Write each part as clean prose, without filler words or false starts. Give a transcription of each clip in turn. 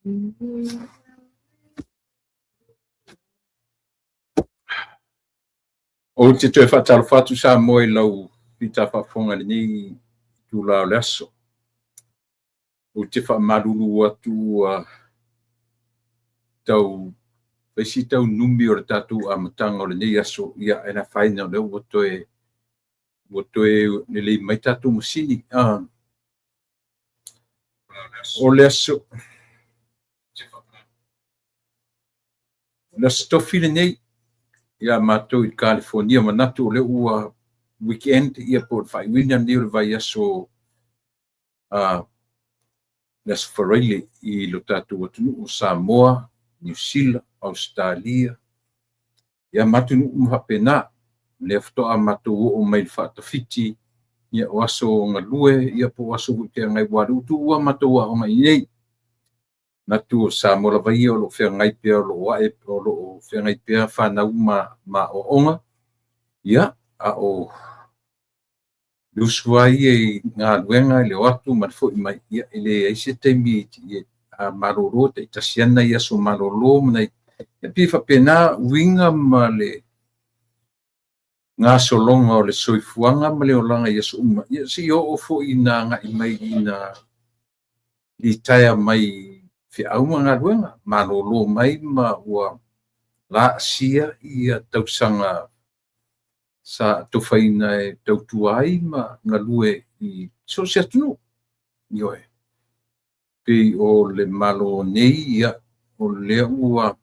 Ou te toe faatalofa atu Samoa i lau fita faafofoga i lenei itula o le aso. Ou te faamalulu atu ua tau fai si tau numi o le tatou amataga o lenei aso, ia e le afaina o lea ua toe lelei mai tatou masini. O le aso Le Aso Tofi lenei ia matou i Kalifonia, manatu o lea ua weekend ia po o le faaiuina lenei o le vaiaso a le Aso Faraile i lo tatou atunuu o Samoa, Niu Sila, Ausetalia, ia ma atunuu uma faapena. O lea faatoa matou oo mai i le faatafiti ia o aso galue ia po o aso foi feagai aua o lea ua tuua matou aoga i inei. Manatu o Samoa lava ia o lo o feagai pea, o lo o ae, o lo o feagai pea fanau ma aoaoga, ia, a o le usu lava ia i galuega i le o atu ma le foi mai, ia, e leai se taimi a malolo taitasi lava nai aso malolo ma nai, e pei e faapena uiga ma le gasologa o le soifuaga ma le olaga i aso uma, ia seia oo foi ina agai mai ina litaea mai feau ma galuega, malolo mai ma ua laasia ia tausaga sa atofaina e tautua ai ma galue i so o se atunuu. Ioe. Pei o le Malo nei, ia, o lea ua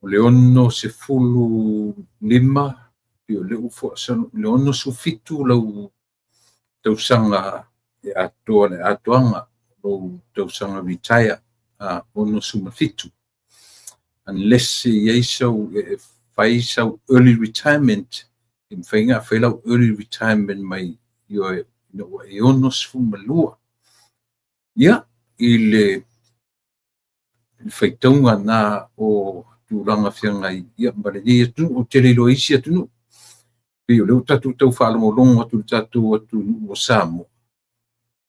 o le 65, pei o lea ua le 67 lau tausaga e atoa le atoaga lou tausaga retire, a 67. Unless e i ai sau e fai sau early retirement, e mafai ona fai lau early retirement mai, ioe, ina ua e 62. Ia, i le faitauga na o tulaga feagai ia ma lenei atunuu, ou te le iloa isi atunuu. Pei o lea ua tatou tau faalogologo atu i le tatou atunuu o Samoa,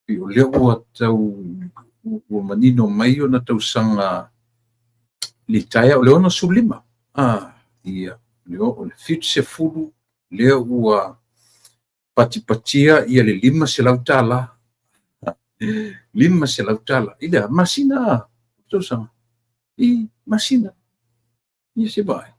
pei o lea ua tau ua manino mai ona tausaga litaea o le 65. Ia, o le 70 lea ua patipatia ia le $500. $500 i le masina tausaga i masina. Ia se vaai.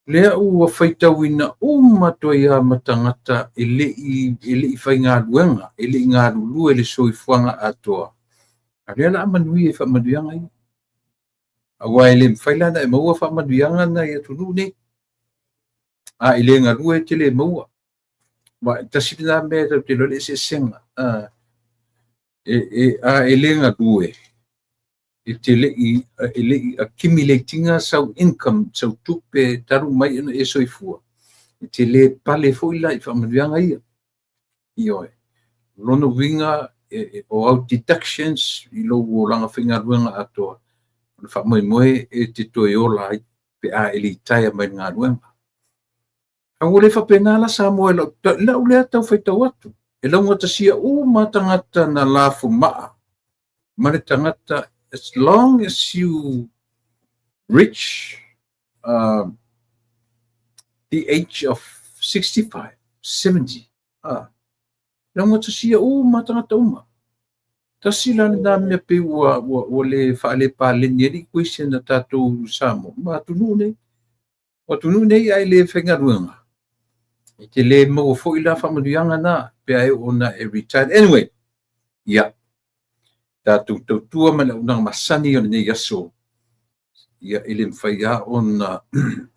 Lea ua faitauina uma atu ai lava ma tagata e le i faigaluega, e le i galulue le soifuaga atoa. A lea la a manuia i faamanuiaga ia. Aua e le mafai la ona e maua faamanuiaga na i atunuu nei. A e le galue e te le maua. Aua e tasi lena mea tatou te iloa le eseesega. A e le galue, e te le i accumulate ina sau income, sau tupe talu mai ona e soifua, e te le pale foi la i faamanuiaga ia. Ioe. O lona uiga, o au deductions i lou olaga faigaluega atoa, o le faamoemoe e te toe ola ai pe a e litaea mai le galuega. A ua le faapena la Samoa i lau lea tau faitau atu. E laugatasia uma tagata na lafomaa ma le tagata as long as you reach the age of 65, 70, laugatasia uma tagata uma. Tasi la lena mea pei ua le faalepaleni ai le equation na tatou Samoa ma atunuu nei. O atunuu nei a e le faigaluega, e te le maua foi la faamanuiaga na pe a e oo ona e retire. Anyway, ia, tatou tautua ma le auaunaga masani o lenei aso, ia e le mafai lava ona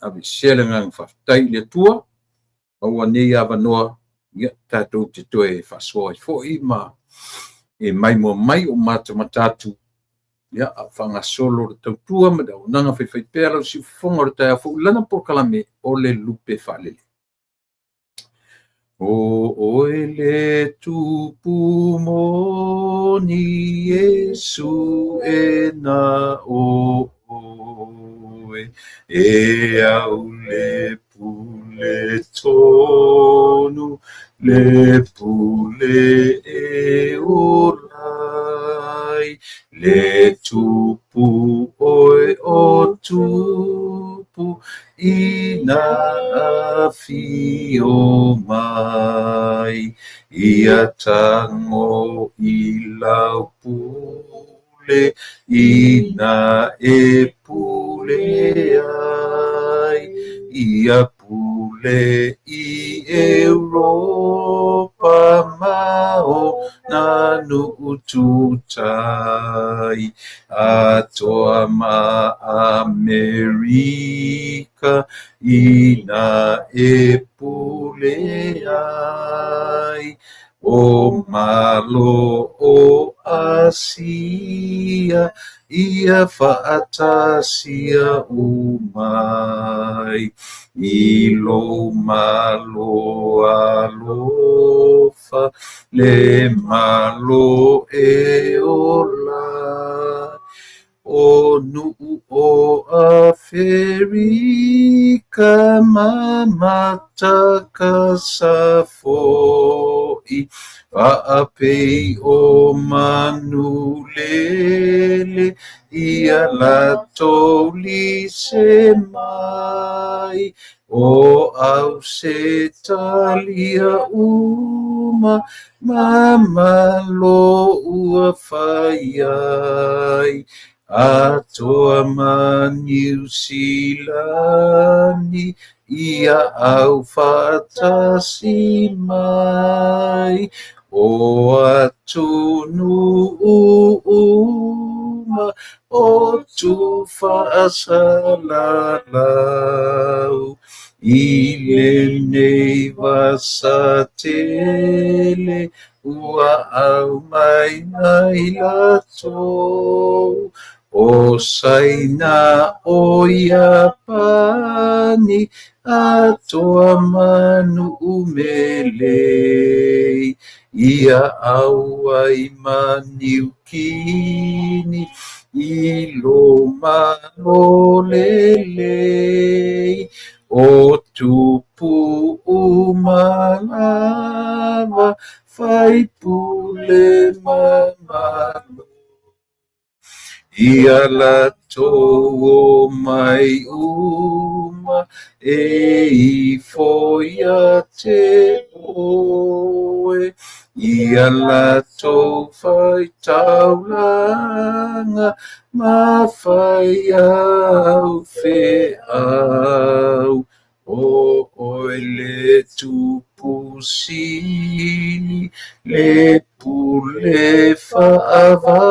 aveesea le agaga faafetai i le Atua, maua nei avanoa, ia tatou te toe faasoa ai foi ma e maimoa mai o matamata atu, ia, a o faagasolo le tautua ma le auaunaga faifaipea lau siufofoga o le taeao fou i lana polokalame o le Lupe Faalele. O oe le tupu moni Iesu e na o oe, e au le pule tonu, le pule e ola ai. Le tupu oe o tupu ina afio mai, ia tago i lau pule ina e pule ai, ia pule i Europa ma ona nuu tutai, atoa ma Amerika ina e pule ai. O Malo o Asia, ia faatasia umai, i lou Malo alofa, le Malo e ola. O nuu o Aferika ma Matakasa fo'i, faapei o manu lele, ia latou lise mai. O Ausetalia uma ma Malo ua fai ai, atoa ma Niu Silani, ia aufaatasi mai. O atunuu uma o Tufaasalalau, i lenei vasa tele ua aumai ai latou. O Saina o Iapani, atoa ma nuu melei, ia auai ma Niu Kini, i lo Malo lelei. O tupu uma lava, faipule ma Malo, ia latou omai uma, e ifo ia te oe, ia latou faitaulaga ma fai au feau. O oe le tupu sili, le pule faavavau.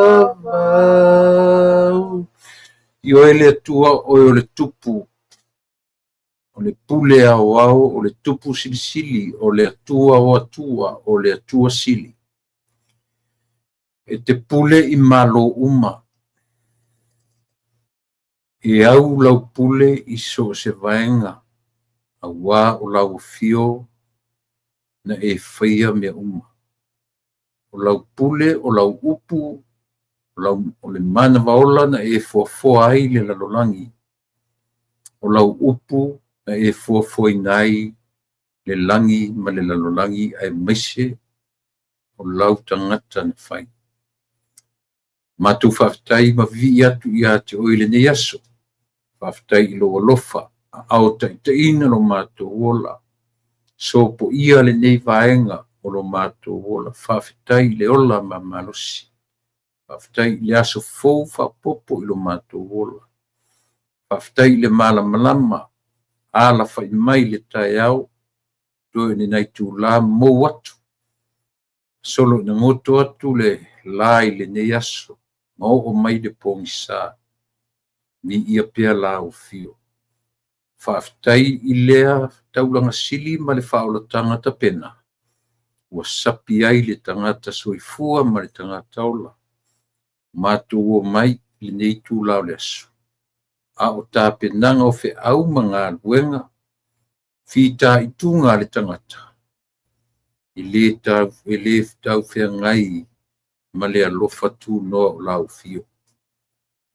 Ioe le Atua, oe o le tupu, o le pule aoao, o le tupu silisili, o le Atua o Atua, o le Atua sili. E te pule i malo uma, e au lau pule i so o se vaega, auā o lau afio na e faia mea uma. O lau pule, o lau upu, o le manava ola na e foafoa ai le lalolagi. O lau upu na e foafoaina ai le lagi ma le lalolagi, aemaise o lau tagata na fai. Matou faafetai ma vivii atu ia te oe i lenei aso. Faafetai i lou alofa, aao taitaiina lo matou ola. Sopoia lenei vaega o lo matou ola. Faafetai i le ola ma malosi. Faafetai i le aso fou faaopoopo i lo matou ola. Faafetai i le malamalama alafai mai le taeao, toe o ni nai itula mou atu. Solo ina goto atu le la i lenei aso, ma oo mai le pogisa. Viia pea lau afio. Faafetai i lea taulaga sili ma le faaolataga tapena, ua sapi ai le tagata soifua ma le tagata ola. Matou omai i lenei itula o le aso, a o tapenaga o feau ma galuega, fitaituga a le tagata, e le taufeagai ma le alofa tunoa o lau afio.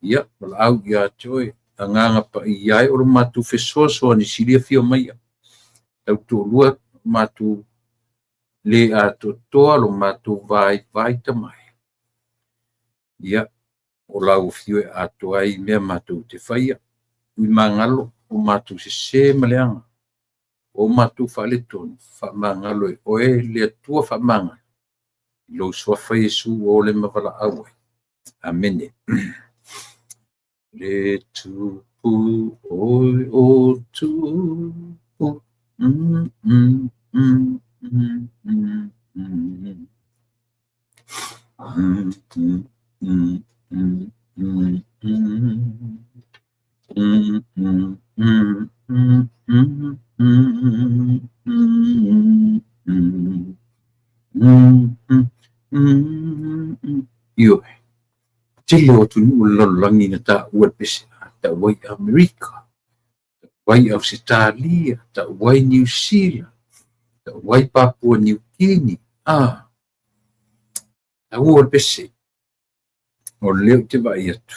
Ia, valaau ia te oe, Agaga Paia e o lo matou fesoasoani sili afio maia. Tautoalua matou le atoatoa lo matou vaivai tamai. Ia, O lau afio e atoa ai mea matou te faia, tuimagalo o matou sese ma leaga, o matou faaletonu, faamagalo e oe le Atua faamagalo, i lou suafa Iesu ua ola ma valaau ai. Amene. Le Tupu oe o Tupu. Ioe. Tele o atunuu o le lalolagi na taua e le pese, tau ai Amerika, tau ai Ausetalia, tau ai Niu Sila, tau ai Papua Niu Kini. Taua le pese. O lea ou te vaai atu.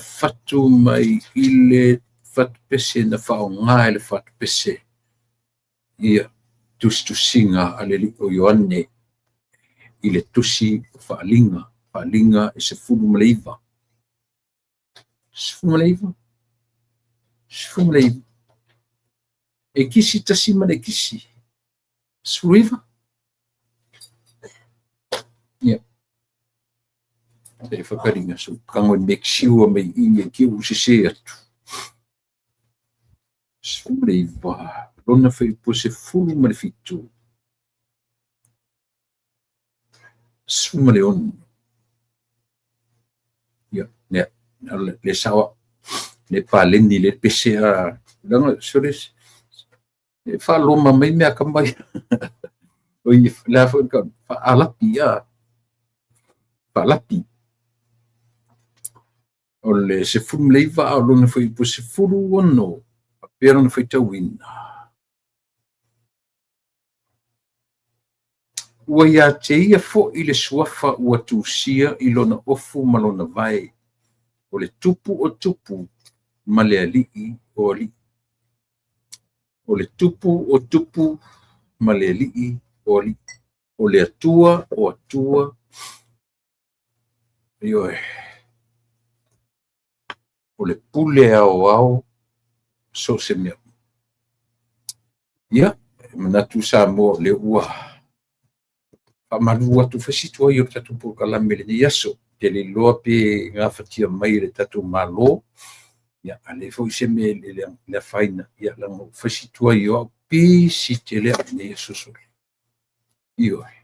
Fatu mai i le fatu pese na faaaoga e le fatu pese. Ia, tusitusiga a le alii o Ioane i le tusi o Faaaliga, Faaaliga e 19. 19? 19. E kisi tasi ma le kisi. 19? Ia. Se i whakaringa, so tago e make sure mai i ne i te i ua sese atu. 19, lona fuaiupu 17. 16. Ia, lea, le sao au. Le paleni le pese a leaga sole e faaloma mai mea akamai. Oi, le a foi ka faalapi a. Faalapi. O le 19 a o lona fuaiupu 16. Faapea lona faitauina. Ua ia te ia foi le suafa ua tusia i lona ofu ma lona vae, o le Tupu o tupu ma le Alii o alii. O le Tupu o tupu ma le Alii o alii. O le Atua o atua. Ioe. O le pule aoao so o se mea. Ia, e manatu Samoa o lea ua faamalu atu fai si tuai o le tatou polokalame i lenei aso. Ou te le iloa pe gafatia mai e le tatou Malo. Ia, a leai foi se mea e le afaina, ia, leaga ua fai si tuai o au pisi tele au i lenei aso sole. Ioe.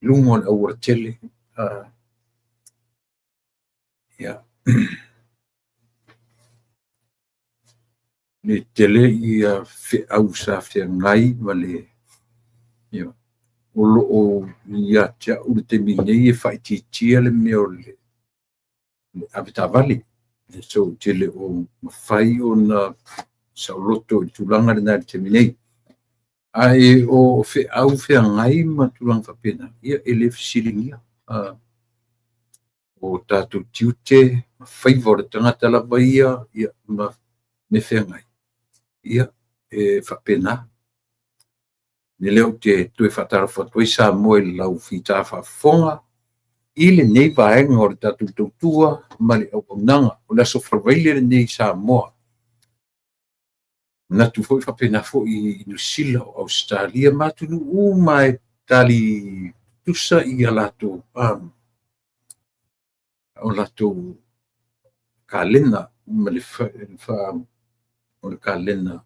I luga o le aualatele. Ia. Le tele ia feau sa feagai ma le ia, o lo o ia te au le taimi nei e faaitiitia le mea o le avetaavale. So ou te le o mafai ona saoloto i le tulaga lena i le taimi nei. Ae o feau feagai ma tulaga faapena, ia e le fesiligia. O tatou tiute ma faiva o le tagata lava ia, ia ma mea feagai, ia e faapena. Le lea ou te toe faatalofa atu ai Samoa i lau fita faafofoga i lenei vaega o le tatou tautua ma le auaunaga. O le aso Faraile lenei i Samoa. Manatu foi faapena foi i Niu Sila, o Ausetalia ma atunuu uma e tali tutusa ia latou o latou kalena ma le o le kalena.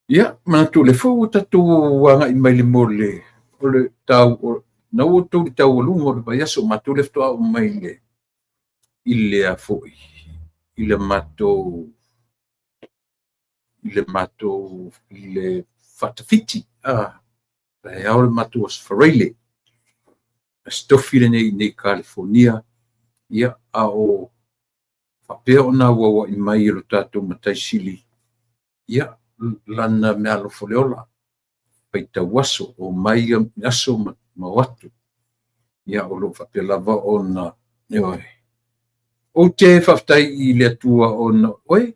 Ia, manatu o lea foi ua tatou agai mai le mo le o le tau o na ua outou i le taualuga o le vaiaso, matou lea faatoa oo mai i le a foi i le matou i le faatafiti taeao le matou aso Faraile, aso Tofi lenei i nei Kalifonia. Ia, a o faapea ona auauai mai e lo tatou Matai Sili, ia, lana meaalofa o le ola, faitau aso, o mai aso ma o atu. Ia, o lo o faapea lava ona, ioe. Ou te faafetai i le Atua ona o oe,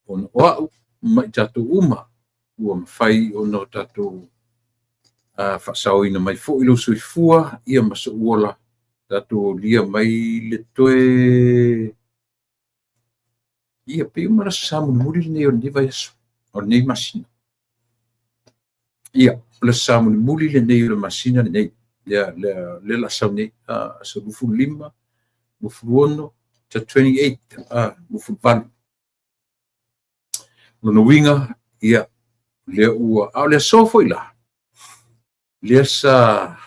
ona o au ma i tatou uma, ua mafai ona o tatou faasaoina mai foi lou soifua ia ma sou ola, tatou aulia mai le toe ia pei uma le Aso Sa mulimuli lenei o lenei vaiaso, o lenei masina. Ia, o le Aso Sa mulimuli lenei o le masina lenei, lea o le a sau nei, aso 25, 26, the 28, 28. Lona uiga, ia, lea ua, a o le aso foi la, lea sa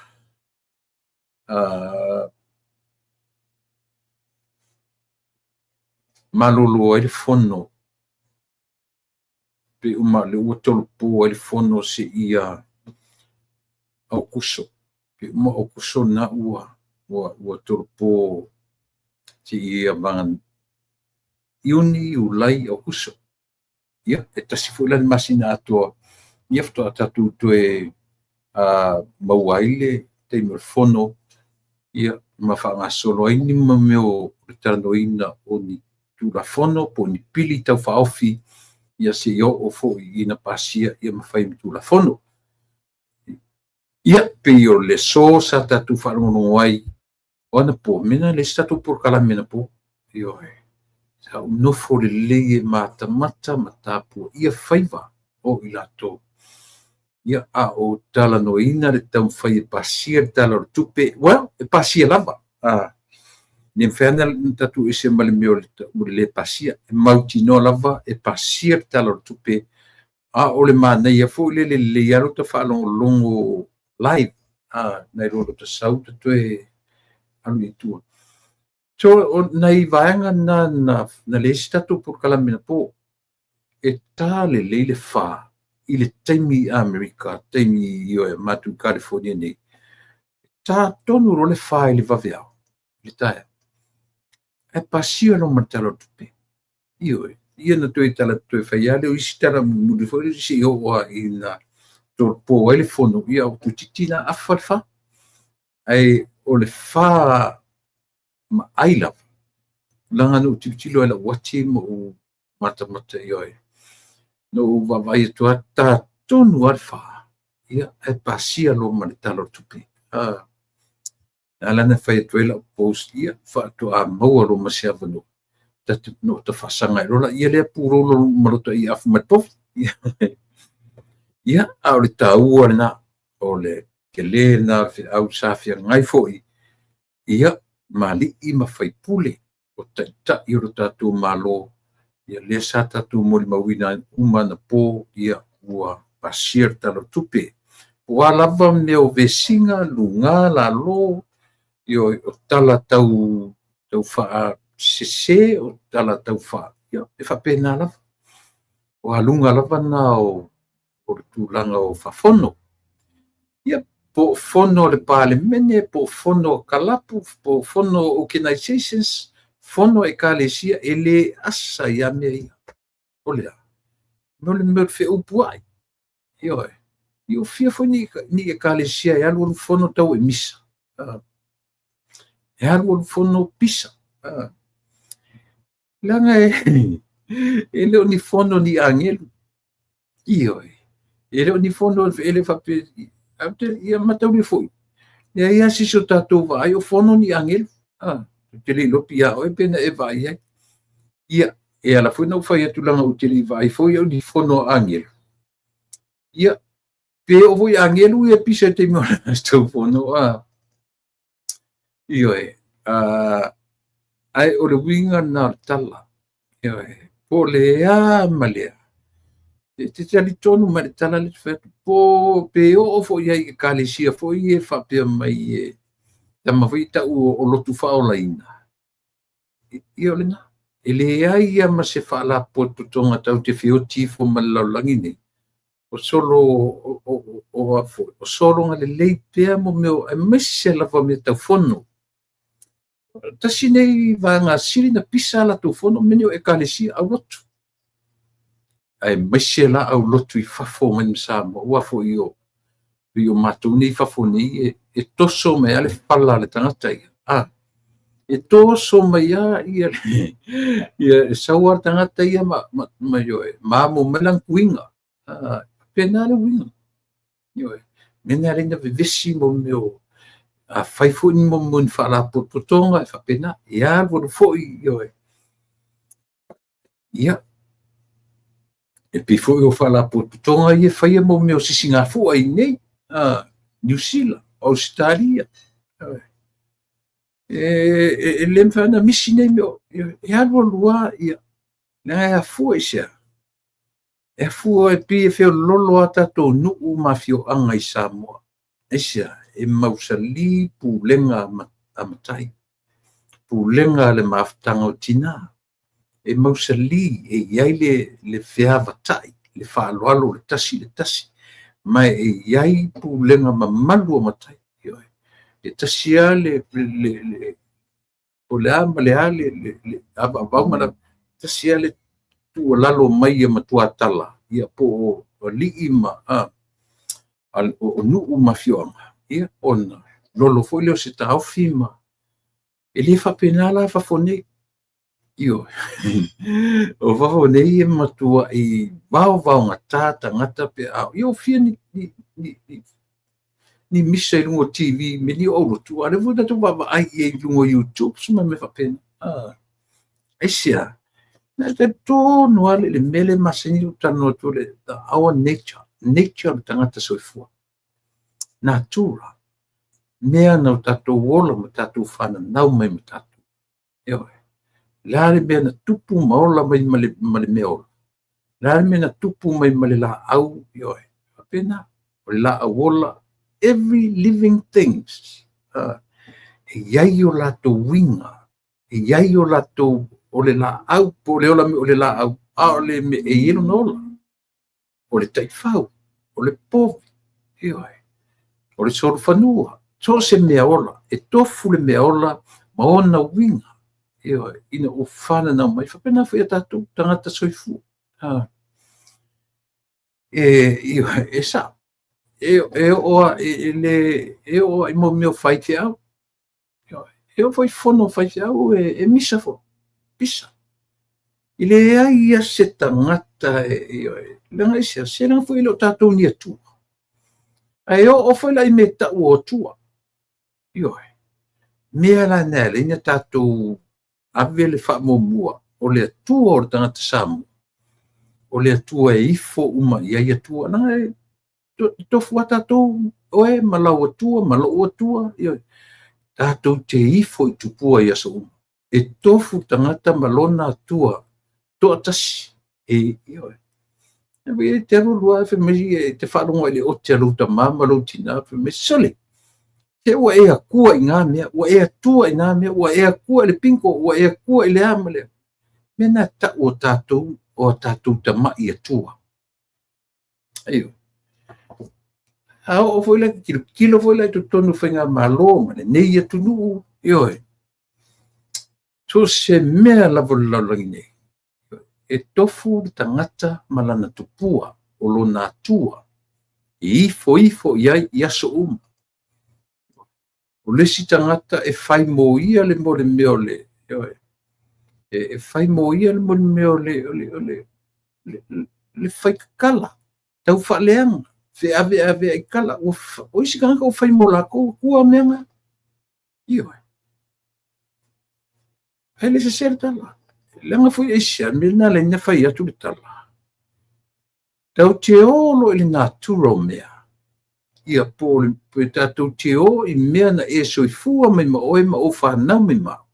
malolo ai le fono, pei uma lea ua tolopo ai le fono seia Aokuso. Pei uma Aokuso lena ua tolopo seia vaga Iuni, Iulai, Aokuso. Ia, e tasi foi la le masina atoa, ia faatoa tatou toe maua ai le taimi o le fono, ia, ma faagasolo ai ni mea o le talanoaina o ni Tulafono po o ni pili tau faaofi, ia seia oo foi ina pasia ia ma fai ma Tulafono. Ia, pei o le aso sa tatou faalogologo ai o anapo, mea na leai se tatou polokalame anapo. Ioe. Sa ou nofo lelei e matamata ma tapuaia faiva o i latou. Ia, a o talanoaina le taumafai e pasia le Tala o le Tupe, well, e pasia lava. Ne mafai ona tatou ese ma le mea o le le pasia. E mautinoa lava e pasia le Tala o le Tupe, a o le manaia foi lele lelei lava lota faalogologo live, nai lo lota sau ta toe alu i tua. So, o nai vaega na na leai se tatou polokalame anapo, e ta lelei le 4 i le taimi i Amerika, taimi ioe, matou i California nei, ta tonu loa le 4 i le vaveao, i le taeao, ae pasia loa ma le Tala o le Tupe. Ioe, ia na toe tala toe fai lava lea o isi tala mulimuli foi lea seia oo lava ina tolopo ai le fono, ia ua toeitiiti la afa le 4. Ae o le 4 maai lava, leaga na ou tilotilo lava i lau uati ma ou matamata, ioe, na ou vaavaai atu lava, ta tonu lava le 4, ia, ae pasia loa ma le Tala o le Tupe. Na ala ona fai atu ai lau post, ia, faatoa maua loa ma se avanoa, na ou tafaasaga ai loa laia lea pulou ma lota afu mai le povi. Ia, a o le taua lena, o le tele lena o le feau sa feagai foi, ia, ma alii ma faipule o taitai o lo tatou Malo, ia lea sa tatou molimauina uma anapo, ia, ua pasia le Tala o le Tupe. Po o a lava mea o vesiga, luga, lalo, ioe, o tala tau faasese, o tala tau faa, ia, e faapena lava. O aluga lava na o le tulaga o faafono. Ia, po o fono a le Palemene, po o fono a kalapu, po o fono a organizations, fono a ekalesia, e le asa ai lava mea ia. O le a? O le mea o le feupuai. Ioe. Ia ua fia foi ni ekalesia e alualu fono tau e misa. E alualu fono pisa. Leaga e le o ni fono ni agelu. Ioe. E le o ni fono e le faapea, ia mataulia foi. Leai lava se isi o tatou vaai o fono ni agelu. Ou te le iloa pe ia oe pe na e vaai ai. Ia, e ala foi ona ou fai atu leaga ou te le i vaai foi au i ni fono a agelu. Ia, pe oo foi i agelu ia pisa i le taimi o le latou fono. Ioe. Ae o le uiga lena o le tala. Ioe. Po o le a ma le a. E te talitonu mai le tala lea ou te fai atu, po pe oo foi i ai i ekalesia foi e faapea mai e tama foi e tau o lotu faaolaina. Ia o lena. E leai lava ma se faalapotopotoga tatou te feoti ifo ma le lalolagi nei. O solo o sologa lelei pea mo mea, aemaise lava mea tau fono. Tasi nei vaega sili na pisa a latou fono mea nei o Ekalesia aulotu. Aemaise la aulotu i fafo mai ma Samoa, aua foi o pei o matou nei i fafo nei, e toso mai lava le fala a le tagata ia. E toso mai lava ia, e sau lava le tagata ia ma amo mai lana tuiga. Faapena le uiga. Ioe. Mea na e ala ai ona vevesi mo mea o afai foi ni mo mea o ni faalapotopotoga e faapena, e alu alu foi, ioe. Ia, e pei foi o faalapotopotoga ia e faia mo mea o sisigafua i inei, Niu Sila, Ausetalia. E le mafai ona misi nei mea, e alu alu lava, ia, leaga e afua i se a? E afua e pei e feololo a tatou nuu ma afioaga i Samoa. Aisea? E mausali pulega a matai, pulega a le mafutaga o tina. E mausali e i ai le feavatai, le faaaloalo o le tasi i le tasi, ma e i ai pulega mamalu a matai. E tasi lava le po o le a ma le a le avaavau ma le tasi lava le tuualalo mai a matuatala, ia po o alii ma o nuu ma afioaga, ia ona lolo foi lea o se taofi ma e le faapena la fafo nei. Ioe. O fafo nei e matuai vaovaogata tagata pe a ia ua fia ni misa i luga o TV mea nei o aulotu, a o lea foi tatou vaavaai i ai i luga o YouTube ma mea faapena. Aisea? Na talitonu lava le mea lea e masani ona ou talanoa atu, le our nature, nature o le tagata soifua, natura, mea na o tatou ola ma tatou fananau mai ma tatou. Ioe. O le a le mea na tupu ma ola mai ma le mea ola? O le a le mea na tupu mai ma le laau? Ioe. Faapena. O le laau ola, every living things, e i ai o latou uiga, e i ai o latou, o le laau, po o le ola o le laau, a o le mea e i ai lona ola. O le taifau, o le povi, ioe, o le solofanua, so o se mea ola, e tofu le mea ola ma ona uiga, ioe, ina ua fananau mai. Faapena foi ia tatou tagata soifua. Ioe, e sao. E oo lava i mea o faifeau. E oo foi i fono a faifeau e misa foi, pisa. E leai lava se tagata e, leaga aisea, se leaga foi e le o tatou ni Atua. Ae oo foi la i mea e tau o Atua. Ioe. Mea la na e ala ai ona tatou ave le faamuamua o le Atua o le tagata Samoa, o le Atua e ifo uma i ai Atua. Leaga e tofu lava tatou, oe ma lau Atua ma lou Atua, ioe. Tatou te ifo i tupua i aso uma. E tofu tagata ma lona Atua toatasi. E, ioe. E te alu alu lava fai mai e te faalogo i le ote a lou tama ma lou tina, fai mai, sole, se ua e atua i ngā mea, ua e atua i ngā mea, ua e atua i le bingo, ua e atua i le a ma le a. Mea na tau o tatou, o tatou tama'i atua. Ioe. A oo foi la, tilotilo foi la i totonu o faigamalo ma lenei atunuu, ioe. So o se mea lava o le lalolagi nei, e tofu le tagata ma lana tupua, o lona Atua, e ifoifo i ai i aso uma. O le isi tagata e fai mo ia le mo le mea o le, ioe, e fai mo ia le mo le mea o le, o le, o le, le, le faikakala, tau faaleaga, feaveaveai tala. O isi tagata ua fai mo latou atua mea na. Ioe. Ae le sese le tala. Leaga foi aisea, mea na ala ai ona fai atu le tala. Tatou te o loa i le natura o mea. Ia po o le tatou te o i mea na e soifua mai ma oe ma ou fanau mai ma au.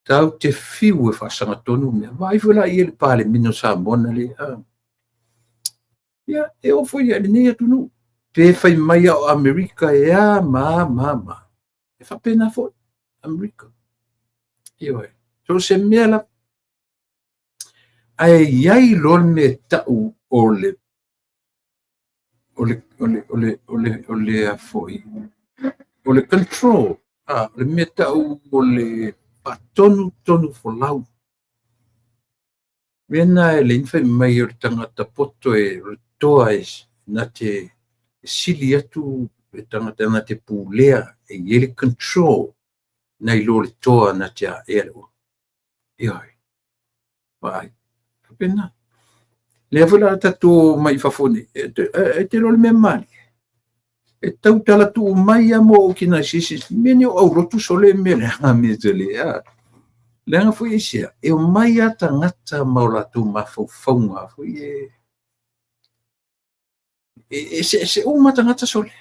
Tatou te fiu e faasagatonu mea. Vaai foi la i ai le Palemene o Samoa na le. Ia, e oo foi i lenei atunuu. Pe fai mai a o Amerika e a ma a ma a ma. E faapena foi Amerika. Ioe. So se mea la ae i ai loa le mea e tau o le o le o le o le o le o le a foi o le control. A, o le mea tau o le faatonutonu folau. Mea na e leai ni fai mai o le tagata poto e o le toa e na te sili atu le tagata na te pulea e i ai le control nai lo le toa na te aea le ulu. Ioe. Vaai. Faapena. Lea foi la tatou omai i fafo nei, e te iloa le mea malie, e tau talatuu mai lava mo organizations, mea nei o aulotu sole mea leaga mea tele, a. Leaga foi aisea, e omai lava tagata ma o latou mafaufauga foi e eseese uma tagata sole.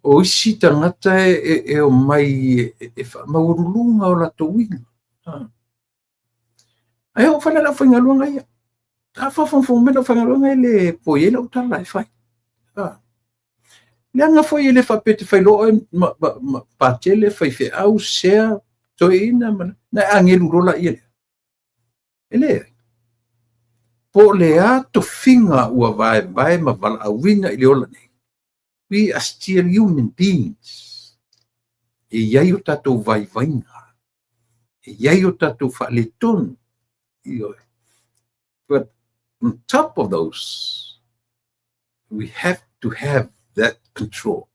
O isi tagata e omai e faamaualuluga o latou uiga. Ae oo foi la i le aufaigaluega ia. A faafogafoga mai le aufaigaluega e le poia ai lau tala e fai. Leaga foi e le faapea e te fai loa oe ma patele, faifeau, sea, toeaina, ma na e agelu loa lea. E leai. Po o le a tofiga ua vaevae ma valaauina i le ola nei, we are still human beings. E i ai o tatou vaivaiga, e i ai o tatou faaletonu. Ioe. But on top of those, we have to have that control.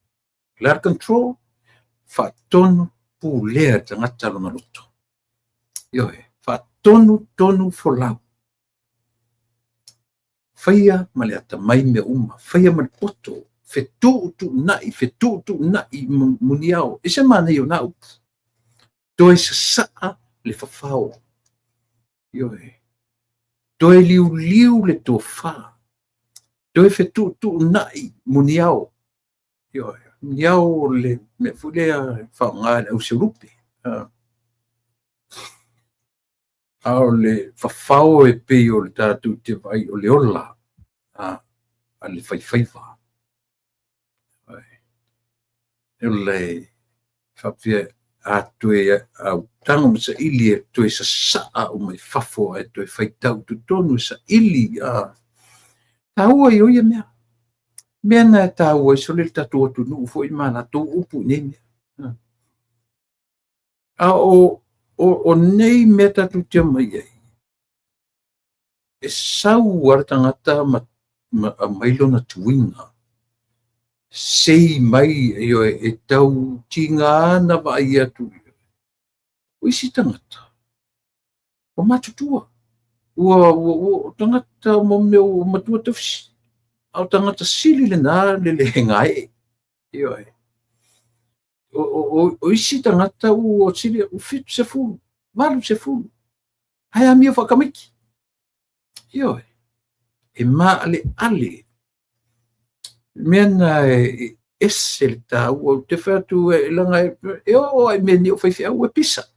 Le control, faatonu pulea le tagata lona loto. Ioe, faatonu tonu folau. Faia ma le atamai mea uma, faia ma le poto, fetuutuunai, fetuutuunai muniao. E se manaia o na upu. Toe sasaa le fafao. Ioe. Toe liuliu le tofa. Toe fetuutuunai muniao. Ioe. Muniao o le mea foi lea faaaoga e le auseulupe. A o le fafao e pei o le tatou te vaai o le ola a le faifaiva. E ola e faapea a toe autago ma saili e toe sasaa uma i fafo ae toe faitau i totonu e saili. Taua ia o ia mea. Mea na e taua ai sole le tatou atunuu foi ma latou upu i nei mea. A o nei mea tatou te omai ai, e sau lava le tagata ma aumai lona tuiga. Sei mai e tau tiga na vaai atu. O isi tagata, o matutua. Ua tagata mo mea o matua taufisi. A o tagata sili lena le le gae. Ioe. O isi tagata ua sili, ua 70, 80. Ae amio faakamaiki. Ioe. E maaleale. Mea na e ese le taua. Ou te fai atu e laga e oo ai mea nei o faifeau e pisa.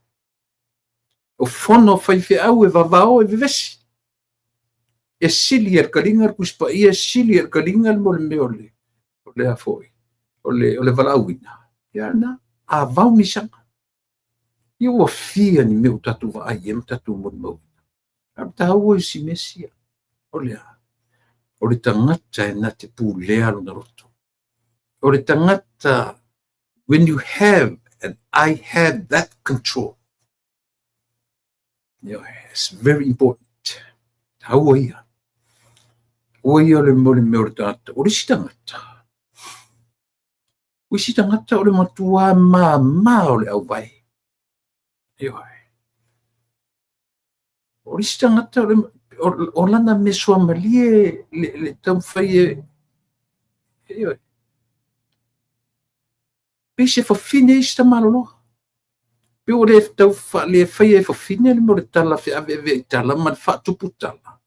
O fono faifeau e vavao e vevesi. E sili e le kaliga le Tusi Paia, e sili e le kaliga le mo le mea o le a foi, o le valaauina. Ia na, a vau misaga. Ia ua fia ni mea o tatou vaai e ma tatou molimauina. A taua i si mea sia. O le a? O le tagata e na te pulea lona loto. O le tagata, when you have, and I have that control, it's very important. Taua ia. Ua ia le mo le mea o le tagata. O le isi tagata. O isi tagata o le matua māmā o le auvae. Ioe. O le isi tagata o lana mea suamalie le taumafai e ioe. Pei se fafine isi tamaloloa. Pe ua le tau faale faia e fafine le mo le tala feaveavea i tala ma le faatupu tala.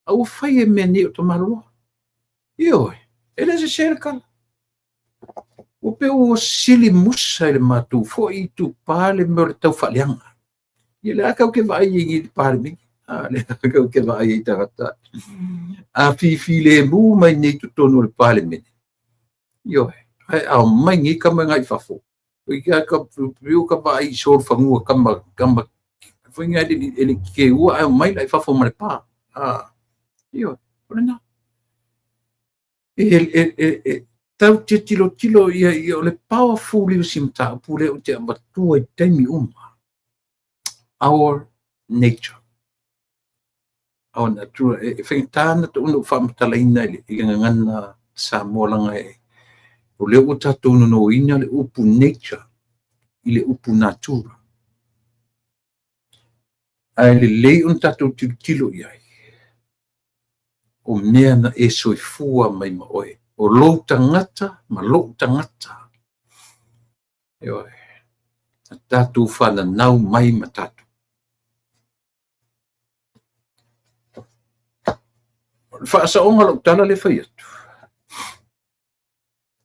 A ua fai e mea nei o tamaloloa. Ioe, e le sese le tala. Ua pe ua sili musa i le matou foi i tupā le mea o le tau faaleaga. Ia le a kau ke vaai i le Palemene. A le a kau ke vaai i tagata. A fifi le mu mai nei totonu o le Palemene. Ioe, ae ao mai nei kama ngai fafo. O i ka piu ka vaai i sol fangua kama kama foi ngai le le ke ua ao mai lai fafo ma le pa. A ioe, o lena. E Tatou te tilotilo ia ia o le powerful ia o si mataupu lea ou te avatua i taimi uma. Our nature. Our nature. E faigata ona taua na ou faamatalaina i le gagana Samoa leaga e o lea ua tatou nonoina le upu nature i le upu natura. Ae lelei ona tatou tilotilo i ai, o mea na e soifua mai ma oe, o lou tagata ma lou tagata. Ioe, na tatou fananau mai ma tatou. O le faasaoga o lau tala lea e fai atu,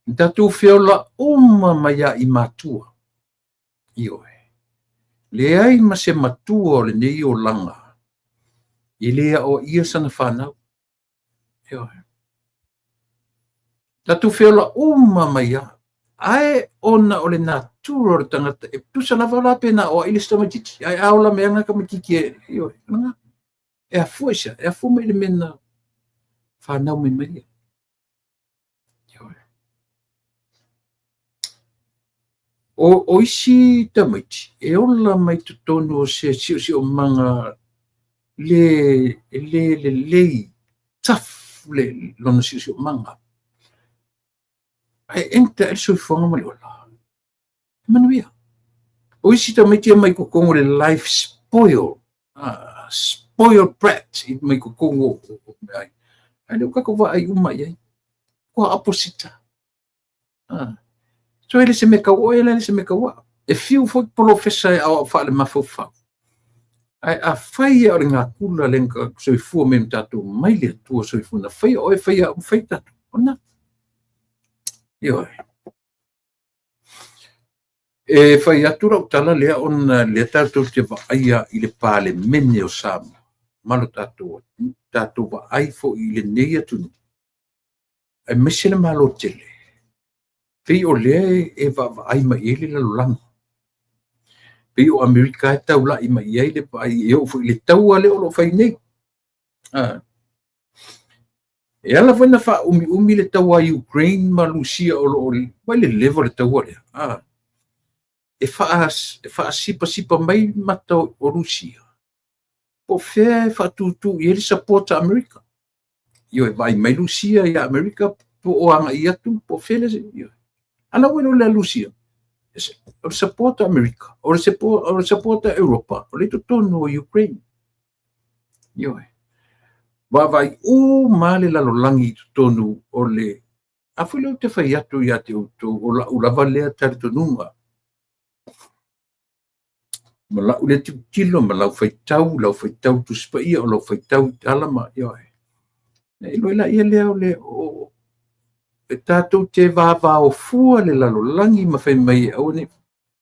na tatou feola uma mai lava i matua. Ioe. Leai ma se matua o lenei olaga e le aoaia sana fanau. Ioe. Tatou feola uma mai lava. Ae ona o le natura o le tagata, e tusa lava la pe na aoai le isi tamaitiiti, ae a ola mai lava lena tamaitiiti e, ioe, o lena. E afua i se a? E afua mai i le mea na fanau mai ma ia. Ioe. O isi tamaiti, e ola mai totonu o se siosiomaga le, le lelei, tough le lona siosiomaga. Ae enter ai le soifuaga ma le ola. E manuia. O isi tamaiti e mai totonu o le life spoil, spoil brat i mai totonu o mea ai. Ae lea ua tatou vaai uma i ai. Kua opposite. So e le se mea tau oe, e le se mea tau au. E fiu foi polofesa e aoao faale-mafaufau. Ae afai o le natura le na soifua mai ma tatou mai le Atua soifua na faia oe, faia au, faia tatou. O lena. Ioe. E fai atu lau tala lea ona lea tatou te vaaia i le Palemene o Samoa ma lo tatou atunuu, tatou vaai foi i lenei atunuu, aemaise le Malo tele, pei o lea e vaavaai mai i ai le lalolagi. Pei o Amerika e taulai mai i ai le vaai e oo foi i le taua lea o lo o fai nei. E ala foi na faaumiumi le taua a Ukraine ma Rusia o lo o vai le level o le taua lea. E faasipasipa mai mata o Rusia. Po o fea e faatutu i ai le support a Amerika. Ioe, vaai mai Rusia ia Amerika po o agai atu, po o fea le... Ioe. A la ua iloa le Rusia, o le support a Amerika, o le support a Europa, o le totonu o Ukraine. Ioe. Vaavaai uma le lalolagi i totonu o le... A foi lea ou te fai atu ia te outou, o lau lava lea talitonuga. Ma lau lea tilotilo, ma lau faitau, lau faitau Tusi Paia, o lau faitau i tala ma... Ioe. E iloa laia lea o le... E tatou te vavaofua le lalolagi ma fai mai e aua ne...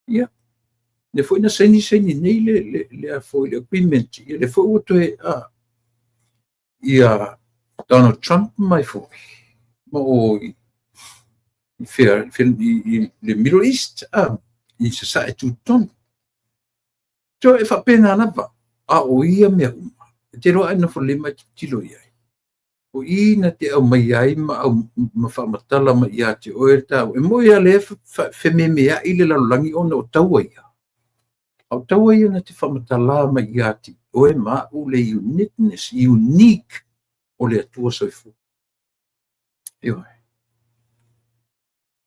Ia, lea foi na saini saini nei le foi le agreement, ia lea foi ua toe ia Donald Trump mai foi ma o i fea i le Middle East, i sasae tutotonu. So e faapena lava, a o ia mea uma, e te iloa ai nofo lelei ma e tilotilo i ai. O i na te aumai ai ma faamatala mai ia te oe le taua. E moi lava lea fememeai le lalolagi ona o taua ia. A o taua ia na te faamatala mai ia te oe ma au le uniqueness, unique o le Atua soifua. Ioe.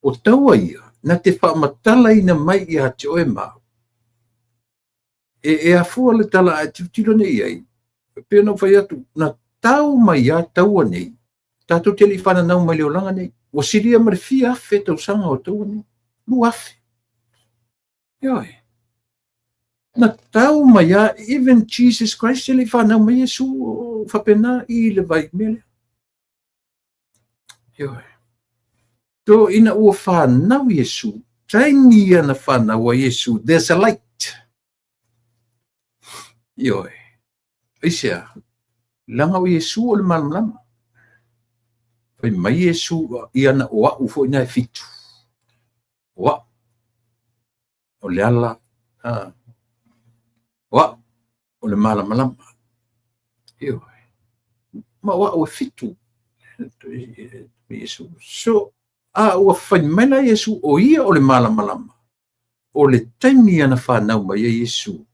O taua ia na te faamatalaina mai ia te oe ma au. E afua le tala a e tilotilo nei i ai, e pei ona ou fai atu, na tau mai a taua nei, tatou te le i fananau mai le olaga nei. Ua silia ma le fia afe tausaga o taua nei. 2000. Ioe. Na tau mai a, even Jesus Christ e le i fanau mai Iesu o faapena i le vai mea lea. Ioe. So ina ua fanau Iesu, taimi ia na fanau ai Iesu, there's a light. Ioe. Aisea, leaga o Iesu o le malamalama. Fai mai Iesu ia na o au foi na e fitu. O au. O le ala. O au. O le malamalama. Ioe. Ma o au e fitu. Iesu. So, A ua fai mai la Iesu o ia o le malamalama. O le taimi ia na fanau mai ai Iesu,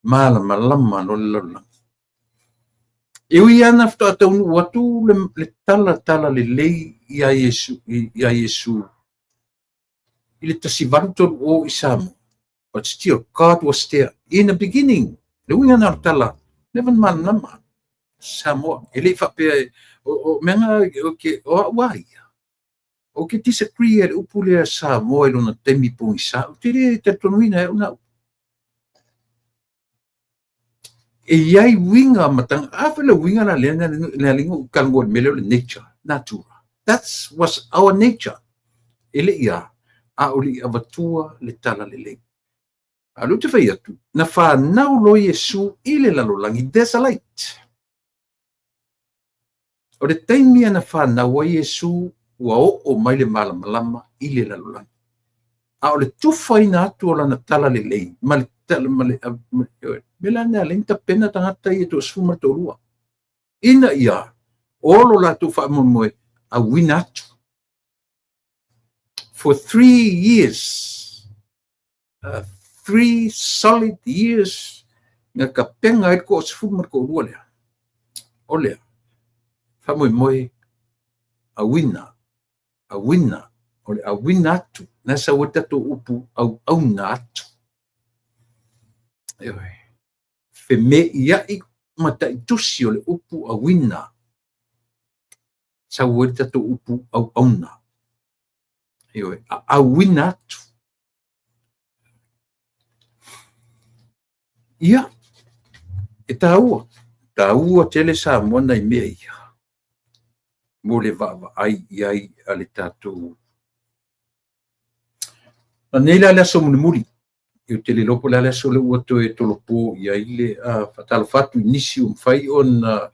malamalama loa le lalolagi. E ui lava ina faatoa taunuu atu le tala talalelei ia Iesu i le 1830 i Samoa, but still God was there in the beginning. Le uiga lena o le tala, leva ona malamalama Samoa. E le i faapea, o mea na, o au lava ia, ou te disagree i le upu lea Samoa i lona taimi pogisa, ou te le talitonuina ai au na upu. E i ai uiga ma taga, a foi le uiga la lea na ala ai ona ou talanoa i le mea lea o le nature, natura. That was our nature. E le i a, a o le i avatua le talalelei. A o lea ou te fai atu, na fanau loa Iesu i le lalolagi, there's a light. O le taimi na fanau ai Iesu, ua oo mai le malamalama i le lalolagi. A o le tufaina atu o lana talalelei, ma le mea la lena e ala ai ona tapena tagata ia e toa-12, ina ia olo latou faamoemoe auina atu. For 3 years, 3 solid years, na tapena ai le toa-12 lea. O lea, faamoemoe auina, auina, o le auina atu, na sau ai tatou upu auauna atu. Ioe, femeiai ma taitusi o le upu auina, sau ai tatou upu auauna. Ioe, auina atu. Ia, e taua, taua tele Samoa nai mea ia, mo le vaavaai i ai a le tatou. A nei la le aso mulimuli, ou te le iloa po o le a le aso lea ua toe tolopo i ai le faatalofa atu i nisi ua mafai ona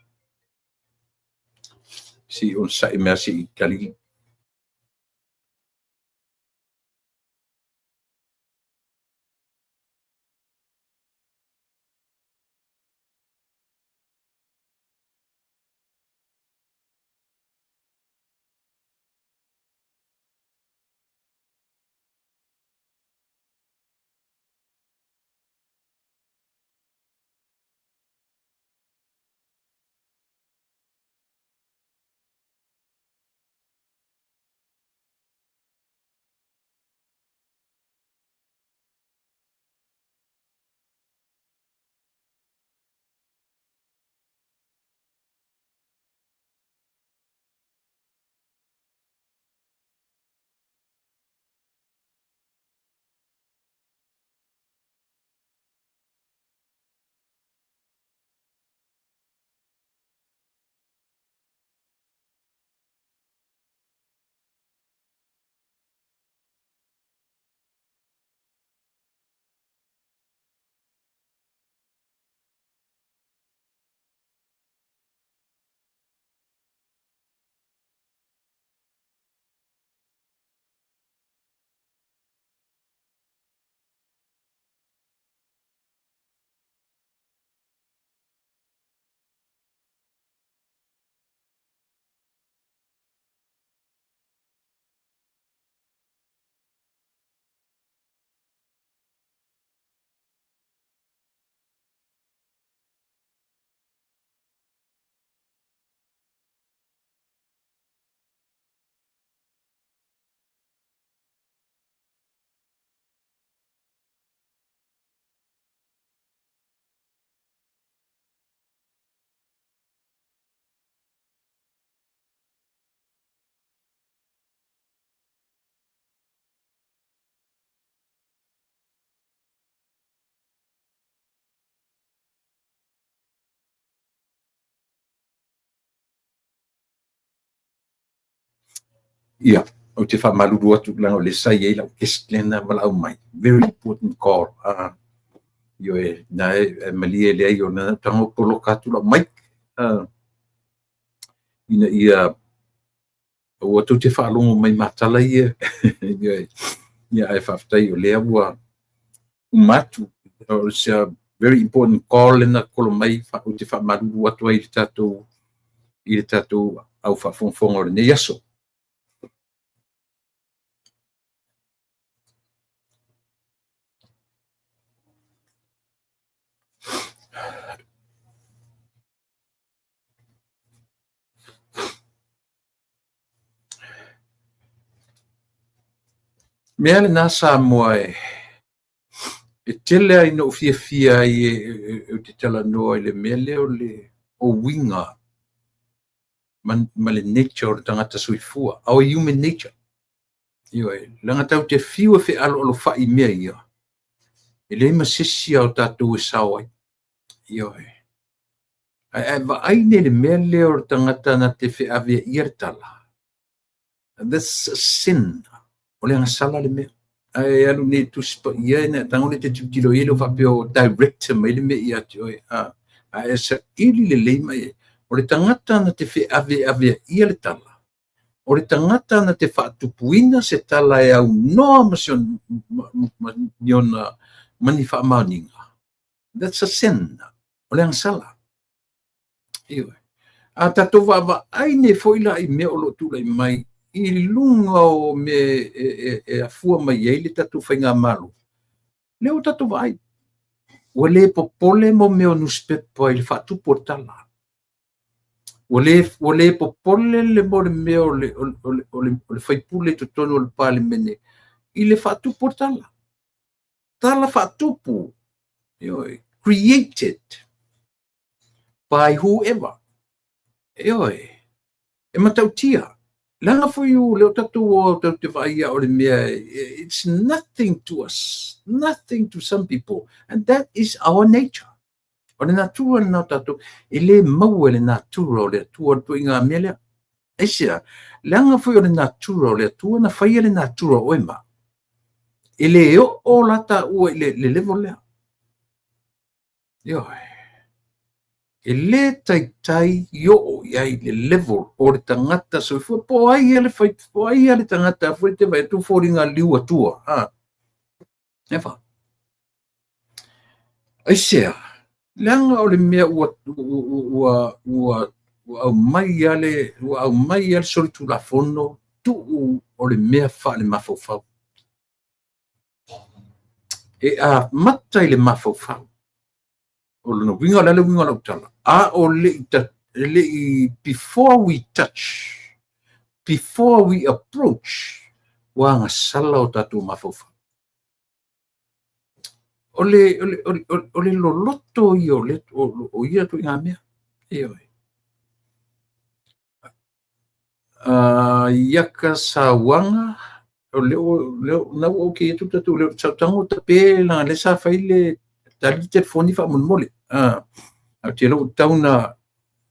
se i onosai mai se i tali. Ia, ou te faamalulu atu leaga o lea sa i ai lau guest lea na valaau mai. Very important call. Ioe, na e malie leai o na tago poloka atu lau mic ina ia aua tou te faalogo mai ma tala ia. Ioe, ia ae faafetai o lea ua uma atu. O se very important call lena kolo mai, ou te faamalulu atu ai i le tatou au faafogafoga o lenei aso. Mea lena Samoa e e tele ai ina ou fiafia ai ou te talanoa i le mea lea o le o uiga ma le nature o le tagata soifua, our human nature. Ioe, leaga tatou te fiu e fealoalofai i mea ia, e leai ma se isi o tatou e sao ai. Ioe. Ae a e vaai nei i le mea lea o le tagata na te feaveaia le tala, that's a sin. O le agasala le mea. Ae alu nei i le Tusi Paia ina tago lea e te tilotilo i ai lea faapea o direct mai le mea ia te oe. A e saili lelei mai ai, o le tagata na te feaveaveaia le tala, o le tagata na te faatupuina se tala e aunoa ma se ma ni ona ma ni faamaoniga, that's a sin. O le agasala. Ioe. A tatou vaavaai nei foi la i mea o lo o tulai mai i luga o mea e afua mai ai le tatou faigamalo, lea ua tatou vaai, ua le popole mo mea o nusipepa i le faatupu o le tala. Ua le popole le mo le mea o le faipule i totonu o le Palemene i le faatupu o le tala. Tala faatupu, ioe, created by whoever. Ioe, e matautia. Leaga foi o lea o tatou o tatou te vaai o le mea, it's nothing to us, nothing to some people, and that is our nature. O le natura lena o tatou, e le maua e le natura o le Atua le ituaiga mea lea. Aisea? Leaga foi o le natura o le Atua na faia le natura o oe ma. E le oo la taua i le level lea. Ioe. E le taitai i oo i ai le level o le tagata soifua. Po ai ia le fai, po ai ia le tagata foi te vai atu foliga liu atua. Ha. Never. Aisea? Leaga o le mea ua aumai le ua aumai le solitulafono tuu o le mea faale-mafaufau. E amata i le mafaufau. O lona uiga o le a le uiga o lau tala? A o le i before we touch, before we approach, ua agasala o tatou mafaufau. O le loloto ia o ia ituaiga mea. Ioe. Iaka sauaga o leo na ua okay atu tatou leo sautago tape la le sa fai le tali le telefoni faamolemole. Ae ou te iloa ua tatau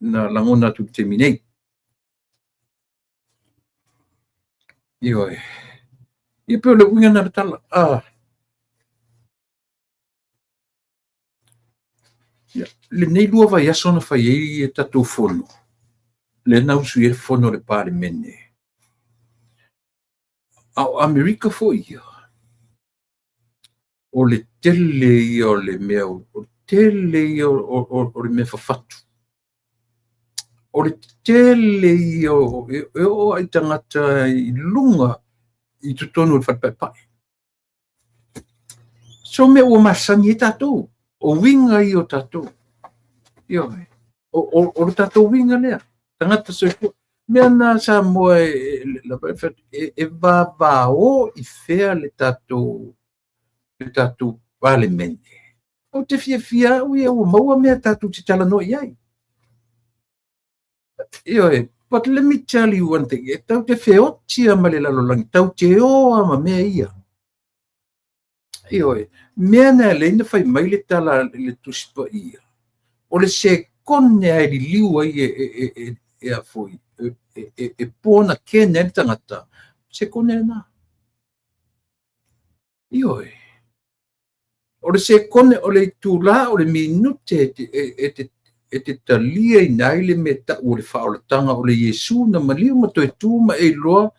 na lagona atu i le taimi nei. Ioe. Ia pei o le uiga na le tala. Ia, lenei 2 vaiaso na fai ai e tatou fono, lea na usu i ai le fono a le Palemene. A o Amerika foi ia, o le tele ia o le mea, o le tele ia o le mea fafatu. O le tele ia e oo ai tagata i luga i totonu o le fale paepae. So mea ua masani ai tatou, o uiga ia o tatou. Ioe. O le tatou uiga lea, tagata soifua. Mea na Samoa e vavao i fea le tatou Palemene. Ou te fiafia au ia ua maua mea tatou te talanoa i ai. Ioe, but let me tell you one thing, e tau te feotia ma le lalolagi, tau te oa ma mea ia. Ioe, mea na e lei na fai mai le tala le Tusi Paia, o le sekone a e liliu ai e a foi, e born again ai le tagata, sekone lena. Ioe. O le sekone, o le itulā, o le minute e te talia ina ai le mea tau o le faaolataga o le Iesu na maliu ma toe tu ma e iloa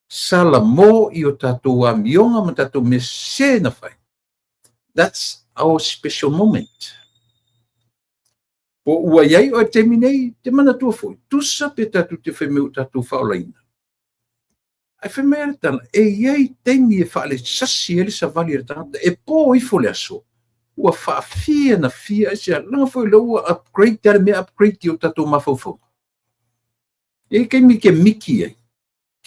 salamo i o tatou amioga ma tatou mea sese na fai. That's our special moment. Po ua iai o e taimi nei, te manatua foi, tusa pe tatou te fai mai o tatou faaolaina. Ae fai mai le tala, e iai taimi e faalesasi ai le savali a le tagata, e po ifo le aso, ua faafia na fia ai se laga foi lea ua upgrade le mea upgrade i o tatou mafaufauga. E i kaimi ke miki ai,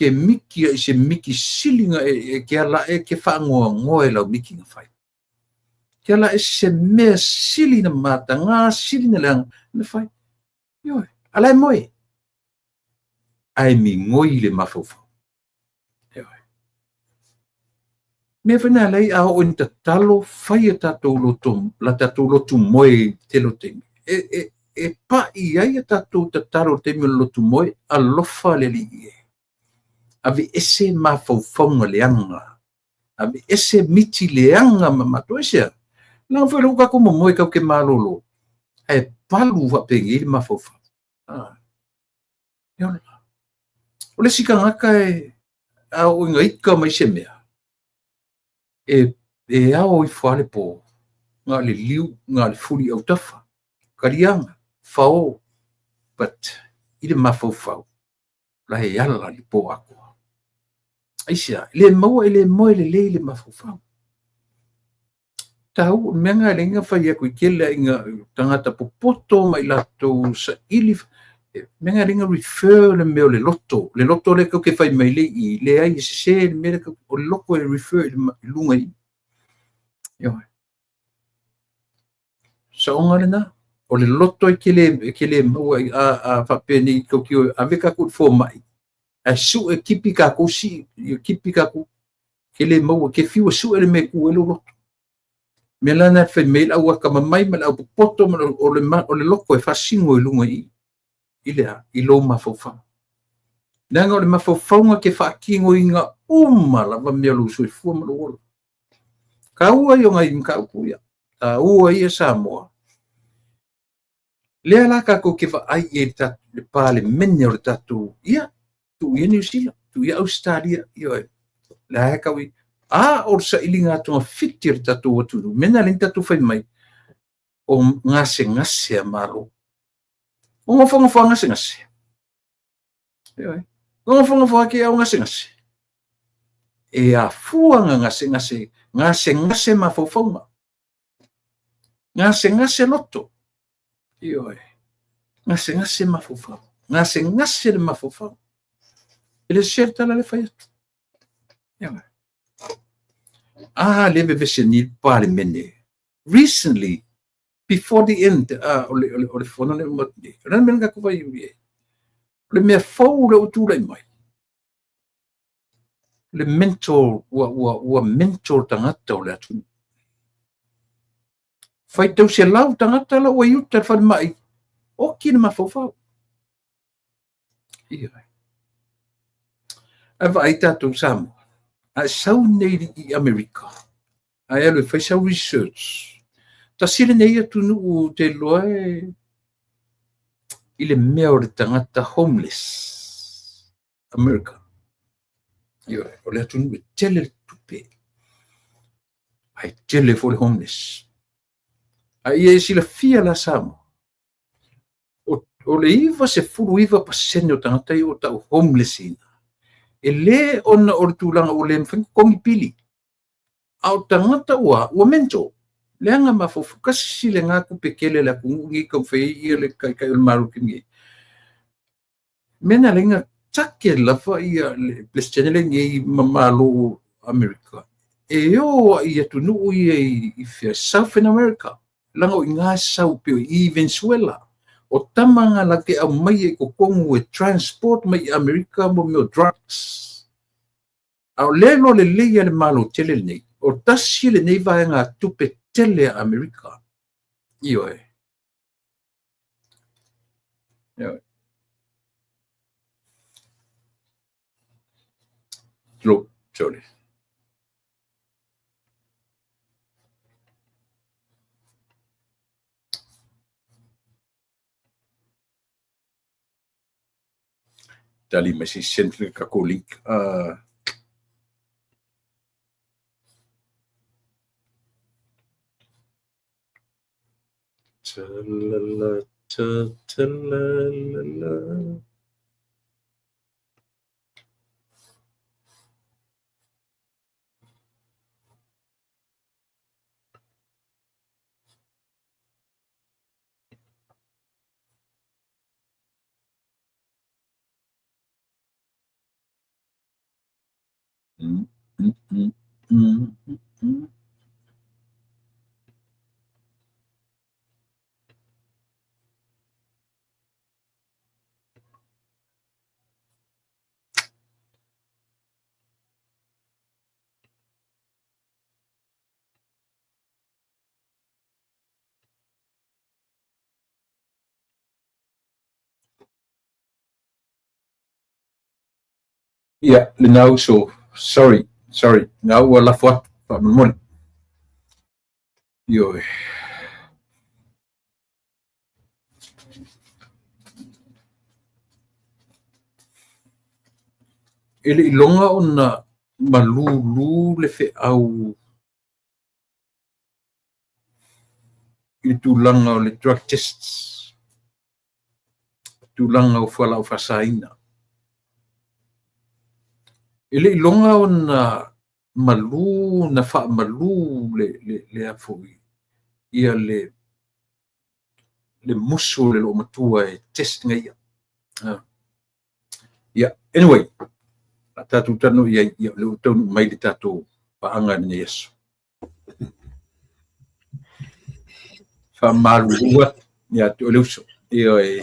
Ke miki ai se miki sili na e ke ala e ke whaangoa e lau miki na whai. Ke ala e se mea sili na mata, ngā sili na leanga, na whai. Ioe, ala e moe. Ai mi ngoi le mafaufau. Ioe. Mea whena lei a o ni tatalo whai e tātou loto, la tātou lotu moe te lo teimi. E pa i ai a tātou tatalo teimi o lotu moe, alofa le li e. Ave ese mafaufaunga leanga. Ave ese miti leanga ma mato ese. Langa fwe lo kako mo moe kau ke malolo. E palu wapengi le mafaufau. Ah. Iola. O le sika ngaka e a o inga ika mai se mea. E ao i whale po. Ngā le liu, ngā le fuli au tafa. Karianga, whao. But i le mafaufau. La he ala li po akoa. Aisia, le maua e le moe le lei le mafaufau. Tau, mea ngā le inga whai aku i kele inga tangata popoto mai latou sa ili. Mea ngā le inga refer le mea o le loto. Le loto le kau ke whai mai le i. Le ai e se le mea le kau o le loko e refer i lunga i. Ioe. Sa onga le na. O le loto e ke le maua a whapeni kau ki o ave ka ku fo mai. A su e kipi ka ku si, kipi ka ku ke le maua ke fiu su e le me ku e lo loto. Me lana whai mail au ka mamai ma au popoto ma o le loko e whasingo i lunga i lea, i lo mafaufau. Nanga o le mafaufauga ke whaakingo i ngā uma lava mea lo soifua ma lo ola. Ka ua i o ngai mkaupu ia. Ka ua ia Samoa. Lea la kākou ke vaai i le palemene o le tātou, ia, tu ia New Zealand, tu ia Australia, ia, le ae kau i, a o le sailiga atu fiti o le tātou atunu, mena le tātou whai mai, o ngase ngase a malo. O ngawha ngawha ngase ngase. Ioe. O ngawha ngawha ke au ngase ngase. E a fua ngā ngase ngase, ngase ngase mafaufauga. Ngase ngase loto. Ioe. Ngase ngase mafaufau. Ngase ngase le mafaufau. E le se tala le whai atu. Ioe. Ah, le vevese ni palemene. Recently, before the end, o le fono le umat ni. O le mea nga kuwai ui e. O le mea fau le utulai mai. Le mental, ua mental tangata o le atu. Whai tau se lau tangata la ua iuta le whare mai. O ki le mafaufau. Ia. Ai vai tātou Samoa. A sau nei i Amerika. Ai alu e whai sau research. Ta sile nei atu nuu te loa e i le mea o le tangata homeless. America. Ia, o le atu nuu e tele le tupe. Ai tele fo le homeless. A ia e sila fia la Samoa. O le 99% o tangata i o tau homeless ina. E le ona o le tūlanga o le mwhangi kongi pili. A o tangata ua mento. Leanga mafaufau kasi le ngā kupe kele le aku ngi kau whai ia le kai kai o le maru ki ngi. Mena le nga take lava ia le presidente le ngi mamalo Amerika. E o i atu nuu ia i fia Southern America. Langa o i ngā sau peo i Venezuela. O tamanga la ke au mai e kokongu e transport mai i Amerika mo meo drugs. A o le lo le leia le malo tele nei. O tasi le nei vai ngā tupe tele a Amerika. Ioe. Ioe. Lo, sorry. Tali mai si send le kako link. Ta-la-la, ta-ta-la-la-la. Mm, mm, mm, mm, mm, mm. Ia, lena uso, sorry, sorry, na ua lafo atu, faamolemole. Ioe. E le i loga ona malūlū le feau i le tulaga o le drug tests, tulaga o fualaau faasaina. E le i loga ona malū na faamalu le le le a foi ia le le musu o le loomatua e test nga ia. Ia, anyway, a tatou talanoa i ai, ia, o lea ua taunuu mai le tatou paaga i lenei aso. Faamalulu atu ia te oe le uso. Ioe,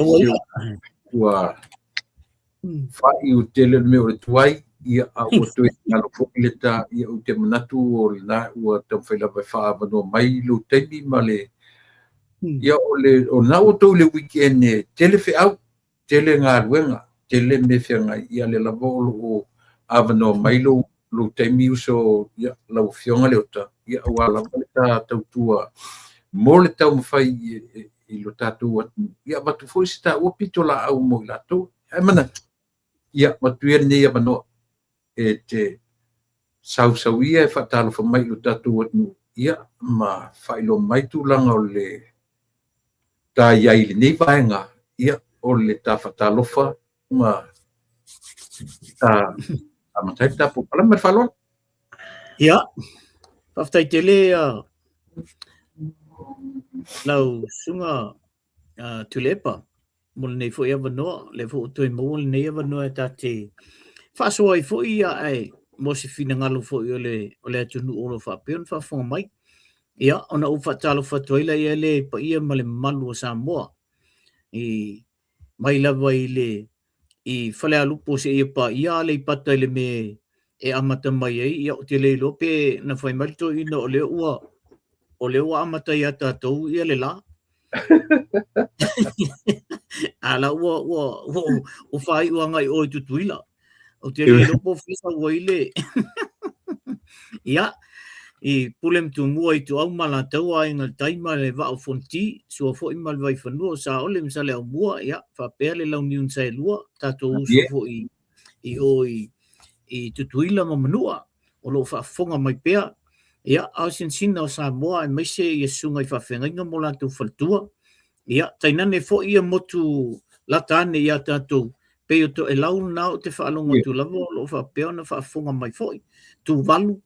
ua faaiu tele le mea o le tuai, ia, a ua toe galo foi le ta, ia, ou te manatu o lena ua taumafai lava e faaavanoa mai lou taimi ma le, ia, o le, o lena ua outou i le weekend e tele feau, tele galuega, tele mea feagai, ia lea lava o lo o avanoa mai lou, lou taimi uso, ia, lau Afioga Leota, ia, aua lava le ta tautua mo le taumafai i lo tatou atunuu, ia avatu foi se taua pitolaau mo i latou. Ae manatu, ia, avatu ia lenei avanoa e te sausauia e faatalofa mai i lo tatou atunuu, ia, ma faailoa mai tulaga o le ta i ai i lenei vaega, ia, o le ta faatalofa ma ta amata ai le ta polokalame. Ma le faaaloalo. Ia, faafetai tele lau susuga Tuilaepa mo lenei foi avanoa, lea foi ua toe maua lenei avanoa e ta te faasoa ai foi ia ae mo se finagalo foi o le o le atunuu o lo o faapea ona faafofoga mai. Ia, ona ou faatalofa atu ai lea i le paia ma le mamalu o Samoa i mai lava i le i Falealupo seia paia Aleipata i le mea e amata mai ai, ia ou te le iloa pe na fai mai le toeaina o lea ua o lea ua amata ia tatou ia le la. A la ua ua ua, ua faaiu agai o i Tutuila. Ou te le iloa po o fea sau ai le ia i Pule ma Tumua i Ituau ma Alataua, Aiga i le Tai ma le Vaa o Fonoti, Sua foi ma le Vaifanua o Saole ma Saleaaumua, ia faapea le Launiu na Saelua, tatou uso foi i o i Tutuila ma Manua o lo o faafofoga mai pea. Ia, a o sinsina o Samoa aemaise ia susuga i faafeagaiga ma o latou faletua. Ia, tainane foi ia motu lata ane ia tatou, pei o Toelau lena ou te faalogo atu lava o lo o faapea ona faafofoga mai foi. Tuvalu,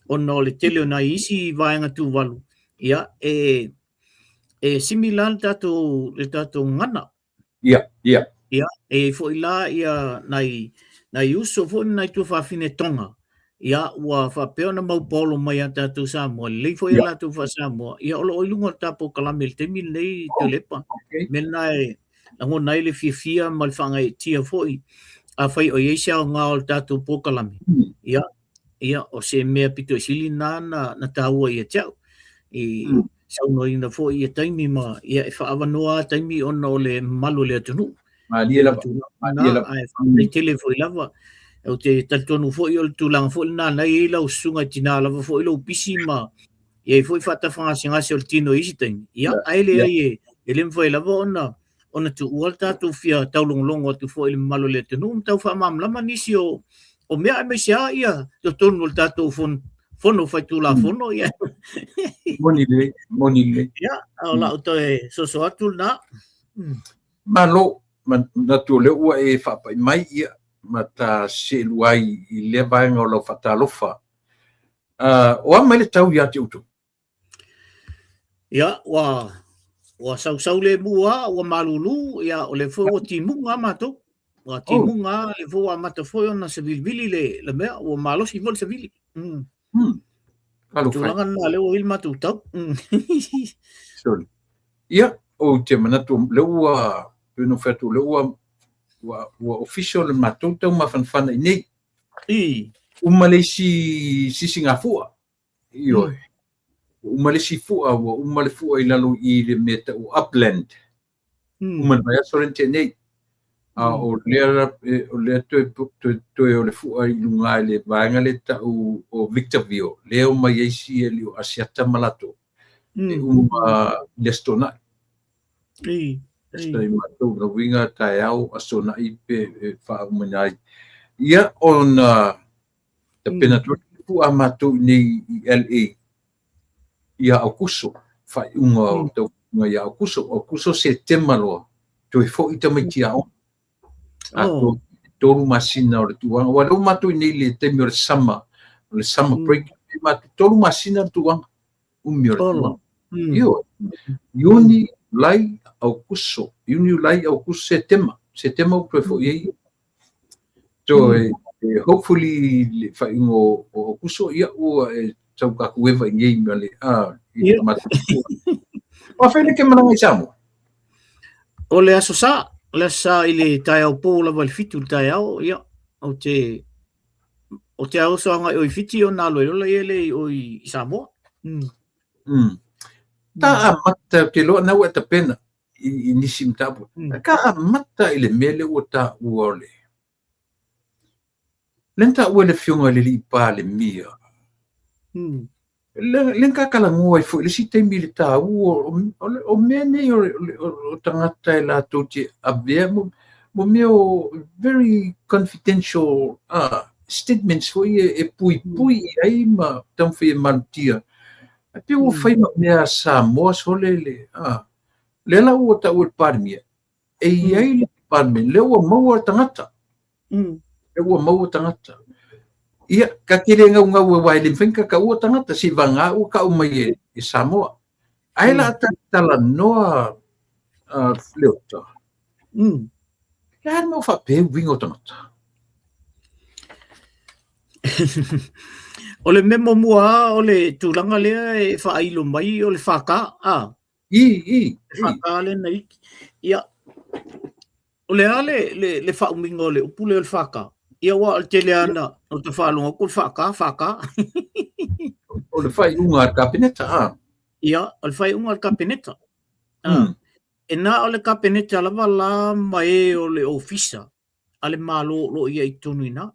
ona o le tele o nai isi vaega Tuvalu, ia, e similar le tatou gagana. Ia, ia. Ia, e i ai foi la ia nai, nai uso foi ma nai tuafafine Tonga, ia ua faapea ona maupaolo mai ia tatou Samoa, lelei foi a latou faa-Samoa, ia o lo o i luga o le ta polokalame i le taimi lenei, Tuilaepa. Okay. Mea lena e lagona ai le fiafia ma le faagaeetia foi, afai o i ai se aoga o le tatou polokalame, ia, ia o se mea pito i sili lena na taua ia te au. I saunoaina foi ia taimi ma ia e faaavanoa lava taimi ona o le mamalu o le atunuu. Malie lava. Malie lava. Ae faafetai tele foi lava. Ou te talitonu foi o le tulaga foi lena na i ai lau susuga i tina lava foi lou pisi ma i ai foi faatafagasegase o le tino i isi taimi. Ia, ae leai e le mafai lava ona tuua le tatou fia taulogologo atu foi i le mamalu o le atunuu ma tau faamalamalama nisi o mea aemaise lava ia totonu o le tatou fono faitulafono. Ia. Moni lelei, moni lelei. Ia, o lau toe soso atu lena. Malo, manatu o lea ua e faapai mai ia ma ta seelua ai i lea vaega o lau faatalofa. O a mai le tau ia te outou? Ia, ua sausau lemu lava, ua malulu, ia, o lea foi ua timuga lava matou. Ua timuga lava le foi ua amata foi ona savilivili le le mea, ua malosi foi le savili. Talofa e. Tulaga lena lea ua i ai le matou tau. Sorry. Ia, ou te manatu lea ua, pei ona ou fai atu, lea ua, ua, ua official le matou taumafanafana i nei. Uma le isi sisigafua. Ioe. Ua uma le isi fua, ua uma le fua i lalo i le mea tau Upland. Uma le vaiaso lea na tea nei. A o lea, o lea toe, toe, toe o le fua i luga i le vaega lea tau o Victorville, lea omai ai si alii o Asiata ma latou. E uma i le Aso Toonai. Aso Toonai matou, lona uiga taeao Aso Toonai pe e faaumaina ai. Ia, ona tapena atu ai le fua a matou i nei i LA ia Aokuso, faaiuga o tauga ia Aokuso, Aokuso, Setema loa, toe foi tamaiti aoga. Atoa 3 masina o le tuaga. Aua o lea ua matou i nei i le taimi o le summer, o le summer break, e matou 3 masina le tuaga, umi o le tuaga. Ioe. Iuni, Iulai, Aokuso, Iuni, Iulai, Aokuso, Setema. Setema ua toe foi ai. So, hopefully le faaiuga o Aokuso, ia ua e tau kakueva i nei ma le a i le matou. Ua fai le ke malaga i Samoa? O le Aso Sa, o le Aso Sa i le taeao pō lava i le 7 i le taeao, ia, ou te ou te oso agai i o i Fiti ona alu ai loa lea i o i Samoa. Ta amata, ou te iloa na ua e tapena i nisi mataupu. Ka amata i le mea lea ua taua o le lea na taua e le Afioga i le Alii Palemia. Lea na talanoa ai foi i le isi taimi i le taua o mea nei o tagata e latou te avea mo mea o very confidential statements foi e puipui i ai ma taumafai e malutia. Ae pei ua fai ma mea a Samoa sole le, lea la ua taua e le Palemia, e i ai le department, lea ua maua le tagata. Lea ua maua tagata. Ia, ka te le gaugau aua e le mafai ona tataua tagata, seivaga ua tau mai e Samoa. Ae la a talanoa Leota, le a le mea ua faapea uiga o tagata? O le mea muamua lava o le tulaga lea e faailo mai o le FK, a? I, i, i. FK lea na iki. Ia, o le a le, le, le faaumiga o le upu lea o le FK? Ia, aua o le tele lava na, ou te faalogo atu o le FK, FK. O le faaiuga a le Kapeneta, a? Ia, o le faaiuga a le Kapeneta. A, e na o le Kapeneta lava la ma e o le ofisa a le Malo o lo o i ai i totonu i ina.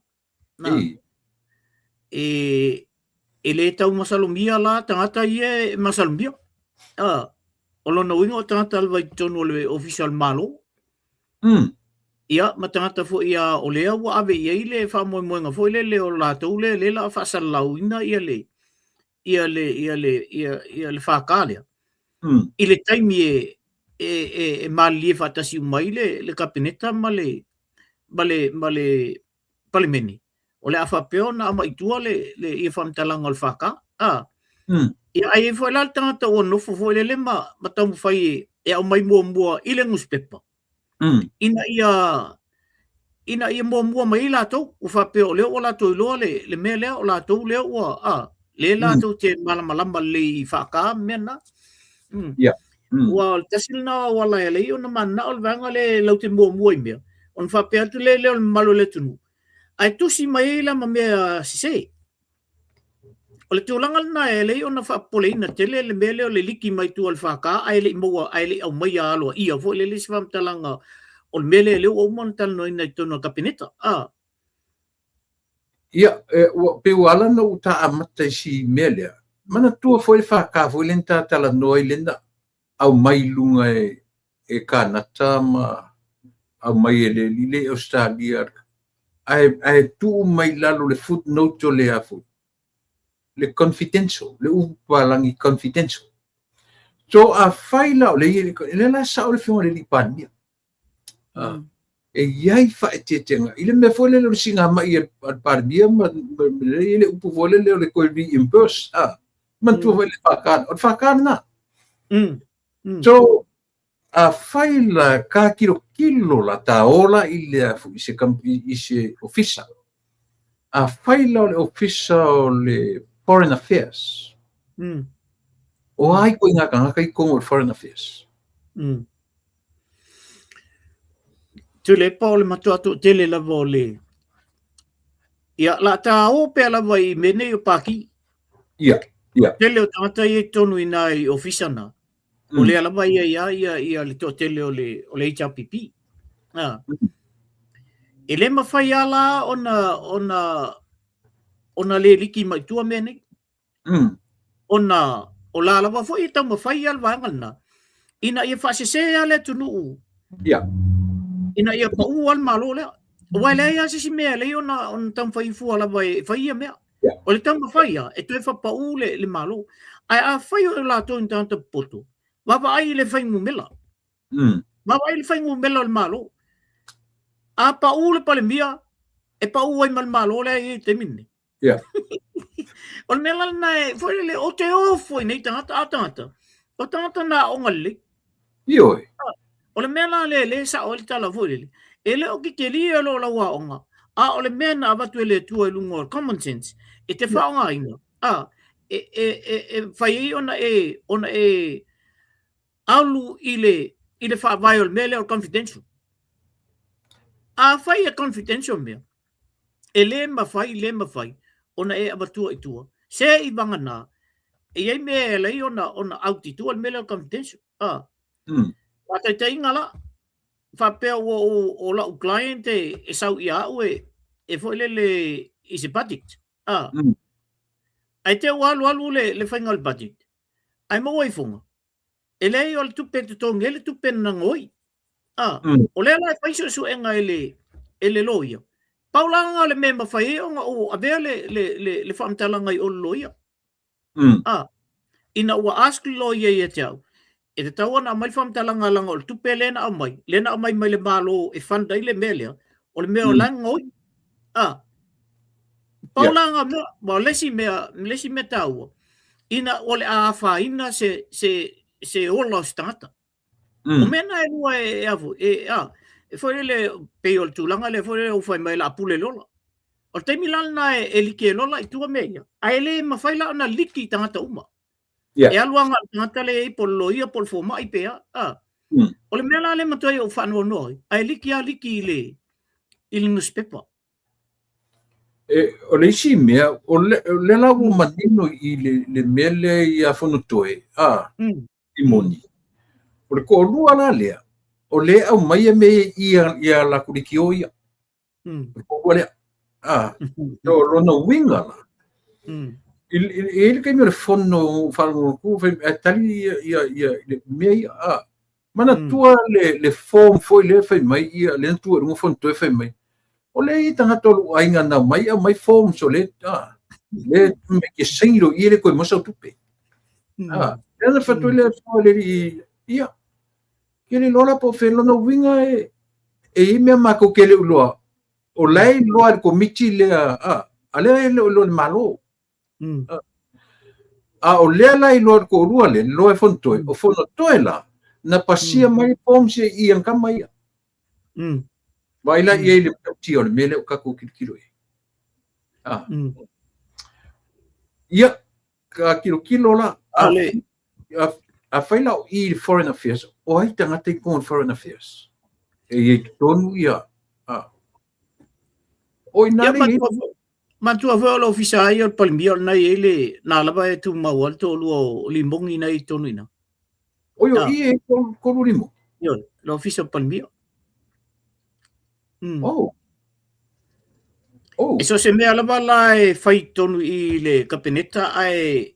Na, e, e le tau masalomia la tagata ia e masalomia. A, o lona uiga o tagata lava i totonu o le ofisa o le Malo. Ia, ma tagata foi a o lea ua ave i ai le faamoemoega foi lele o latou lea lea la faasalalauina ia le ia le ia le ia, ia le FK lea. I le taimi e e e, e malilie faatasi uma ai le le Kapeneta ma le ma le ma le Palemene, o le a faapea ona aumai i tua le, le ia faamatalaga o le FK. A. Ia, ae i ai foi la le tagata ua nofo foi lele ma, ma taumafai e, e aumai muamua i le nusipepa. Ina ia ina ia muamua mai ai latou, ua faapea o lea ua latou iloa le, le mea lea, o latou lea ua, a, lea latou te malamalama lelei i FK ma mea na. Yeah. Ua o le tasi lena o auala e ala ai ona mananao le vaega lea latou te muamua i mea, ona faapea atu lea lea o le mamalu o le atunuu, ae tusi mai ai la ma mea sese. O le tulaga lena e ala ai ona faapopoleina tele le mea lea o le liki mai tua o le FK ae le i maua ae le i aumaia aloaia foi lele se faamatalaga o le mea lea lea ua uma ona talanoaina i totonu o le Kapeneta. A. Ia, ua, pei ua ala ona ou ta amata i si mea lea. Manatua foi le FK foi lea na ta talanoa ai lea na aumai i luga e, e Kanata ma aumai e le alii lea i Ausetalia, ae, ae tuu mai i lalo le footnote o le a foi, le confidential, le upu palagi confidential. So afai la o lea e i ai, lea la e sao le Afioga i le Alii Palemia. E i ai faaeteetega i le mea foi lele o le siigamai a le Palemia ma le i ai le upu foi lele o le toe reimburse. Manatua foi le FK, o le FK lena. So, Afai la ka tilotilo la ta ola i le i se i se ofisa. Afai la o le ofisa o le Foreign Affairs. O ai ko ngā tangata i tonu o le Foreign Affairs? Tuilaepa o le matua toatele lava o le ia la ta o pea lava i mea nei o Paki. Ia, ia. Tele o tagata ia i totonu i nā i ofisa na. O lea lava ia ia ia ia le toatele o le o le HRPP. Ah. E le mawhai a la ona ona ona le liki mai tua mea nei. Ona o la lava foi e taumafai ia le vaega lena ina ia faasese a le atunuu. Ina ia pau a le Malo lea. Aua e leai lava se isi mea e lei ona ona taumafai fua lava e fai ia mea. O le taumafai ia e toe faapau le, le Malo. Ae afai o latou ni tagata popoto, vaavaai i le fuainumera. Vaavaai i le fuainumera o le Malo. A pau le Palemia, e pau ai ma le Malo lea e i ai i le taimi lenei. O le mea la lena e foi lele, o te o foi nei tagata, a tagata, o tagata na aoga lelei. Ioe. O le mea la lea le sao ai le tala foi lele, e le o kekelia lo lau aoga, a o le mea na avatu e le Atua i luga o le common sense, e te faaaogaina, a, e, e, e, e fai ai ona e, ona e alu i le, i le faavae o le mea lea o le confidential. Afai e confidential mea, e le mafai, le mafai ona e avatua i tua. Se i vagana, e i ai mea e ala ai ona, ona out i tua le mea lea o le confidential. Ah. Faataitaiga la, faapea ua o, o lau client e, e sau ia au e, e foi lele i se budget. Ah. Ae te ua alu alu le, le faiga o le budget. Ae maua ifoga, e leai o le tupe e totogi ai le tupe na gaoi. Ah, o lea la e fai suesuega e le, e le loia. Pau la lena o le mea e mafai ai ona ou avea le, le, le, le faamatalaga i o le loia. Ah, ina ua ask le loia ia te au, e tatau ona aumai le faamatalaga leaga o le tupe lea na aumai, lea na aumai mai le Malo e fund ai le mea lea, o le mea o la e gaoi. Ah, pau la lena mea, ma o le isi mea, le isi mea taua, ina o le a afaina se, se, se ola o se tagata. O mea na e lua e, e afu, e, a, e foi lele, pei o le tulaga lea foi lele ua fai mai la pule lola. O le taimi la lena e, e like lola i tua mea ia, ae le mafai la ona liki i tagata uma. E alu agai i le tagata lea e i ai po o le loia po o le fomai pe a. A. O le mea la lea e matua ai ou faanoanoa ai, ae liki lava liki i le, i le nusipepa. E, o le isi mea, o le, o le la ua manino i le, le mea lea ia Fonotoe, a, i moni. O le toalua la lea, o lea e aumai mea ia, ia latou leitio ia. O le toalua lea. A, o lona uiga la, i, i, i le taimi o le fono faalogologo atu, fai, tali ia, ia, ia, le mea ia, a, Manatua le, le form foi lea fai mai ia, lea na tuu i luga Fonotoe fai mai, o lea e i ai tagata o lou aiga na omai aumai forms o lea, a, lea mai ke saini loa i i e le toe maua sau tupe. A, lea na fai atu ai le afioga i le alii, ia, ke le iloa la po o fea lona uiga e, e i ai mea matou te le o iloa, o la e iloa e le komiti lea, a, a lea e le o iloa e le Malo. A o lea la iloa le toalua lea, iloa e Fonotoe, o Fonotoe la, na pasia mai forms ia i ana tama ia. Vaai la i ai le matautia o le mea lea o tatou tilotilo i ai. Ah. Ia, ka tilotilo la, a, a, afai la o i le Foreign Affairs, o ai tagata i totonu o le Foreign Affairs? E i ai totonu ia, ah. O ina le i Matua foi o le ofisa ai o le Palemia o lena e i ai le, na lava e tumau ai le toalua o Limogi na i totonu i ina. Oi o i e tolu Limogi? Ioe, le ofisa o le Palemia. Oh. Oh. E so o se mea lava la e fai i totonu i le Kapeneta ae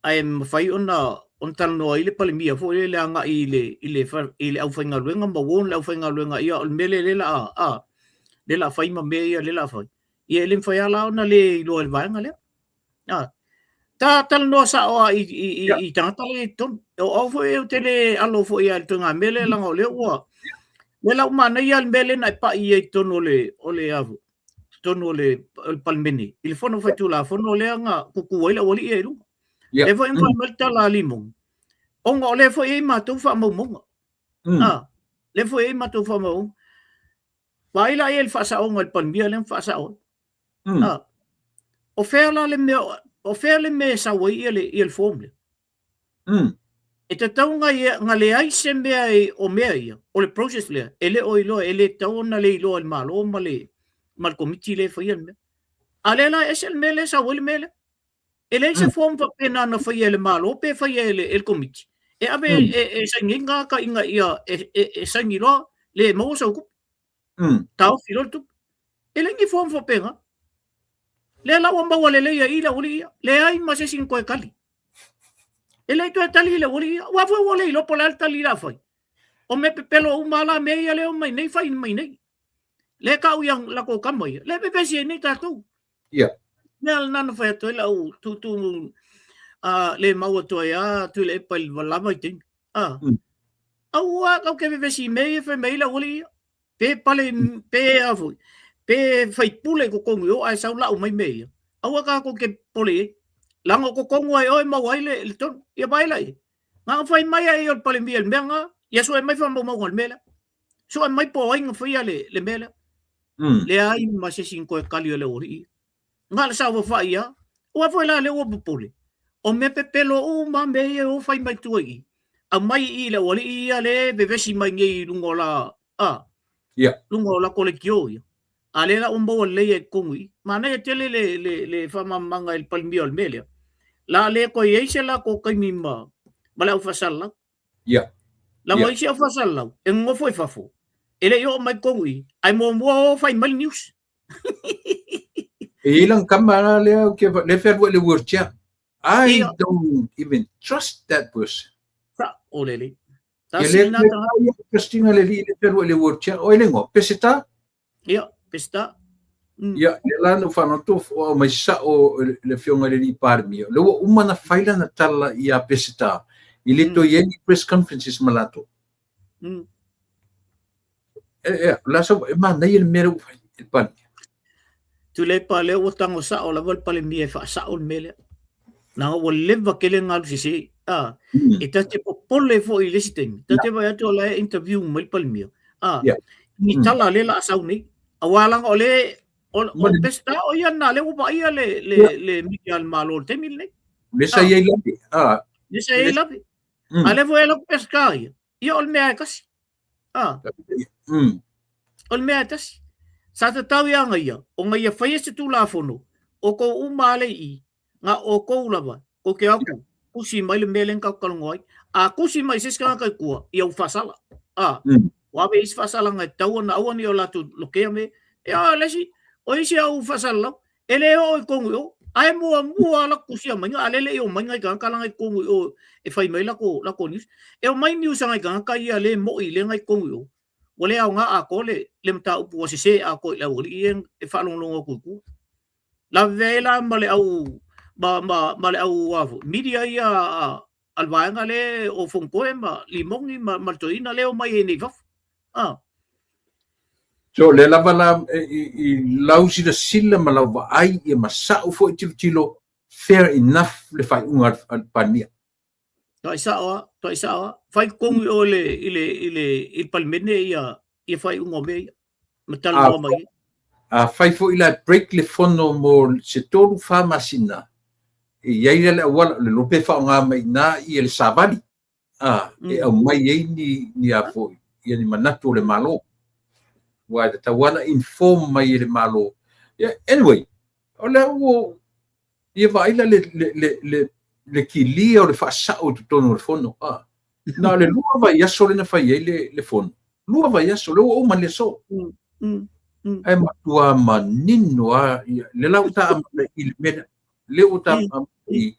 ae mafai ona ona talanoa ai le Palemia foi lele agai i le i le i le aufaigaluega ma warn le aufaigaluega ia o le mea lea lea la a lea la fai ma mea ia lea la fai ia e le mafai lava la ona le iloa e le vaega lea a ta talanoa sao lava i i i, i tagata lea i totonu o au foi ou te le alo foi lava i le ituaiga mea lea leaga o lea ua lea la ua manaia le mea lea na e pai ai i totonu o le o le a totonu o le, o le Palemene, i le Fono Faitulafono lea na kuku ai le aualii ia i luga. Yeah. Lea foi na fai mai le tala a Limoni, ona o lea foi e i ai matou faamaumauga. Ah, lea foi e i ai matou faamaumauga. Vaai la i ai le faasaoga i le Palemia lea na faasao ai. Ah, o fea la le mea, o fea le mea e sau ai ia le, ia le form lea? E tatau na, ia, na leai se mea e, o mea ia, o le process lea, e le o iloa, e le tatau ona le iloa e le Malo ma le, ma le komiti lea e faia le mea. A lea la e ese le mea lea e sau ai le mea lea. E leai se form faapena na faia e le Malo pe faia e le, e le komiti. E ave e, e saini ai tagata ina ia e, e, e saini loa le maua sau tupe. Taofi loa le tupe. E leai ni form faapena. Lea la ua maua lelei ai i le aualii ia. Leai ma se isi na toe tali. E le toe tali le aualii ia. Aua foi ua le iloa po o le a le tali o le a fai. O mea pepelo uma lava la mea ia lea e omai nei fai mai nei. Lea e tau ia latou tama ia. Lea e vevesi ai nei tatou. Ia. Mea lena na fai atu ai lau tūtū le mau atu ai a Tuilaepa i le lava i taimi. Aua kau ke vevesi i mea ia fai mai ai le aualii ia. Pe pale, pe a foi, pe faipule i totonu i o ae sau lau mai mea ia. Aua tatou te popole i ai. Leaga o totonu lava i o e maua ai le, le tonu. Ia vaai la i ai. Na ona fai mai ai o le Palemia i le mea lena, ia sue mai faamaumauga o le mea lea. Sue mai po o ai na faia le, le mea lea. Leai ma se isi na toe tali o le aualii ia. Na o le saofafai lava. Aua foi la lea ua popole. O mea pepelo uma mea ia e o fai mai tua i i. Aumai i i le aualii ia lea e vevesi mai nei i luga o la, a, luga o lako leitio ia. A lea la ua maua lelei ai i totonu i i. Manaia tele le, le, le faamalamalamaga e le Palemia o le mea lea. La le toe i ai se latou taimi ma, ma le au faasalalau. Leaga o isi au faasalalau, e nonofo i fafo, e le i oo mai i totonu i i, ae muamua o fai mai le news. E i ai lana tama la lea ou te lea e fealuai i le wheelchair. I don't even trust that person. Sa, o lelei. Ia le le ia trusting le li le fealuai i le wheelchair. O ai le igoa? Peseta? Ia, Peseta. Ia, lea la na ou faalogo atu o aumai sao le afioga i le alii Palemia, lea ua uma ona fai lana tala ia Peseta, e le toe i ai ni press conferences ma latou. E, la sau, e manaia le mea lea ua fai e le Palemia. Tuilaepa lea ua tago sao lava le Palemia e faasao le mea lea. Leaga ua leva tele ona alu sese. A, e ta te popole foi i le isi taimi. Ta te vaai atu o la e interview mai le Palemia. A, ni tala lea la a sau nei. Aua leaga o le o, o Peseta o ia na lea ua vaaia le le le media a le Malo i le taimi lenei. Le sa i ai lave. A. Le sa i ai lave. A lea foi e lau Peseta ia. Ia o le mea e tasi. Ah. O le mea e tasi. Sa tatau ia nga ia, o nga ia faia se Tulafono, o kou uma ale i, nga o kou lava, ko ke aku, kusi mai le mea lea na tatou talanoa ai. A kusi mai se isi tagata i tua, ia ua faasala. Ah. Ua ave i isi faasalaga e tatau ona aua ne i o latou lokea me. E a le isi, o isi au faasalalau, E le oo i totonu i o, ae muamua lava latou tusia maiga, a o lea e le i omai nai tagata la i totonu i o e fai mai latou, latou news. E omai news a nai tagata ia le moi lea na i totonu i o, ua le aoga atoa le, le mataupu ua sese atoa i le aualii ia e faalogologo atu i tua. Lavevea ai la ma le au, ma, ma, ma le au a foi, media ia a, a le vaega lea o Fonotoe ma Limoni ma, ma le toeaina lea e omai ai nei i fafo. Ah. So, lea lava la i, i lau silasila ma lau vaai ia ma sa'u foi tilotilo, fair enough le faaiuga a le Palemia. Toai sa'o a, toai sa'o a. Fai totonu i o i le, i le, i le, i le Palemene ia, ia faaiuga o mea ia. Ma talanoa mai ai. A fai foi la e break le fono mo se 3, 4 masina, e i ai la le auala, le iloa pe faaaoga mai i ina ia le savali. A, e aumai ai ni, ni a foi, ia ni manatu o le Malo. Aua e tatau lava ona inform mai e le Malo. Yeah, anyway, o lea ua, ia vaai la le, le, le, le, le kilia o le faasao i totonu o le fono. A, na o le 2 vaiaso lea na fai ai le, le fono. 2 vaiaso, lea ua uma le aso. Ae matua manino lava, ia, lea la ua ta amata i le mea lea. Lea ua ta amata i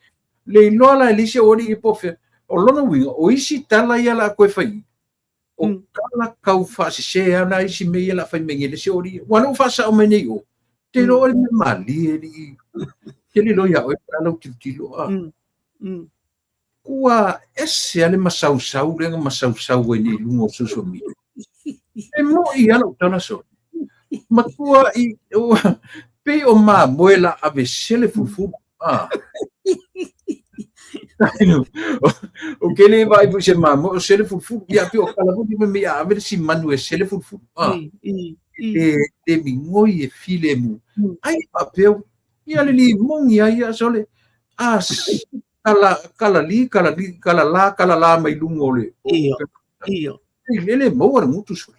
le iloa la e le isi aualii po o fea. O lona uiga, o isi tala ia la koe fai, o tala kau faasese lava la isi mea ia la fai mai nei le isi aualii. Aua o lea ua faasao mai nei o, te iloa oe le mea malie alii. Te le iloa ia oe pe a lau tilotilo a. Ua ese lava le masausau lea na masausau ai nei i luga o social media. E mo'i lava lau tala sole. Matua i, ua, pei o mamoe la ave sele fulufulu. Ah. O ke le vaai foi se mamoe o sele fulufulu. Ia pei o tala foi me ia ave le si manu e sele fulufulu. Ah. E le migoi e filemu. Ai faapea ia le limogi ai ia sole. A kala kala li kala li kala la kala la mai luga o le. Ia. Ia. E le maua le gutu sole.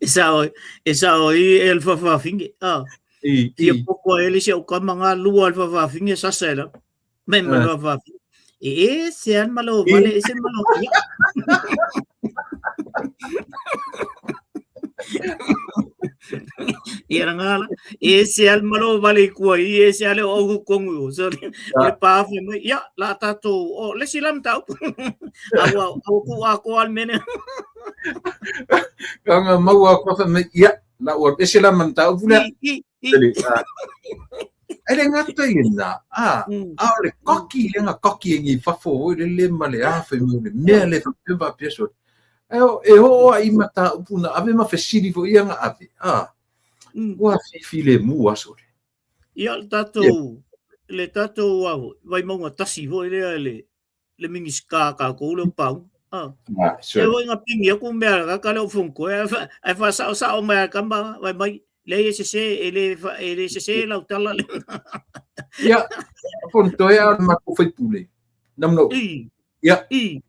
E sao, e sao i e le fafafine. Ah. I, Ia i. poko a ele si au kama ngā lua le fafafine sasa e la. Me ma le fafafine. E e se an malo vale e se malo ia. Ia la ngā la. E se al malo vale i kua i e se ale o au kongu o. So o le pāwhe mai. Ia, la tātou o le si lam tau. Aua aua ku a ko al mene. Ka nga maua koa wha mai, ia, la ua ese la man tau pulea. I, i, i. Ele, a, ele ngata i na, a, a o le koki, le nga koki e ngi fafo hoi le le ma le a whai mai le mea le whai wha pia so. E o, e ho a i mata upu na ave ma fesili fo ia nga ave, a, ua fifi le mua sore. Ia, le tātou, le tātou a Vaimauga tasi foi lea le, le Minisita a kākou le o Pau. Ah. Ah, E hoi ngā pingi aku mea ka ka leo fungko e ai fa sao sao mai a kamba vai mai le e sese e le e le sese lau tala le. Ia, fonto e a ma ko fai pule. Nam no. I. Ia. I.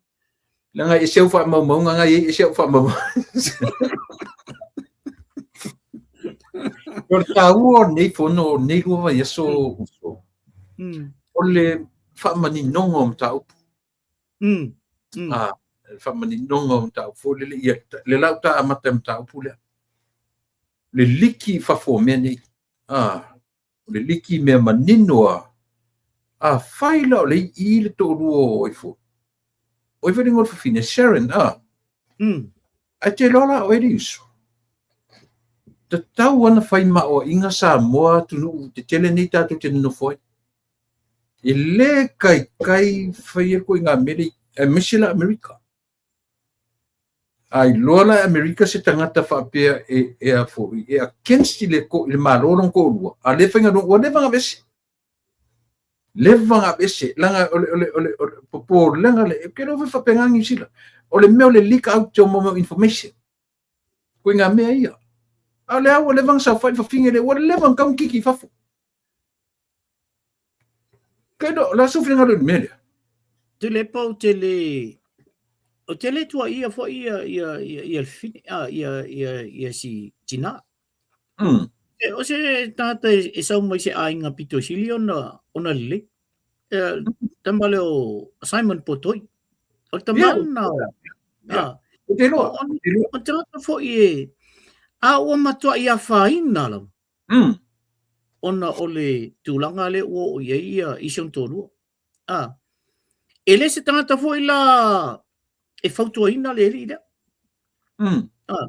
Langa e seu fa mau mau nga e seu fa mau. O le taua o lenei fono o lenei lua vaiaso uso. O le faamaninoga o mataupu. A, le faamaninoga o mataupu foi lele, ia, le la ua ta amata i mataupu lea. Le liki i fafo o mea nei. A, o le liki i mea manino a, afai la o le i le toalua o ai foi. O ai foi le igoa o le fafine, Sharon, a. Ae te iloa la oe le uso. Tatau ana fai maoaiga Samoa atunuu tetele nei tatou te nonofo ai. E le kaikai fai ai koe i ngā mele, aemaise la Amerika. A iloa la e Amerika se tagata faapea e, e a foi, e against i le, i le Malo lona toalua, a le faigaluega, ua leva ona aveese. Leva ona aveese, leaga o le, o le, o le, o le popolega le, ou te iloa foi faapena Niu Sila. O le mea o le leak out o mea o information. Koe ngā mea ia. A o lea ua leva ona saofai le fafine lea, ua leva ona tau kiki i fafo. Kei lo, la sou finagalo i le mea lea. Te le pau te le o te le tua ia foi ia ia ia ia le fafine a ia ia ia si tina. E, o se tangata e, e sau mai se aiga pito sili ona ona lelei. E, tama lea o Simon Potoi. O le tama Yeah. lena o Yeah. O te loa. O, o tagata foi e a ua matuai afaina lava. Ona o le tulaga lea ua oo i ai ia i si ona toalua. A, e le se tagata foi la e fautuaina le alii lea. A,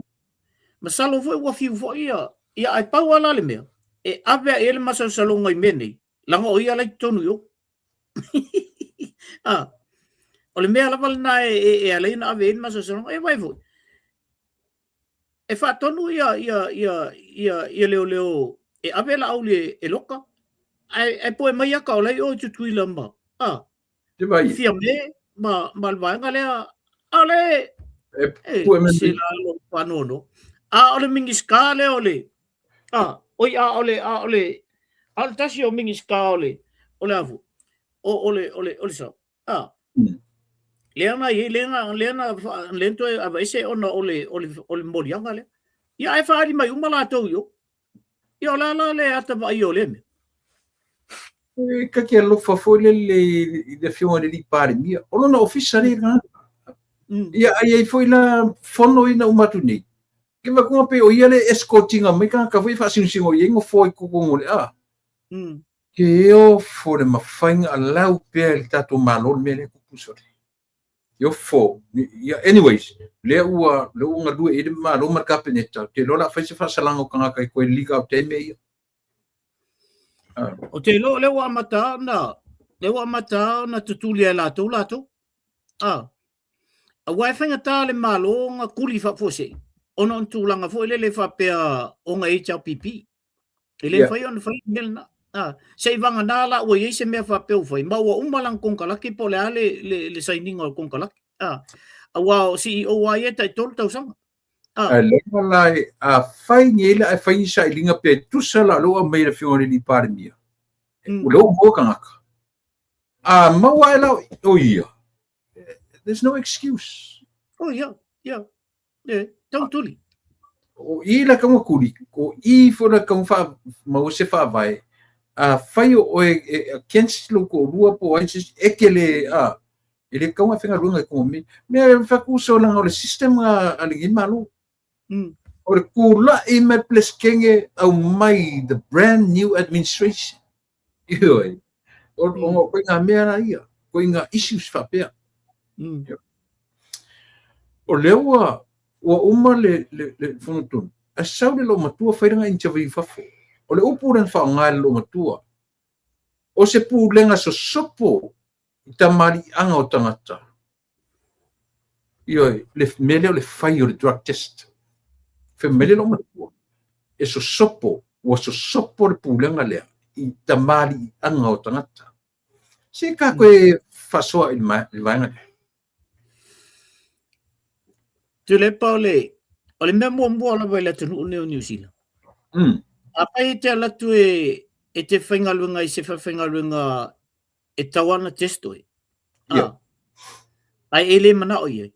masalo foi ua fiu foi ia, ia ae pau lava la le mea, e ave ae i ai le masalosaloga i mea nei, leaga o ia la i totonu i o. A, o le mea lava lena e, e, e ala ai ona ave i ai le masalosaloga, e vaai foi, e faatonu ia ia ia ia ia leoleo e ave Laauli e loka ae ae poe mai aka o la i o i Tutuila ma a Te vai. Fiame ma ma le vaega lea a o le E e pue mai. se la lo faanono a o le Minisita lea o le a oi a o le a o le a o le tasi o Minisita o le o le afu o o le o le o le sao A. Lea na i ai, lea na, lea na, lea na toe aveese ona o le, o le, o le moliaga lea. Ia, ae faaali mai uma latou i o. Ia, o le a la le ata vaaia o lea mea? E ka te alofa foi lele i le afioga i le alii Palemia. O lona ofisa lea i le tagata. Ia, a i ai foi la fono ia na uma atu nei. Ke vaai pei o ia le escortinga mai tagata foi e faasinosino i ai nofoa i totonu o le a. Ke ofo le mafaiga alau pea i le tatou Malo le mea lea e tupu sole. Ke ofo. Ia, anyways, lea ua, lea ua galue i ai le Malo ma le Kapeneta, ou te iloa o le a fai se faasalaga o tagata e toe leak out ai mea ia. Ou te iloa lea ua amata ona, lea ua amata ona tutuli e latou latou. Ah. Aua e faigata le Malo ona kuli faafuasei, ona o ni tulaga foi lele faapea o ona HRPP. E le mafai ona fai le mea lena. A, se i vagana la ua i ai se mea faapea ua fai, ma ua uma lana konekarate po o le a le, le, le sainiga o le konekarate. A, aua o CEO lava ia e tai 3 tausaga. A. Ae leva la e, afai nei la e fai ni sailiga pe tusa la o lea ua aumai e le Afioga i le Palemia, o lea ua maua tagata. A maua ae la o ia, there's no excuse. Oh, ia, ia. E, tau tuli. O i la kaunga kuli, o i foi la kaunga wha, maua se whaavae, a whai o oe e, against lo ko lua po ai se e ke le a e le kaunga whenga ruanga e kongo me me e whakuso langa o le system a, a le ngi malo. O le kula'i mai Pelesitene au mai the brand new administration. Ioe. O, o, koe ngā mea la ia, koe ngā issues whapea. O lea ua, ua uma le, le, le fono tonu, a sau le loomatua fai lana interview i fafo. O le upu lea na faaaoga e le loomatua, o se pulega sosopo i tamaliiaga o tagata. Ioe, le mea lea o le fai o le drug test. Fai mai le loomatua, e sosopo, ua sosopo le pulega lea i tamaliiaga o tagata. Se ka koe faasoa i le vaega lea. Tuilaepa o le, o le mea muamua lava i le atunuu lenei o Niu Sila. Afai e te alu atu e, e te faigaluega i se falefaigaluega e tau ana test oe. Yeah. Ae e le manao i ai.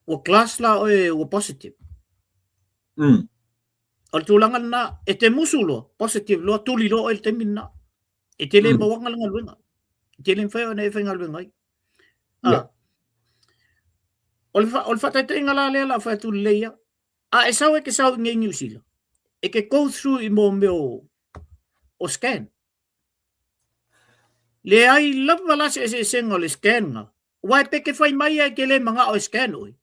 Ua class la oe ua positive. O le tulaga lena, e te musu loa, positive loa, tuli loa oe i le taimi lena. E te le mauaga le galuega. E te le mafai ona e faigaluega ai. Yeah. O le, o le faataitaiga la lea la fai atu lelei ia. A e sau e ke sau i nei New Zealand, e ke go through i mō mea o, o scan. Leai lava la se eseesega o le scan nga. Aua e peke fai mai ia e te le manao e scan oe.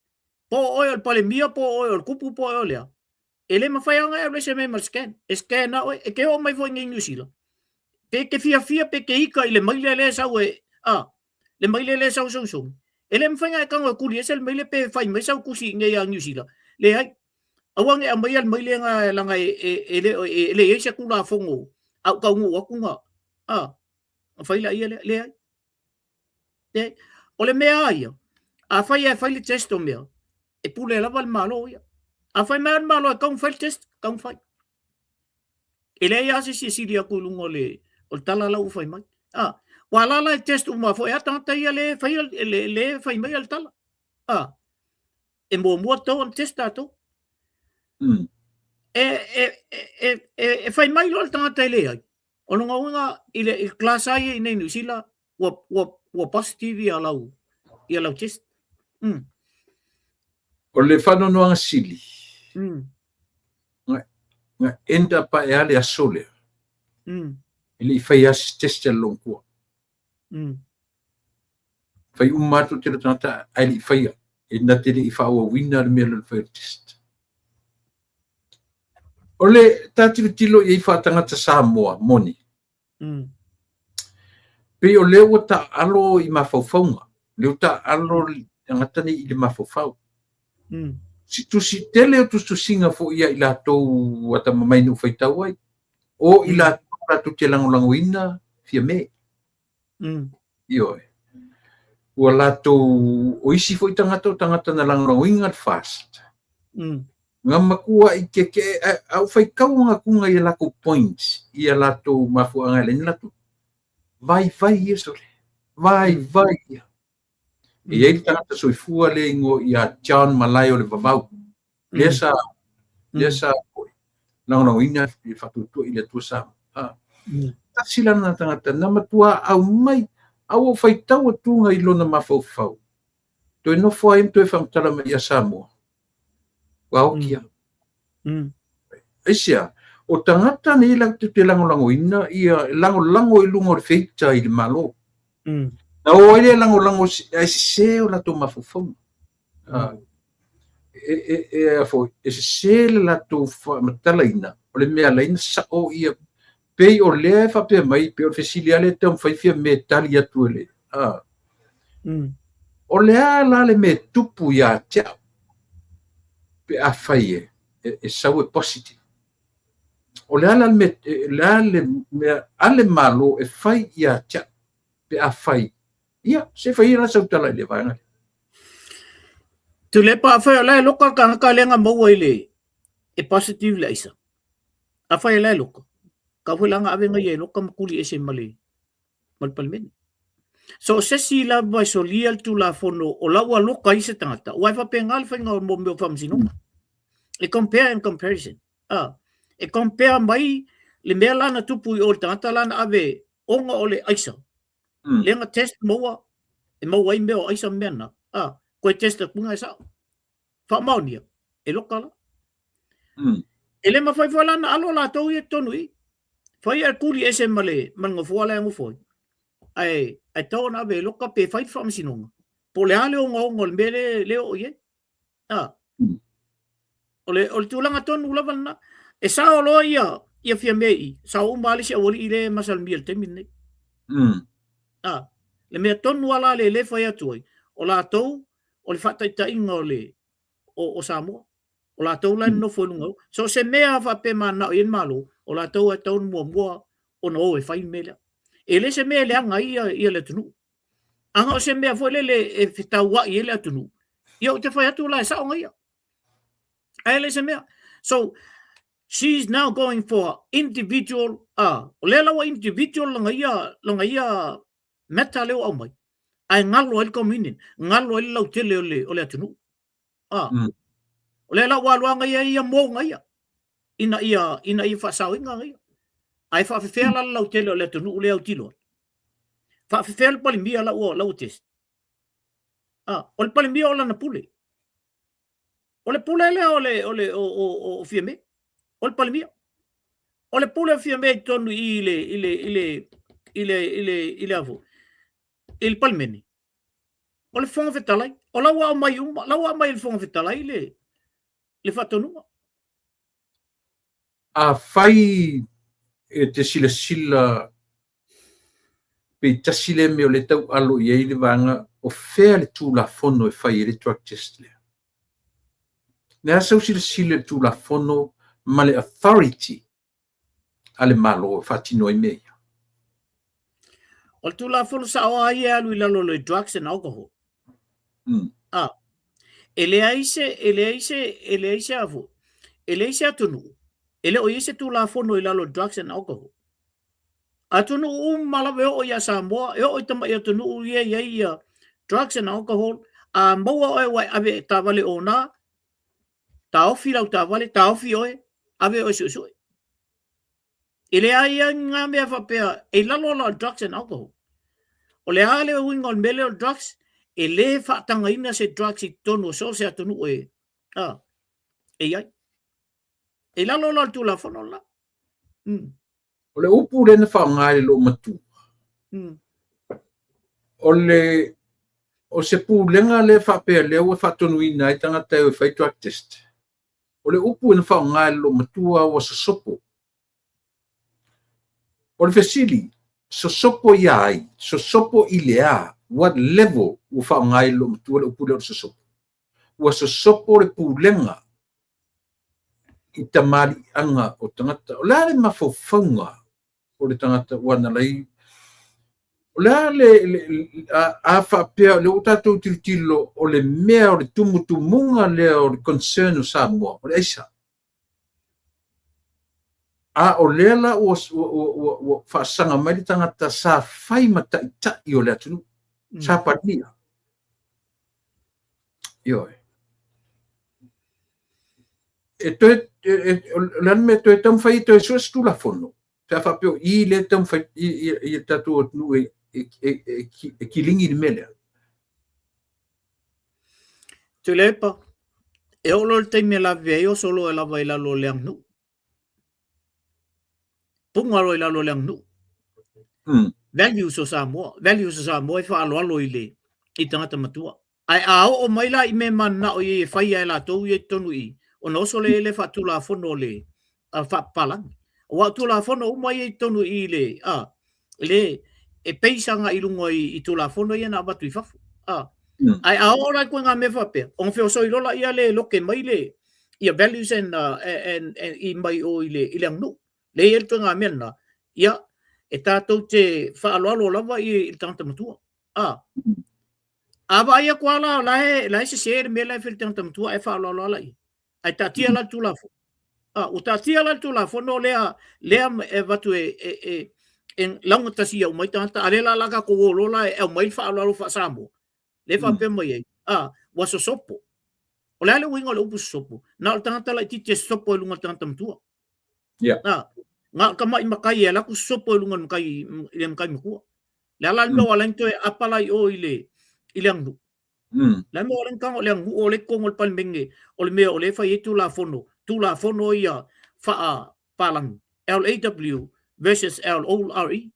Po o oe o le palemia, po o oe o le kupu, po o oe o le a. E le mafai lava ona e alu ese mai ma le scan. E scan lava oe. E te oo mai foi i nei Niu Sila. Pe te fiafia pe te ika i le maile lea e sau e, a, le maile lea e sau sogisogi. E le mafai ona e tago e kuli ese le maile pe fai mai sau tusi i nei a Niu Sila. Leai. Aua ne i aumaia le maile na leaga e, e, e, le, e, e leai se Tulafono a ou taunuu atu na, a, na fai laia lea. Leai. Leai. O le mea a ia, afai e fai le test o mea, e pule lava le Malo ia. A fai mai le Malo e tatau ona fai le test, tatau ona fai. E leai lava se isi e sili atu i luga o le, o le tala la ua fai mai. A, ua la la e test uma foi a tagata ia le fai, le, le fai mai le tala. A, e muamua tatau ona test tatou. E, e, e, e, e fai mai loa le tagata e leai. O lona uiga i le, i le class a ia i nei Niu Sila, ua, ua, ua positive ia lau, ia lau test. O le faanoanoaga sili, na, na end up ae lava le aso lea, e le i faia lava se test a le loomatua. Fai uma atu te le tagata ae le i faia, e na te le i faaauauina le mea lea o le fai o le test. O le ta tilotilo i ai faatagata Samoa, moni. Pei o lea ua taaalo i mafaufauga, lea ua taaalo le tagata nei i le mafaufau. Si tusi tele o tusitusiga foi ia i latou atamamai na ou faitau ai, o i latou latou te lagolagoina Fiame. Ioe. Ua latou, o isi foi tagata o tagata na lagolagoina le FAST. Na matuai keke'e, a ou faitau atuga i a latou points, i a latou mafuaaga e ala ai ona latou vaivai ia sole, vaivai ia. E i ai le tagata soifua lea e igoa ia John Malae o le Vavau, lea sa, lea sa foi lagolagoina le faatuatua i le Atua Samoa. Tasi lana tagata na matua aumai, a ua ou faitau atuga i lona mafaufau, toe nofo ai ma toe faamatala mai ia Samoa, ua oki lava. Aisea? O tagata nei latou te lagolagoina ia lagolago i luga o le feita i le Malo. Na o ai lea lagolago ae sese o latou mafaufauga. E, e, e, a foi, e sese le latou faamatalaina o le mea e ala ai ona sao ia pei o lea e faapea mai, pei o le fesili lava lea e taumafai Fiame e tali atu e le, a. O le a la le mea e tupu ia te au pe afai e, e, e sau e positive? O le a la le mea, le a le mea a le Malo e fai ia te au pe afai, ia, se fai ia la sau tala i le vaega lea. Tuilaepa, afai o la e loka le tagata lea na maua i le e positive le aisa. Afai o la e loka, tau foi la na ave na ia e loka ma tuli ese ma le ma le Palemene. So o se isi lava e solia le Tulafono o la ua loka ai se tagata, aua e faapena le faiga o mea o faamasinoga. E compare and comparison. Ah, e compare mai le mea la na tupu i o le tagata la na ave ona o le aisa. Lea na test maua, e maua ai mea o aisa ma mea na. Ah, koe test atu e sao. Faamaonia, e loka la. E le mafai foi la na alo latou ia i totonu i i. Fai ae tuli ese ma le, ma le nofoa la e nofo ai. Ae, ae tatau ona ave e loka pe fai le faamasinoga. Po o le a le ogaoga o le mea lea, lea oo i ai. Ah. O le tulaga tonu lava lena. E sao loa ia, ia Fiame i i, sao uma lava le isi aualii lea e masalomia i le taimi lenei. Ah. Le mea tonu lava la lea e fai atu ai, o latou, o le faataitaiga o le, o, o Samoa. O latou la e nonofo i luga o. So o se mea faapea mananao i ai le Malo, o latou e tatau ona muamua ona o e fai le mea lea. E le se mea e leaga ai ia, ia le atunuu. Ana o se mea foi lele e fetauai ai le atunuu, ia ou te fai atu la e sao na ia. Ae le se mea. So, she's now going for individual, o lea la ua individual lana ia, lana ia matter lea ua aumai, ae galo ai le communion, galo ai le lautele o le, o le atunuu. Ah. O lea la ua alu lava ia ia mo na ia, ina ia, ina ia faasaoina ia. Ae faafefea la le lautele o le atunuu lea autilo ai. Faafefea le Palemia la ua, la ua test. Ah, o le Palemia o lana pule. O le pule lea o le, o le, o, o, o, o Fiame. O le Palemia. O le pule o Fiame i totonu i le, i le, i le, i le, i le, i le afu, i le Palemene. O le Fofoga Fetalai. O la ua aumai uma, la ua aumai e le Fofoga Fetalai le, le faatonuga. Afai e te silasila pe tasi lea mea o lea e tau alo i ai le vaega o fea le Tulafono e fai ai le drug test lea. Le a sau silasila i le Tulafono ma le authority a le Malo e faatino ai mea ia. O le Tulafono sao lava ia e alu i lalo o le Drugs and Alcohol. Ah, e leai se, e leai se, e leai se afu, e leai se atunuu, e le o i ai se Tulafono i lalo o Drugs and Alcohol. Atunuu uma lava e oo ia Samoa, e oo i tamai atunuu ia e i ai ia drugs and alcohol, a maua oe ua e ave e taavale ona, taofi lau taavale, taofi oe, ave oe suesue. E leai lava ni ngā mea faapea, e i lalo la o drugs and alcohol. O le a le uiga o le mea lea o le drugs, e le faatagaina se drugs i totonu o so o se atunuu e, a, e i ai. E i lalo la o le Tulafono la. O le upu lea na faaaoga e le loomatua, o le o se pulega lea faapea lea ua faatonuina ai tagata e o e fai drug test. O le upu na faaaoga e le loomatua ua sosopo. O le fesili, sosopo ia ai, sosopo i le a, what level ua faaaoga ai e le loomatua le upu lea o le sosopo? Ua sosopo le pulega i tamaliiaga o tagata. O le a le mafaufauga o le tagata ua na lai? O le a le, le a, a faapea o lea ua tatou tilotilo o le mea o le tumutumuga lea o le concern o Samoa, o le aisa. A o lea la ua, ua, ua, ua, ua faasaga mai le tagata sa fai ma taitai o le atunuu, sa palia. Ioe. E toe, e, e, o le a le mea e toe taumafai e toe sue se Tulafono, pe a faapea o i lea e taumafai i, i, i le tatou atunuu e, e, e, e, e kiligi le mea lea. Tuilaepa, e oo loa i le taimi e lavevea ai oso loa e lava i lalo o le aganuu. Puga loa i lalo o le aganuu. Values o Samoa, values o Samoa e faaaloalo i le i tagata matua. Ae a oo mai la i mea mananao i ai e fai e latou ia i totonu i i, ona oso lea i le faatulafono o le faapapalagi. Aua o Tulafono uma ia i totonu i i le, a, le, e base agai i luga i Tulafono ia na avatu i fafo. A, ae a oo la i ituaiga mea faapea, ona feosoi loa lea le loke mai le, ia values and, and, and, i mai o i le, i le aganuu. Lea e i ai le ituaiga mea lena, ia, e tatou te faaaloalo lava i le tagata matua. A, a vaai atu lava la, o la e, la e sese le mea la e fai le tagata matua ae faaaloalo lava la ia. Ae taatia la le Tulafono. A, ua taatia la le Tulafono lea, lea e avatu e, e, e, e laugatasia uma ai tagata, a lea la la tatou o loa la e aumai le faaaloalo faa-Samoa, lea e faapea mai ai, a, ua sosopo. O le a le uiga o le upu sosopo? Na o le tagata laitiiti e sosopo i luga o le tagata matua. Yeah. A, na o le tamai matai e alu atu sosopo i luga o le matai, i le matai matua. Le a la le mea ua ala ai ona toe apa la i o i le, i le aganuu? Le a le mea ua ala ai ona tago i le aganuu o lea e i totonu o le Palemene o le mea o lea e fai ai Tulafono, Tulafono ia faa-Palagi, LAW versus LORE.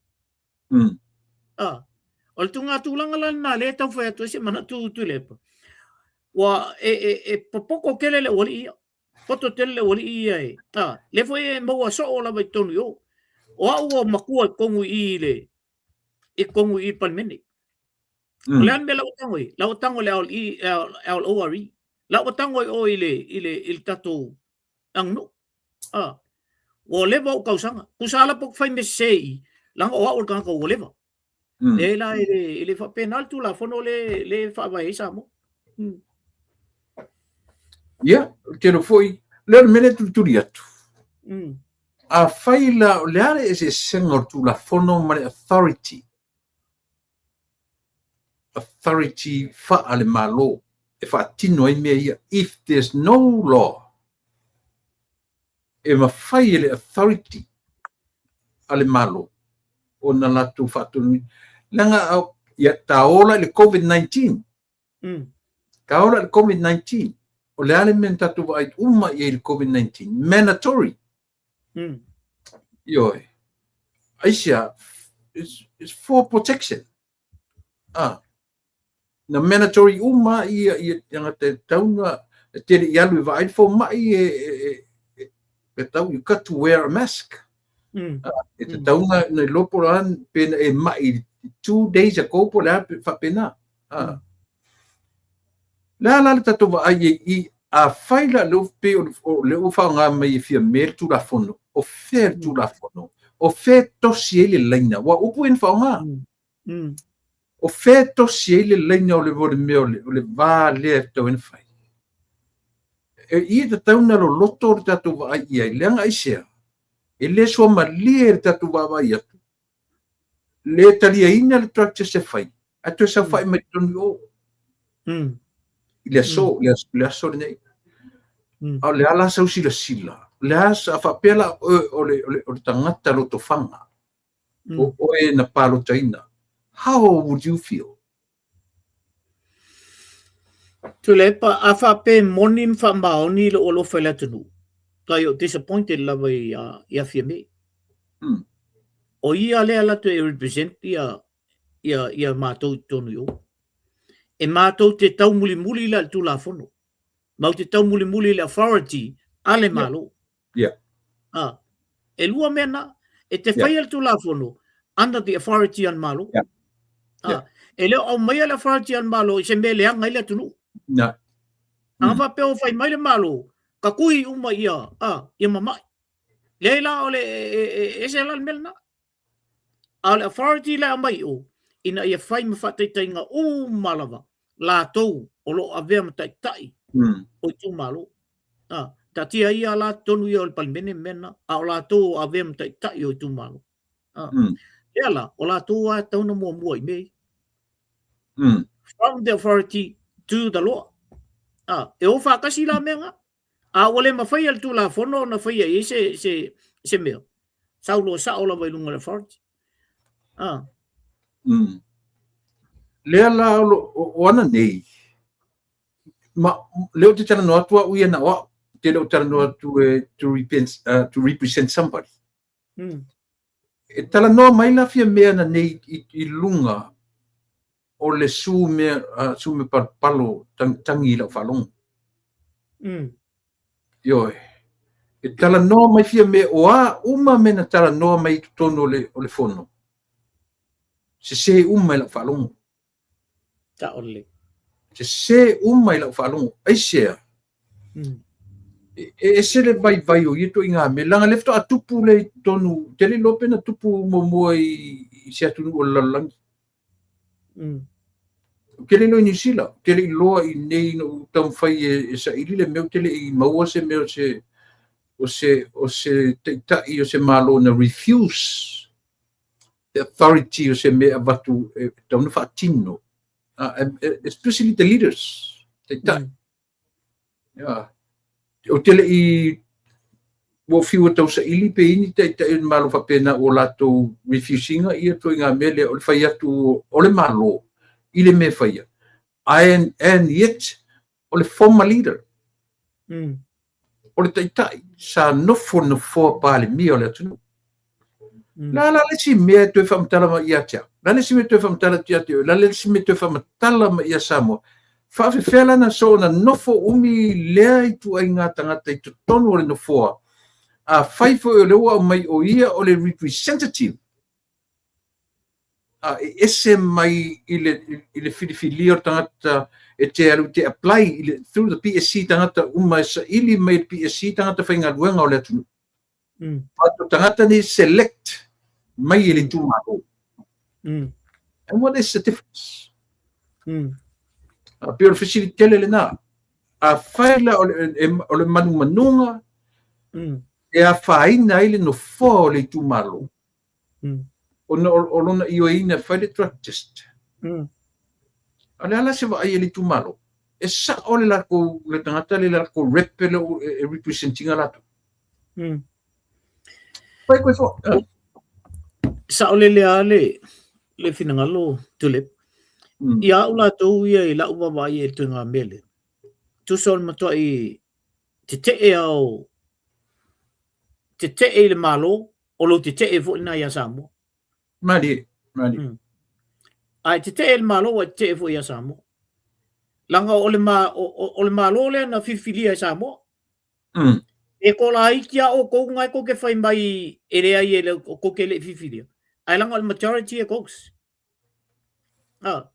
O le tulaga tulaga la lena lea e tau fai atu ai se manatu Tuilaepa. Ua e, e, e popoto tele le aualii ia. Poto tele le aualii ia e. A, lea foi e maua soo lava i totonu i o. O au ua matua i totonu i i le i totonu i i le Palemene. O le a le mea la ua tago i? La ua tago i le LE, LORE. La ua tago i o i le, i le, i le tatou aganuu. A, ua leva ou tausaga. Tusa lava pe ou te fai mea sese i i, leaga o au o le tagata ua leva. Leai la, e le, e le faapena le Tulafono lea, lea e faavae ai Samoa. Ia, ou te iloa foi, lea o le mea lea e tulituli atu. Afai la, o le a le eseesega o le Tulafono ma le authority? Authority faa le Malo e faatino ai mea ia. If there's no law, e mafai e le authority a le Malo ona latou faatonuina. Leaga, ia, ta ola i le COVID-19. Ta ola i le COVID-19. O le a le mea na tatou vaai uma i ai i le COVID-19? Mandatory. Ioe. Aisea, it's for protection. Ah. Na mandatory uma ia ia tagata e tatau ona e tele i alu e vaai le fomai e e e e tatau you got to wear a mask. Ah, e tatau ona na iloa po o le a pe na e mai 2 days ago po o le a faapena. Ah. Le a la le tatou vaai i ai i afai la lea pei o lea ua faaaoga mai e Fiame le Tulafono, o fea le Tulafono? O fea e tosi ai le laina? Aua o upu ia na faaaoga. O fea e tosi ai le laina o le o le mea o le, o le va lea e tatau ai ona fai? E i e tatau ona loloto le tatou vaai i ai, leaga aisea? E le suamalie le tatou vaavaai atu, le taliaina le drug test e fai, ae toe saofai mai totonu i o. I le aso, le aso lenei. A o le a la sau silasila? O le a sa faapea la o le, o le, o le tagata lotofaga, o oe na palotaina. How would you feel? Tuilaepa, a faapea e moni ma faamaoni lou alofa i le atunuu, tai o disappointed lava i a, ia Fiame. O ia lea latou e represent ia, ia, ia matou i totonu i o. E matou te taumulimuli la i le Tulafono. Matou te taumulimuli i le authority a le Malo. Ah, e lua mea na. E te faia le Tulafono under the authority a le Malo. Ah, e le o aumaia le authority a le Malo i se mea e leaga ai le atunuu. Na. A faapea o fai mai le Malo, ka kuhi uma ia, ah, ia mamai. Leai la o le e, e, e ese la le mea lena. A o le authority la e aumai i o, ina ia fai ma faataitaiga uma lava latou o lo o avea ma taitai o itumalo. A, taatia ia la totonu ia o le Palemene ma mea na, a o latou o avea ma taitai o itumalo. A, lea la, o latou lava e tatau ona muamua i mea ia. From the authority to the law. A, e o faatasi la mea na. A ua le mafai e le Tulafono ona faia i ai se, se, se mea, sau loa sao lava i luga o le authority. Ah. Lea la o, o, o ana nei, ma, lea ou te talanoa atu au ia na o au, te le o talanoa atu e, to, repent, to represent somebody. E talanoa mai la Fiame ana nei i, i luga o le su mea, su mea palopalo tagitagi i lau faalogo. Ioe. E talanoa mai Fiame o a uma mea na talanoa mai i totonu o le, o le fono. Sese uma i lau faalogo. Sao lelei. Sese uma i lau faalogo. Aisea? E ese le vaivai o ia ituaiga mea, leaga o lea faatoa tupu lea i totonu, ou te le iloa pe na tupu muamua i se atunuu o le lalolagi. Ou te le iloa i Niu Sila, ou te le iloa i inei ina ua taumafai e saili le mea, ou te le i maua se mea o se, o se, o se taitai o se Malo na refuse the authority o se mea e avatu e tatau ona faatino, especially the leaders, taitai. Ia. Ou te le i ua fiu e tausaili pe i ni taitai o le Malo faapena ua latou refuse ina ia ituaiga mea lea o le fai atu o le Malo i le mea e faia. And yet o le former leader. O le taitai sa nofo i le nofoa Palemia o le atunuu. O le a la le isi mea e toe faamatala mai ia te au? O le a le isi mea e toe faamatala atu ia te oe? O le a le isi mea e toe faamatala mai ia Samoa? Faafefea la na soona nofo umi lea ituaiga tagata i totonu o le nofoa? Afai foi o lea ua aumai o ia o le representative, a e ese mai i le, i le filifilia o le tagata e te alu te apply i le, through the PSC tagata uma e saili mai i le PSC tagata faigaluega o le atunuu. O tagata nei select mai i le itumalo. And what is the difference? A pei o le fesili tele lena. Afai la o le, o le manumanuga e afaina ai le nofoa o le itumalo, ona o lona ioeina e fai le drug test. A o le a la se vaai a le itumalo? E sao le latou, le tagata le latou rep e, e represent ina latou. Fai koe fo. Sao lele a le, le finagalo, Tulip. Ia au latou ia i lau vaavaai i le ituaiga mea lea. Tusa o le matuai tetee ao tetee i le Malo, o lou tetee foi lena ia Samoa. Malie, malie. A e tetee i le Malo, ua e tetee foi ia Samoa. Leaga o le, ma, o, o, o le Malo lea na filifilia e Samoa. E kolaiti a outou na e tou te fai mai e leai e le, o tou te le i filifilia. Ae leaga o le majority e tous. Ah.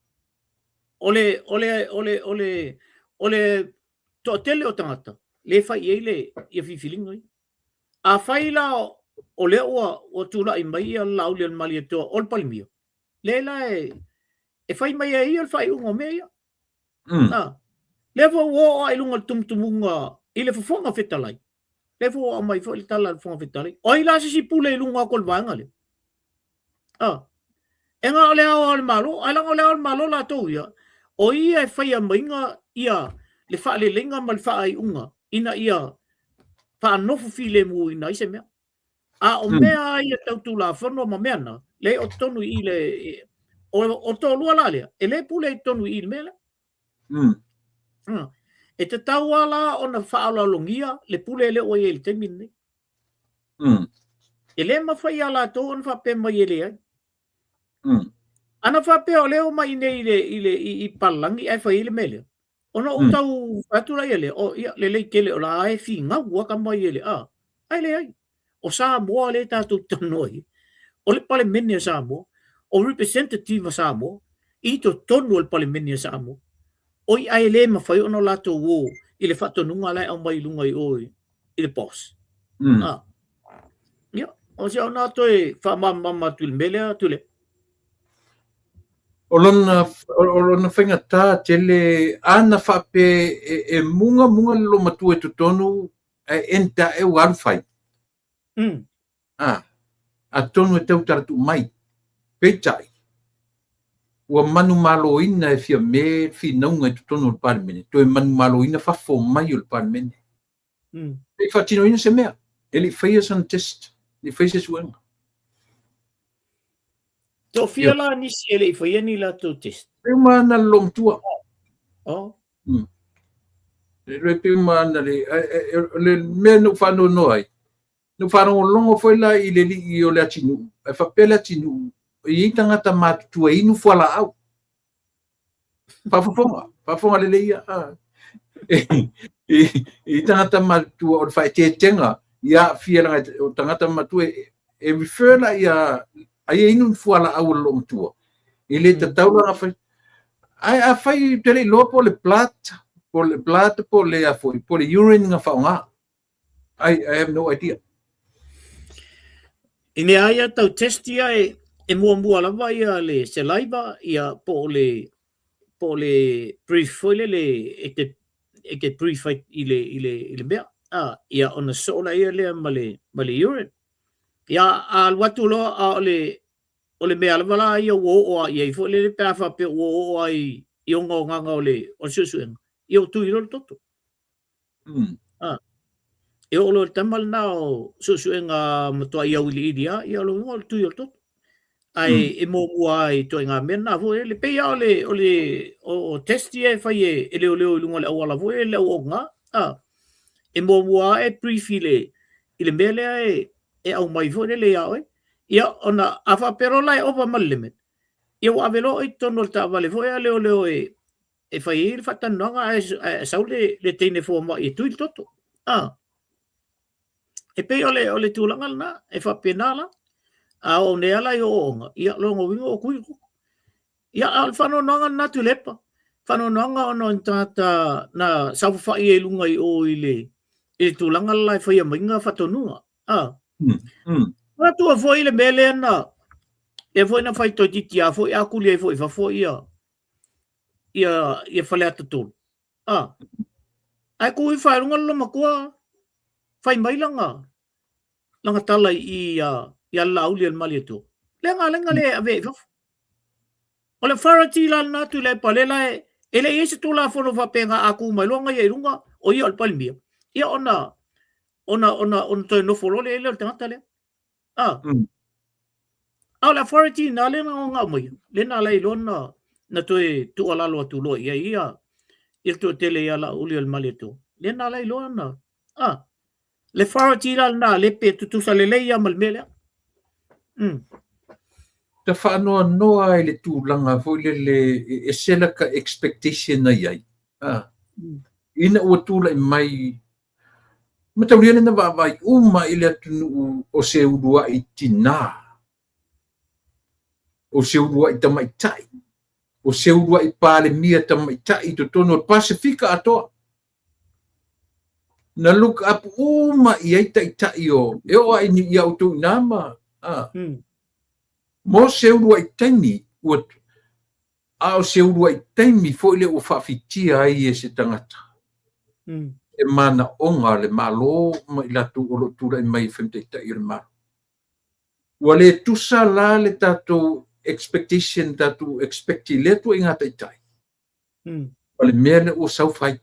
O le, o le, o le, o le, o le toatele o tagata, le fai i ai le, ia filifiliga ia. Afai la o lea ua, ua tulai mai ia Laaulialemalietoa o le Palemia, lea la e, e fai mai e ia le faaiuga o mea ia. Ah, lea foi ua oo lava i luga o le tumutumuga i le Fofoga Fetalai. Lea foi ua aumai foi le tala a le Fofoga Fetalai. O ai la se isi pule i luga atu o le vaega lea? Ah, e na o le Ao o le Malo, ae leaga o le Ao o le Malo latou ia, o ia e faia maiga ia le faaleleiga ma le faaiuga ina ia faanofo filemuina ai se mea. A o mea lava ia tau Tulafono ma mea na, leai o totonu i i le, o, o toalua la lea, e le pule i totonu i i le mea lea. E tatau lava la ona faaaloalogia le pule lea ua i ai i le taimi lenei. E le mafai ia latou ona faapea mai e leai. Ana faapea o lea e omai i inei i le, i le, i, i Palalagi ae fai ai le mea lea, ona ou tau fai atu laia lea, oh ia, lelei tele o la e finau lava tama ia i le, a, ae leai. O Samoa lea tatou te talanoa ai, o le Palemene a Samoa, o representative a Samoa i totonu o le Palemene a Samoa. Oi, ae le mafai ona latou o i le faatonuga la e aumai i luga i o i le boss. Ah. Ia, o si au na toe faamalamalama atu i le mea lea, Tule. O lona, o lona faigata tele, ana faapea e, e mugamuga le loomatua i totonu, ae enda ae ua alu fai. Ah, atonu e tautala tuu mai. Peitai, ua manumaloina e Fiame le finauga i totonu o le Palemene, toe manumaloina fafo mai o le Palemene. E le i faatinoina se mea, e le i faia sana test, e le i faia se suega. Toafia la nisi e le i faia ni latou test? Pe uma ana le loomatua. Oh. E le pe uma ana le, le mea na ou faanoanoa ai, na ou faalogologo foi la i le alii o Leatinuu, ae faapea Leatinuu, e i ai tagata matutua e inu fualaau. Faafofoga, faafofoga lelei ia. E i ai tagata matutua o le faaeteetega ia aafia leaga o tagata matutua e refer la ia ai e inu ni fualaau a le loomatua. E le tatau la ona fai. Ae afai ou te le iloa po o le blood, po o le blood po o le a foi, po o le urine na faaaoga. I have no idea. I mea ia tau test ia e, e muamua lava ia le saliva ia po o le po o le brief foi lele e te e te brief ai i le i le i le mea a ia ona soo laia lea ma le ma le urine. Ia a alu atu loa a o le o le mea lava la ia ua oo a i ai foi lele pe a faapea ua oo ai i ogaogaga o le o le suesuega, ia ua tui loa le toto. Ah. E oo loa i le taima lena o suesuega matuai auiliili lava, ia o lona uiga o le tui o le toto. Ae e muamua lava i ituaiga mea na foi lele. E pei lava o le, o le, o test ia e fai e leoleo i luga o le auala foi lele, le au ogaga, ah. E muamua lava e brief i le, i le mea lea e, e aumai foi lele ia oe. Ia ona a faapea loa la e ova ma le limit, ia ua ave loa oe i totonu o le taavale foi a leoleo e, e fai ai le faatalanoaga ae sau le, le teine fomai e tui le toto. Ah. E pei o le, o le tulaga lena, e faapena la. A oo nei lava la i ooooga, ia lona uiga ua tui le toto. Ia, a o le faanoanoaga lena Tuilaepa. Faanoanoaga ona o ni tagata na saofafai ai i luga i o i le, i le tulaga la e faia maiga faatonuga. Ah. Manatua foi le mea lea na, lea foi na fai toeitiiti lava foi a kuli ai foi i fafo ia, ia, ia Faleata 3. Ah. Ae ku ifo i luga le loomatua, fai mai lana, lana tala i ia, ia le Laauli o le Malietoa. Lea na ala ai le ave i fafo. O le authority la lena Tuilaepa lea la e, e le i ai se Tulafono faapea na a tu mai loa ia i luga, o ia o le Palemia, ia ona, ona, ona, ona toe nofo loa lea o le tagata lea. Ah. A o le authority na lea na ona aumaia, lea na ala ai loa na, na toe tuualalo atu loa i ai ia, ia le toatele ia Laauli o le Malietoa. Lea na ala ai loa na, ah. Le authority la lena, le pe tutusa lelei ia ma le mea lea. Ta faanoanoa i le tulaga foi lele e ese la ka expectation na i ai. Ah. Ina ua tulai mai Mataulia lena vaavaai uma i le atunuu o se uluai tinā, o se uluai tamaitai, o se uluai Palemia tamaitai i totonu o le Pasefika atoa. Na look up uma i ai taitai o, e oo lava i ia outou i ina ma, a, mo se uluai taimi ua, A o se uluai taimi foi lea ua faafitia ai e se tagata e manaoga le Malo ma i latou o lo o tulai mai e fai ma taitai o le Malo. Ua le tusa la le tatou expectation, tatou expect i lea ituaiga taitai ma le mea lea ua sau fai.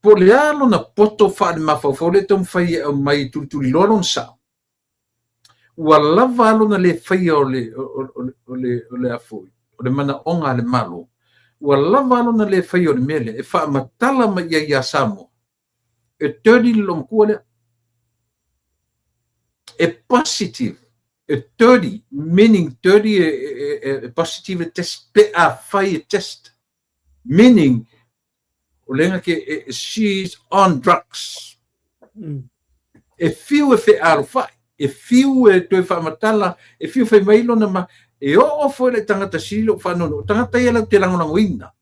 Po o le a lona poto faalemafaufau lea e taumafai e aumai e tulituliloa lona sao, Ua lava a lona le faia o le, o, o, o le, o le a foi, o le manaoga a le Malo, ua lava a lona le faia o le mea lea e faamatala mai i ai ia Samoa, e dirty le loomatua lea. E positive, e dirty, meaning dirty e, e, e, e positive e test, pe a fai e test. Meaning, o le ke e, she's on drugs. E fiu e fealofai, e fiu e toe faamatala, e fiu fai mai lona ma, e oo foi le tagata sili lou faanoanoa, o tagata ia latou te lagolagoina.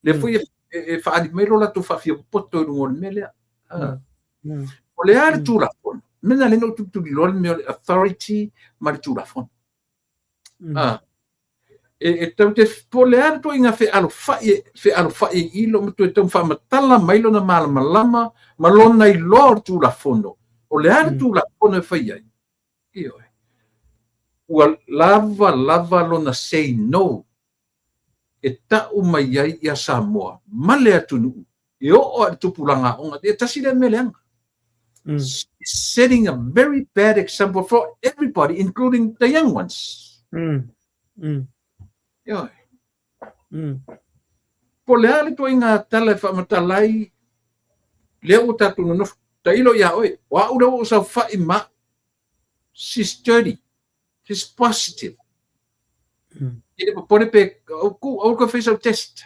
Lea foi e, e, e faaali mai lo latou faafia popoto i luga o le mea lea. Ah. O le a le Tulafono? Mea na lea na ou tulituliloa le mea o le authority ma le Tulafono. Ah. E, e tau te, po o le a le ituaiga fealofai, fealofai i lo ma toe tau faamatala mai lona malamalama ma lona iloa o le Tulafono. O le a le Tulafono e fai ai? Ioe. Ua lava lava lona say no e tau mai ai ia Samoa ma le atunuu e oo lava i le tupulaga aoga. E tasi lea mea leaga. Setting a very bad example for everybody, including the young ones. Ioe. Po o le a le ituaiga tala e faamatala ai lea ua tatou nonofo. Tailo ia oe, o au lea ua ou saofai ma au. She's dirty. She's positive. E le popole pe au ku au ka fai sau test.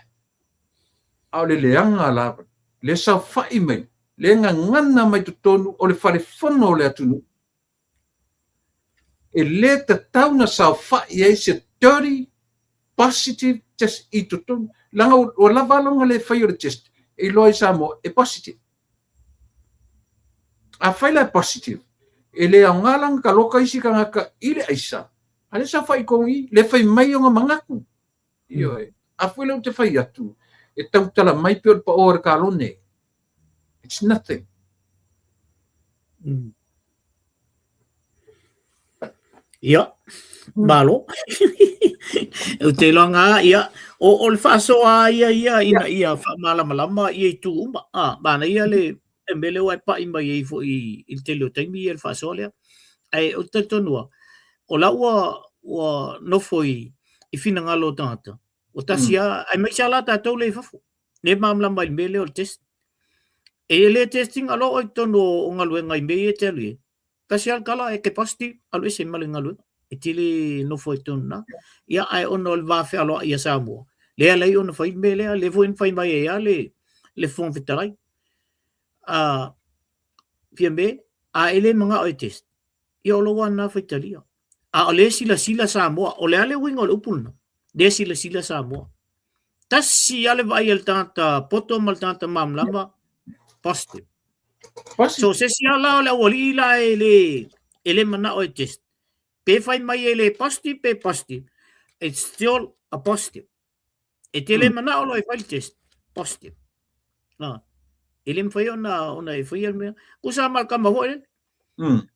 A o le leaga lava, le saofai mai, le gagana mai totonu o le fale fono o le atunuu. E le tatau na saofai ai se dirty positive test i totonu. Leaga ua lava lona le fai o le test, e iloa ai Samoa e positive. Afai la e positive, e le aoga la ona taloka isi tagata i le aisa, a lea sa fai i le fai mai ona manatu. Ioe. Afai lea ou te fai atu, e tautala mai pei o le pao o le kalone. It's nothing. Ia, malo. Ou te iloa ngā, ia, o le faasoa ia ia ina ia faamalamalama ia itu uma. Ah, manaia le e mea lea ua e pai mai ai foi i le tele o taimi ia le faasoa lea. Ae ou te talitonu lava, o la ua ua nofo i i finagalo o tagata, ua tasi lava, aemaise lava la tatou lea i fafo, lea e malamalama i le mea lea o le test. E le test ina loa oe i totonu o galuega i mea ia e te alu i ai. Tasi lava le tala e te positive, alu ese ma le galuega. E te le nofo ai i totonu i ina. Ia, ae ona o le va fealoai a Samoa, lea e ala ai ona fai le mea lea, lea foi na fai mai ai lava le le Fofoga Fetalai. Fiame, a e le manao e test, ia o lou lava lena faitalia. A o lea e silasila Samoa, o le a le uiga o le upu lena? Lea e silasila Samoa. Tasi lava le vaai a le tagata poto ma le tagata malamalama, positive. So se isi lava la o le aualii la e le manao e test, pe fai mai e le positive pe positive, it's still a positive. E te le manao loa e fai le test, positive. Ah, e le mawhai ona e whai le mea. Kusa ma le kama foi lele.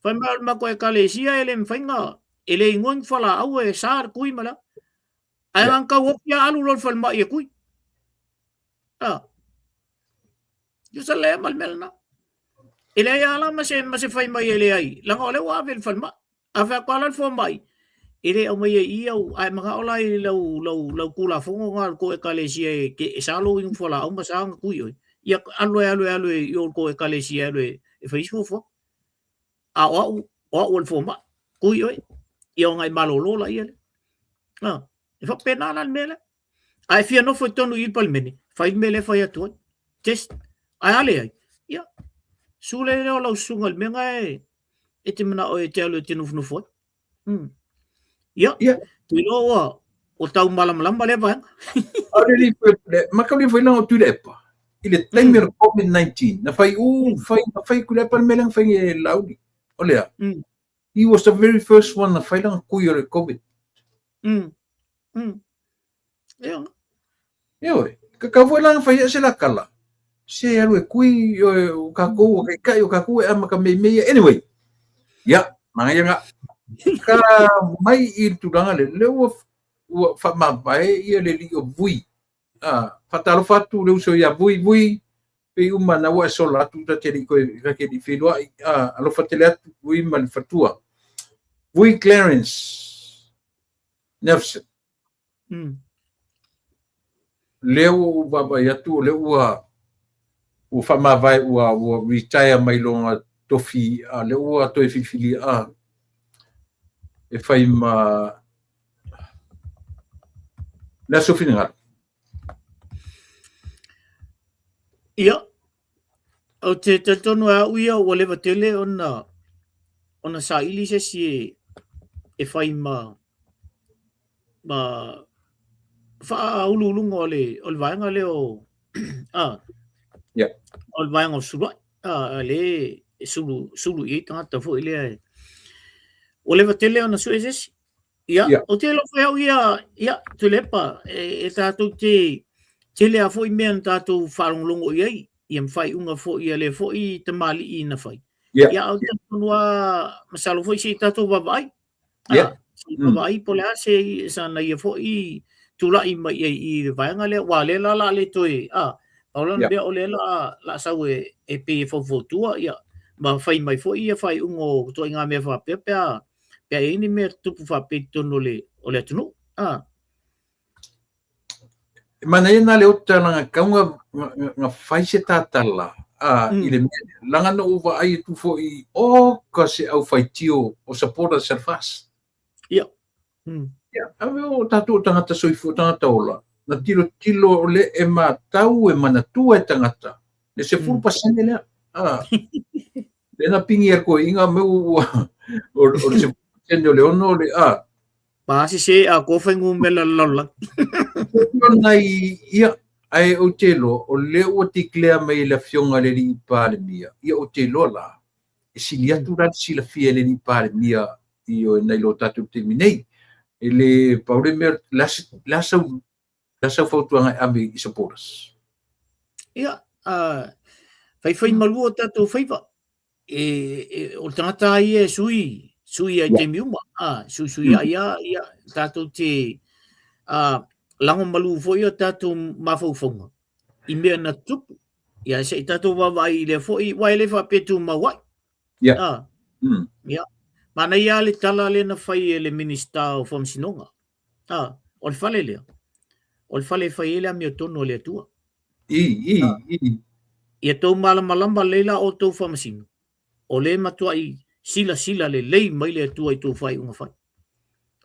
Whai mai o le matou ekalesia e le mawhai nga, e le ingoa ni whalaau e sa le kui ma la. Ae yeah. Kau oki a alu lo le falemai e kui. Ah. Yo sa le ma le mea lena. E leai lava la ma se, ma se fai mai e leai. Leaga o lea ua ave i le falemai. A fai atu lava la le fomai, e le aumaia i i au, a e manao la i lau, lau, lau Tulafono lena a le tou Ekalesia e, ke, e sa lou inu fualaau ma sa ona tui oe, ia alu e alu e alu i o le tou Ekalesia e alu e, e fai isi fuafuaga. A o au, o au o le fomai, tui oe, ia ona e malolo laia lea. A, e faapena la le mea lea. A e fia nofo i totonu i le Palemene, fai le mea lea e fai atu ai. Test. Ae a leai, ia, su le lea o lau susuga i le mea lena e, e te manao e te alu e te nofonofo ai. Ia, te iloa ua, ua tau malamalama lea vaega. A le li le ma ka li fai langa Tuilaepa. I le taimi o le COVID-19, na fai u, fai, na fai Tuilaepa le mea lea na fai e Laauli. O lea, he was the very first one na fai lana kui o le COVID. Ia. Ioe, ka kau foi la na fai se la kala. Se alu e kui, ioe, o kākou, o kai, o kākou e ama ka mei mei. Anyway, ia, manaia nga. Ka mai i le tulaga le, le ua, ua whaamavae ia le alii o Vui. Ah, whaatalofa atu le uso ia Vui, Vui, pei uma na ua e sola atu ta te li koe, ta te li whiloai, ah, alofa tele atu, Vui ma le fatua. Vui Clarence Nelson. Lea ua ou vaavaai atu o lea ua ua faamavae ua ua retire mai lona tofi a lea ua toe filifilia a e fai ma le aso finagalo. Ia, ou te talitonu e au ia ua leva tele ona ona saili se isi e, e fai ma ma faauluuluga o le o le vaega lea o a o le vaega o Suluai a le e sulu sulu i ai tagata foi lea e ua leva tele ona sue se isi. Ia, ou te iloa foi au ia, ia, Tuilaepa, e, e tātou te tele a foi mea na tātou faalogologo i ai, ia ma faaiuga foi a lea foi tamalii na fai. Ia, ou te talitonu lava, masalo foi se i tātou vaavaai. Se i vaavaai po o le a se sana ia foi tulai mai ai i le vaega lea, aua o lea la o le a le toe, pau la le mea o lea o le a sau e, e pei e faufautua, ia, ma fai mai foi ia faaiuga o ituaiga mea faapea pe a, pe a i ai ni mea tutupu faapea i totonu o le, o le atunuu. E manaia na le ota langa kau nga, nga, nga fai se tatala a i le mea lea. Langa na ou vaai atu foi o ka se au faitio o supporter sa FAS. Ia. Ia, ave o tātou o tangata soifua, tangata ola. Na tilo tilo o le e mātau e manatua e tangata. Le 10 pasene lea. Le na pingi a koe i ngā mea ua o, o le 10 pasene o le ono o le a. Pa se se a ko whai ngumela lalolagi. Ona i ia, ae ou te iloa, o lea ua declare mai e le Afioga i le Alii Palemia, ia ou te iloa la. E sili atu la le silafia e le alii Palemia ioe nai lo tatou taimi nei. E le pau le mea, o le a sau, le a sau fautuaga e ave i supporters? Ia, faifai malua o tatou faiva. E, e, o le tagata lava ia e sui, sui ai taimi uma, a, sui sui ai a, ia, tatou te a, lago malu foi o tatou mafaufauga i mea na tutupu. Ia, se i tatou vaavaai i lea foi, aua e le faapea e tumau ai. Yeah. Ia. Manaia lava le tala lea na fai e le Minisita o Faamasinoga. O le fale lea, o le fale e fai ai le amiotonu a le Atua. I, i, i. Ia tou malamalama lelei la outou faamasino, o lea e matuai silasila lelei mai le Atua i tou faaiuga fai.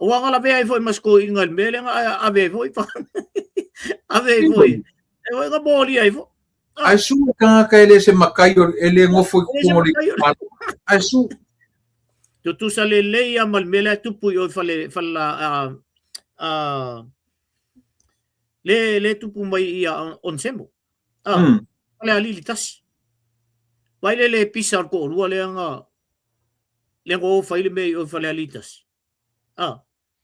Aua na lavea ai foi ma se toeaina i le mea lea na ave ai foi, ave ai foi, e foi na molia ai foi. Ae su le tagata e le se matai e le nofo i totonu o le itumalo. Ae su. Tutusa lelei lava ma le mea lea e tupu i o i fale, fale la, a, a, le, le tupu mai ia Onesemo. A, fale alili tasi. Vai le le pisa o le toalua lea na, lea na o fai le mea i o i fale alili tasi. A,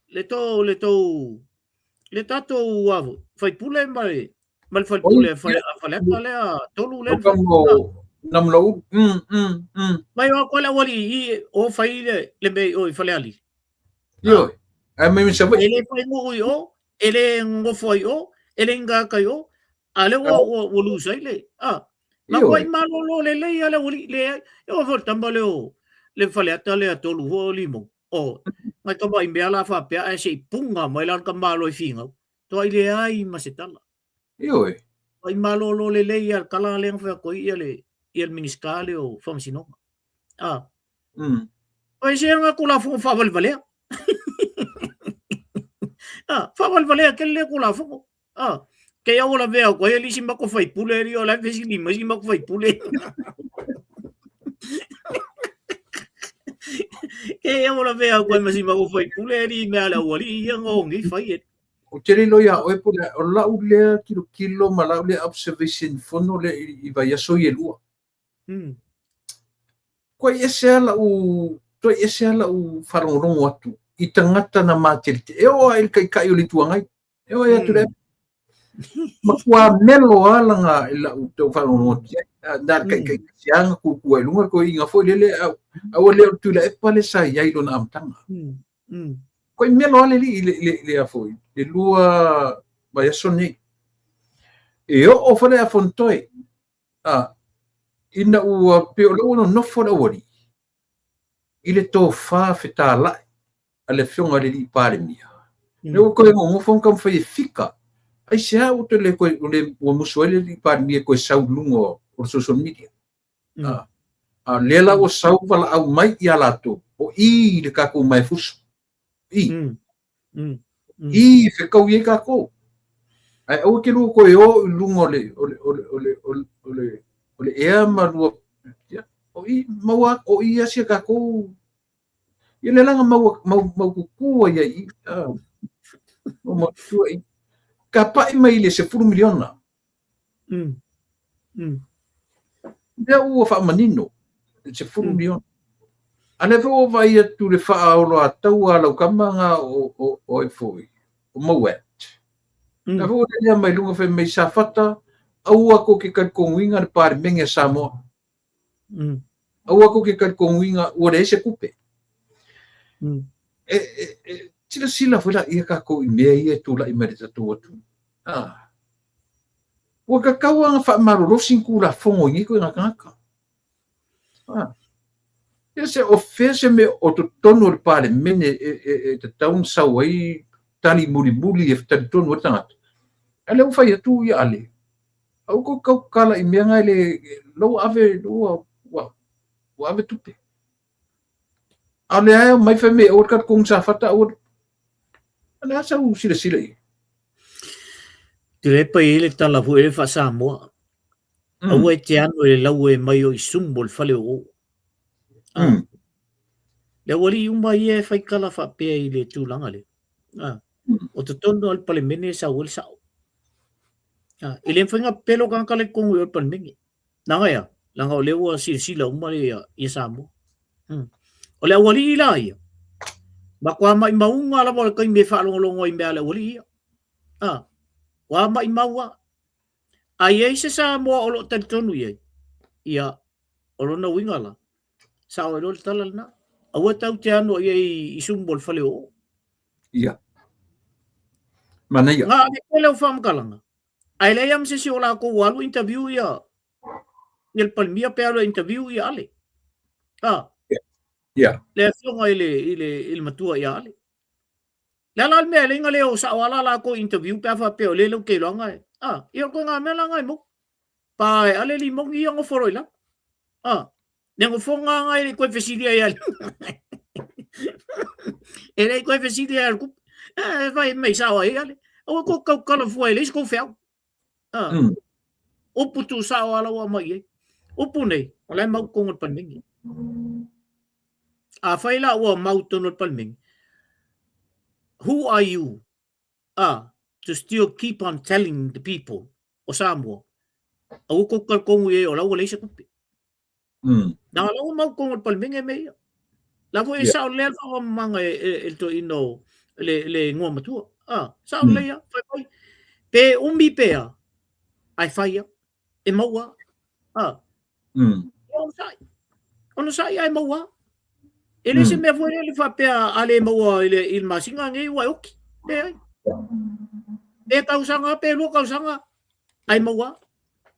le tou, le tou, le tatou a, faipule ma le, ma le faipule a Faleata lea, tolu lea. Namula Mai o koe le aualii i o fai le, le mea i o i Falealili. Ioe. Ae mai me Savaii. E le fai nuu i o, e le nofo ai o, e le ngaka i o, a lea ua, ua, ua lusa ai le, a, matuai malolo lelei a le aualii leai. E oo foi le tama lea o le Faleata lea tolu foi o Limau. O, ngai tamai mea la faapea ae se i punga mai la le tamaloa i Finau. Toai leai ma se tala. Ioe. Toai malolo lelei a le tala lea na fai atu ai ia le, ia le Minisita lea o Faamasinoga. A. Oi se nga Tulafono faavalevalea. A, faavalevalea tele lea Tulafono. Ah, kei au lavea atu ai alisi matou faipule alii o la e fesili mai si matou faipule. Kei au lavea atu ai ma si matou faipule alii mea a le aualii ia na o nei fai e. Ou te le iloa iā oe po o lau lea tilotilo ma lau lea observation fono lea i vaiaso ia e lua. Tuai ese lava lau, tuai ese lava lau faalogologo atu i tagata na matelite. E oo lava i le Taitai o le Itu Agai. E oo atu le matua melo lava lana i lau tau faalogologo atu i ai. Na o le taitaitasi lava na tutu ai i luga le toeaina foi lele, a ua le o le Tuilaepa lea sa i ai i lona amataga. Koe melo lava le alii i le a foi, le lua vaiaso nei. E oo foi le Afontoe, ina ua pei o lea ua nonofo le aualii i le tofa fetalai a le Afioga i le alii Palemia. Lea ua toe nonofo ma taumafai e fika. Aisea ua toe le toe, ua musu ai le alii Palemia e toe sau i luga o le social media. A lea la ua sau valaau mai ia latou, o i le tatou maefuso. I. I e fetaui ai tatou. Ae aua ke lua toe o i luga o le, o le, o le, o le, o le, o le, o le ea ma lua, ia, o i, maua, o i asia tatou. Ia lea la na mau, mau, mau tutu ai ai i, mau mau tutu ai. Ka pa'i mai i le 10 miliona. Lea ua faamanino le 10 miliona. A lea foi ua vaai atu le faaoloataua a lau tama na o, o, o ai foi, o Mowat. Lea foi ua lelea mai luga fai mai Safata, aua tou te talitonuina le Palemene a Samoa. Aua tou te talitonuina ua leai se tupe. E, e, e, silasila foi laia tatou i mea ia e tulai mai i le tatou atunuu. Ah. Ua tatau lava ona faamalolosi ni Tulafono i nei ituaiga tagata. Ah. Ia se o fea se mea o totonu o le Palemene e, e, e tatau ona sau ai tali mulimuli e talitonu ai le tagata. A lea ua fai atu ia Ale, aua tou te tautala i mea na e le, la ua ave, ua, ua, ua ave tupe. A o lea e omai fai mai aua le talitonu Safata aua le... O le a sau silasila i ai? Te le pai ai le tala foi le faa-Samoa. Aua e te ano i le lau e mai o i sumu o le fale o o. Le aualii uma ia e fai tala faapea i le tulaga lea. O totonu o le Palemene e sau ai le sao. E le mafai ona pepelo tagata la i totonu o le Palemene. Leaga e a? Leaga o lea ua silasila uma ia Samoa. O le aualii la ia, matua maimauga lava o le taimi e faalogologo ai i mea a le aualii ia. A, ua maimau lava. A i ai se Samoa o lo o talitonu i ai, ia, o lona uiga la, sao ai loa le tala lena. Aua tatou te ano i ai i sumu o le fale o o. Ia. Manaia. Na o le tele o faamatalaga, ae leai lava ma se isi o latou ua alu interview ia ia le Palemia pe alu e interview ia Ale. A. Ia. Le afioga i le i le i le matua ia Ale. Le a la le mea e leai na le o sao lava la latou interview pe a faapea o lea lau te iloaga e. A, ia o le ituaiga mea la na e moni. Pa e Ale limoni ia nofo loa i lalo. A, le nofoga nga e le i toe fesilia ia e le i toe fesilia ia le tupe. E fai mai sao ai Ale. Aua kou tautala fua e leai se kou feau. A, upu tuusao lava la ua aumai i ai. Upu nei, o la e mau i totonu o le Palemene. Afai la ua mau i totonu o le Palemene, who are you to still keep on telling the people o Samoa, aua tou talitonu i ai o la ua leai se tupe. Na la ua mau i totonu o le Palemene mea ia. La foi e sao lelei le faamalamalamaga e le toeaina o le igoa matua. Sao lelei lava, fai mai, pe umi pe a, ae fai lava, e maua lava. Onosai, onosai ae maua lava. E le se mea foi lele faapea a le maua i le masina nei ua e oti. Leai. Pe tausaga pe 2 tausaga ae maua lava.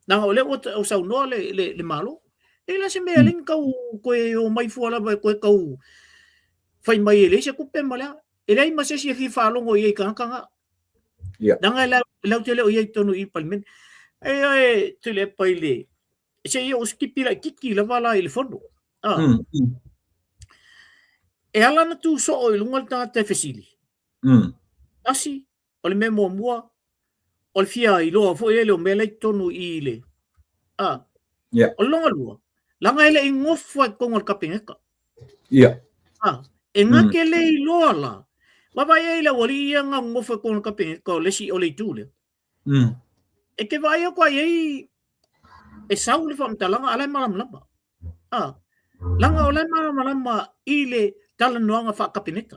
Leaga o lea ua saunoa le Malo. E leai la se mea e ala tau toe omai fua lava e toe tau fai mai e leai se tupe ma le a. E leai ma se isi e fia faalogo i ai i tagata na. Leaga e latou te le o i ai i totonu i le Palemene. E ai Tuilaepa i le se i ou sikipi laitiiti lava la i le fono. E ala ona tu soo i luga le tagata e fesili. Tasi, o le mea muamua, o le fia iloa foi lele o mea la i totonu i le... O le lona lua, leaga e le i nofo i totonu o le Kapeneta. E na te le iloa la, vaavaai ai i le aualii ia na nonofo i totonu o le Kapeneta o le isi o le itu lea. E te vaai atu ai ai e sau le faamatalaga a la e malamalama. Leaga o la e malamalama i le talanoaga faa-Kapeneta.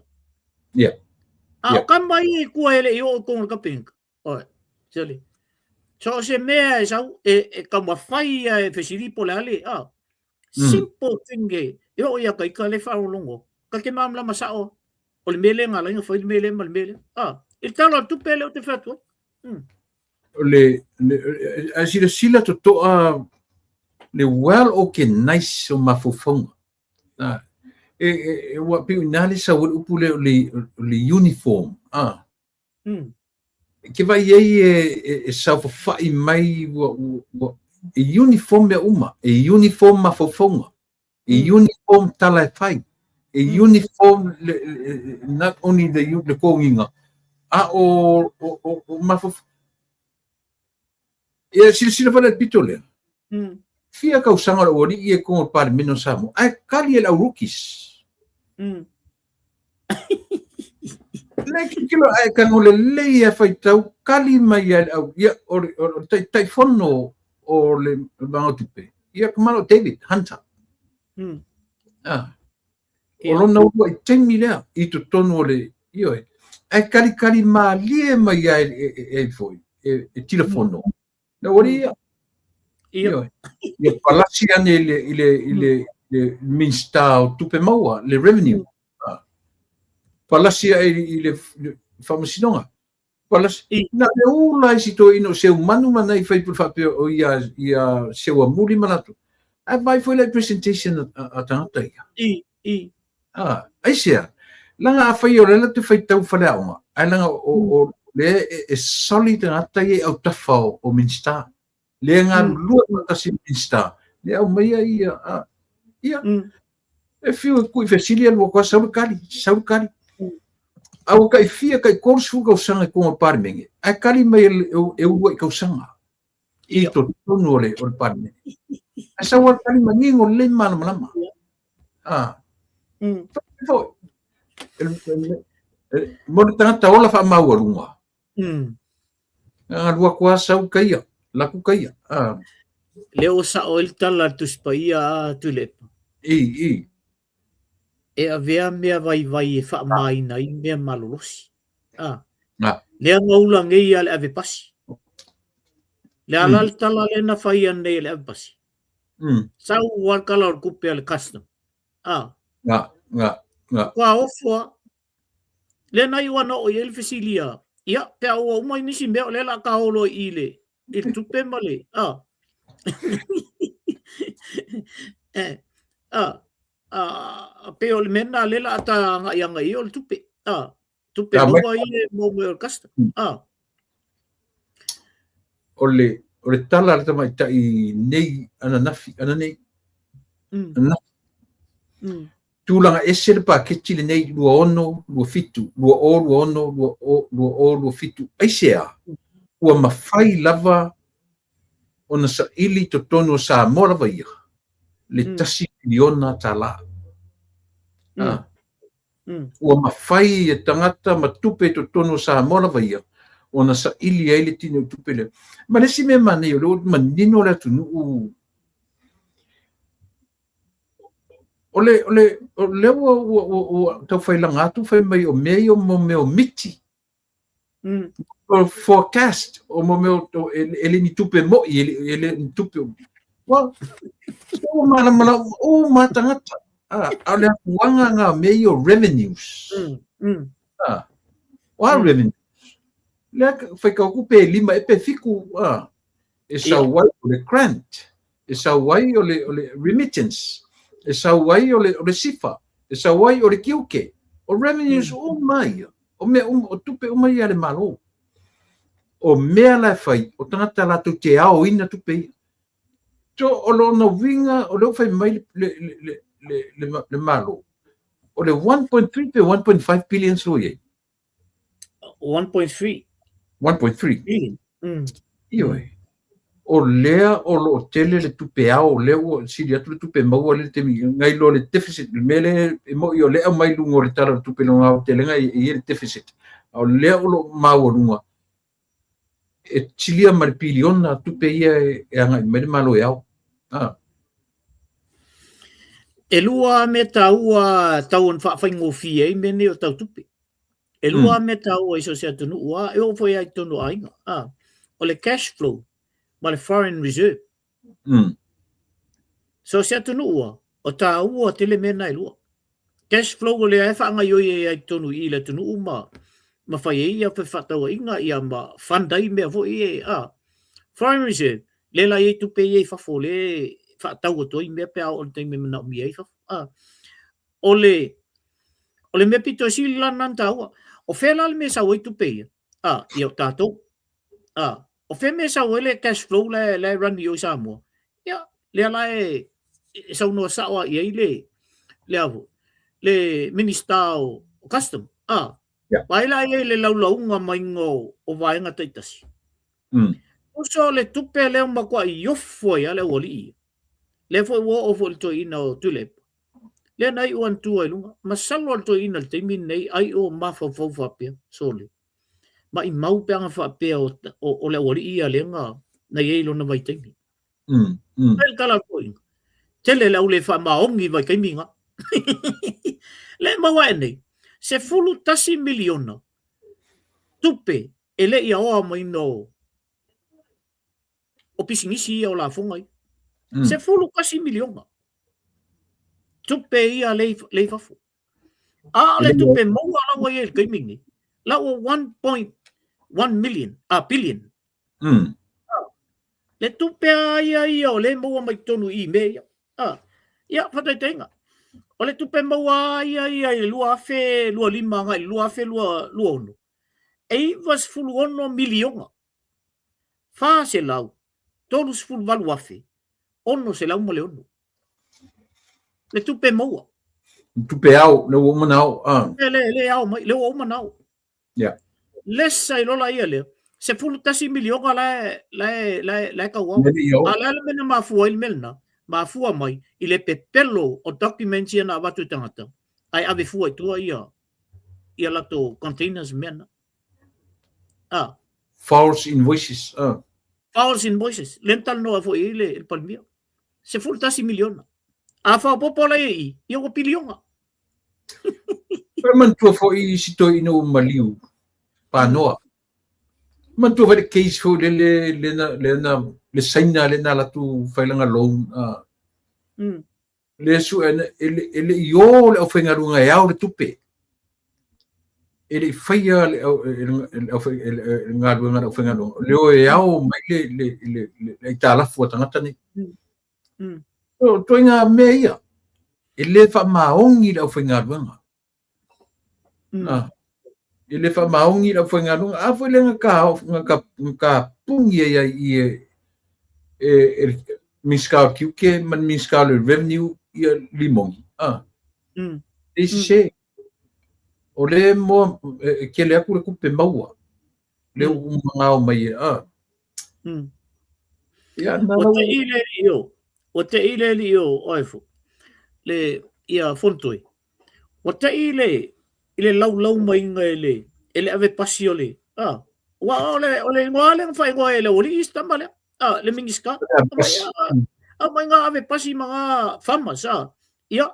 A o tama ia i tua e le i oo i totonu o le Kapeneta, oi, sole. So o se mea e sau, e taumafai ia e fesili po o le a le, simple thing e, e oo ia ita le faalogologo. Ta te malamalama sao, o le mea lea na ala ai ona fai le mea lea ma le mea lea. I le Tala o le Tupe lea ou te fai atu ai. O le, a silasila totoa le well organized o mafaufauga. E ua pei o i ina le sau ai le upu lea o le uniform. Ke vaai ai e saofafai mai ua e uniform mea uma, e uniform mafaufauga, e uniform tala e fai, e uniform not only le togiga, a o mafaufauga. Ia silasila foi la i le pito lea. Fia tausaga o le aualii ia i totonu o le Palemene o Samoa, ae kali e le au rookies. Le tilotilo ae tago lelei e faitau kali mai ai le au, ia, o le Taitaifono o le Vaega o Tupe, ia Kamalo David Hunter. O lona uluai taimi lea i totonu o le, ioe, ae kalikali malie mai ai e foi, e tilafono. Le aualii ia. Ioe. Ia palasi ane i le Minista o Tupe Maua, le Revenue. Palasi ae i le Faamasinoga. Palasi. Na le ula ai si toeaina o Seumanu ma nai faipule faapea o ia, ia Seuamuli ma latou. Ae vaai foi la i presentation a tagata ia. Aisea? Leaga afai o lea latou te faitau faleaoga, ae leaga o lea e solid tagata ia i autafa o Minista. Lea e galulue faatasi ma Minista, lea e aumaia ia, ia. E fiu e kui fesili alu atu lava sau le kali, sau le kali. A ua tai fia, tai 30 tausaga i totonu o le Palemene, ae kali mai e uluai tausaga i totonu o le Palemene. Ae sau lava le kali manino lelei ma malamalama. Foi, mo le tagata ola faamaualuga, alu atu lava sau kaia, laku kaia. Lea ua sao ai le tala a le Tusi Paia a Tuilaepa. I. E avea mea vaivai e faamāina ai mea malolosi. A. Lea na ula nei ia le ave pasi. Le a la le tala lea na fai nei e le ave pasi. Sau lava le tala o le tupe a le custom. A. Ua ofo lava. Lea na iu ana oo i ai le fesili a, ia, pe a ua uma nisi mea o lea o le a ta o loa i i le tupe ma le, a. Eh, a, a, pei o le mea lena lea o le a ta agai agai i ai o le tupe, a. Tupe maua ia e maua mai o le custom, a. O le, o le tala a le tamaitai nei ananafi, ananei, ananafi. Tulaga ese le paketi lenei 26, 27, 2026, 2027. Aisea? Ua mafai lava ona saili i totonu o Samoa lava ia le $1 piliona. Ua mafai e tagata ma tupe i totonu o Samoa lava ia ona saili ai le tini o tupe lea. Ma le isi mea manaia, o lea ua manino le atunuu O le, o le, o lea ua, ua, ua, ua taufailaga atu fai mai o mea ia o mea o miti. O forecast, o mo mea o, e, e le ni tupe moi, e le, e le ni tupe. Well, ua malamalama uma tagata. Ah, a o le afuaga ngā mea ia o revenues. Ah, o a revenues. Lea whai kau pe lima e pe fiku, ah, e sau ai o le grant, e sau ai o le, o le remittance, e sau ai o le, o le sifa, e sau ai o le tiute, o revenues uma ia, o mea uma, o tupe uma ia a le Malo. O mea la e fai, o tagata latou te aoina tupe ia. So, o lona uiga, o lea ua fai mai le, le, le, le, le, le Malo, o le 1.3 pe 1.5 billion lo i ai. 1.3. 1.3. Billion. Ioe. O lea o lo o tele le tupe ao, o lea ua sili atu le tupe maua le taimi, nai lo le deficit, le mea lea e moi o lea aumai luga o le Tala o le Tupe i lona aotelega e i ai le deficit. A o lea o lo o maualuga e silia ma le piliona tupe ia e agai mai le Malo e ao. Ah. E lua mea taua tau ona faafaigofie ai mea nei o tau tupe. E lua mea taua i so o se atunuu a, e oo foi lava i totonu o aiga. A, o le cash flow ma le foreign reserve. So o se atunuu a, o taua tele mea na e lua. Cash flow o lea e faagaioi ai i totonu i i le atunuu ma ma fai ai ia fefaatauaiga ia ma fund ai mea foi ia a. Foreign reserve, lea la e i ai tupe ia i fafo lea e faatau atu ai mea pe a oo i le taimi e manaomia ai fafo. A. O le o le mea pito sili la lena ona taua. O fea la le mea e sau ai tupe ia? A, ia o tatou. A, o fea mea e sau ai le cash flow la e run i o i Samoa? Ia, lea la e, e saunoa sao lava i ai le, le a foi, le Minista o, o Custom. A, yeah. Vaai la i ai le laulauga maiga o, o vaega taitasi. Tusa o le tupe lea ua matuai ofo ai lava le aualii ia. Lea foi ua oo foi i le toeaina o Tuilaepa. Lea na iu ana tua i luga. Masalo a le toeaina i le taimi lenei ai o mafaufau faapea, sole. Maimau pe ana faapea o, o, o le aualii ia lea na, na i ai i lona vaitaimi. Ai le tala a le toeaina. Tele le au le faamaoni i vaitaimi na. Le maua ae nei, 11 miliona tupe e le i aoa maina o, o pisinisi ia o lafoga ia. 11 miliona tupe ia le, le i fafo. A o le tupe maua la ua i ai i le taimi lenei, la ua 1.1 million, a billion. Le tupe a ia ia o le maua mai totonu i mea ia. A, ia, faataitaiga. O le tupe maua a ia ia i le 2025 agai i le 2026, e 96 miliona, 438,606. Le tupe maua. Tupe ao, le ua uma ona ao. Ah. Le, le, le ao mai, le ua uma ona ao. Yeah. Lesa i lola ia lea, 11 miliona la e, la e, la e, la e tau ao. A le a le mea na mafua ai le mea lena, mafua mai i le pepelo o documents ia na avatu e tagata, ae ave fua i tua ia, ia latou containers mea na. Ah. False invoices. Ah. False invoices. Le na talanoa foi i ai le, le Palemia. 11 miliona. A faaopoopo la ia i i, ia ua piliona. Toe manatua foi i si toeaina ua maliu panoa. Manatua foi le case foi lele lena lena le Saina lena alu atu fai lana loan a. Le sue e le i o le aufaigaluega e ao le tupe. E le i faia le galuega a le aufaigaluega. Le o e ao mai le aitalafu a tagata nei. O ituaiga mea ia, e le faamaoni le aufaigaluega. E le faamaoni le aufaigaluega. A foi lea na ka puni ai ai i e e le Minisita o Tiute ma le Minisita o le Revenue ia Limoni. E sese. O lea moa e tele atu le tupe maua. Lea ua magao mai e. Ia, na Ua te'i le alii o, ua te'i le alii o, oe fo, le, ia Fonotoi. Ua te'i le, i le laulau maiga e le, e le ave pasi o le, a, ua o le, o le igoa lea na faaigoa e le aualii isi tama lea, a, le Minisita. Aumai ngā ave pasi ma ngā farmers, a, ia,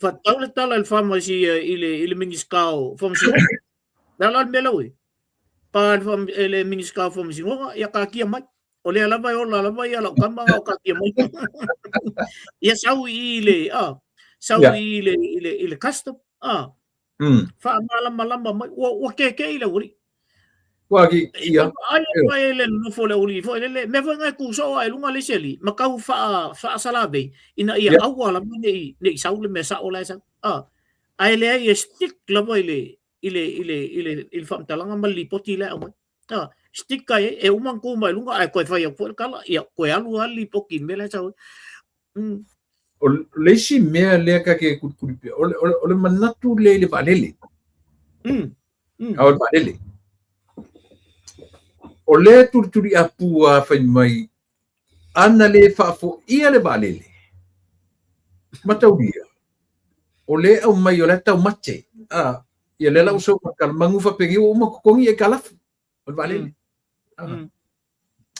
whatau le tala i le farmers i, i le, i le Minisita o Faamasinoga. Le a la le mea lau e? Pa e le Minisita o Faamasinoga, ia kakia mai. O lea lava e ola lava ia lau tama o kakia mai. Ia sau i le, a, sau i le, i le, i le custom, a, faamalamalama mai. Ua, ua kēkē i le aualii. Ua ki, ia. Ai mai e le nofo le aualii foi lele. Mea foi ngai ku soo ai lunga le isi alii, ma kau wha, whaasalavei, ina ia aua lava nei, nei sau le mea sao la e sau. A, ae leai e stick lava i le, i le, i le, i le, i le faamatalaga ma le lipoti lea e aumai. A, stick ai, e uma ona tu mai luga ae toe fai atu foi le tala, ia toe alu lava le lipoti i le mea la e sau ai. O le isi mea lea ta te kulikuli pea, o le, o le, o le manatu lea i le vaalele. A o le vaalele. O lea tulituliapu a fai mai, ana le faafoia le vaalele, mataulia, o lea e aumai o la e taumate. A, ia lea la ua sau ma tala, manu faapeni ua uma totogi aitalafu o le vaalele.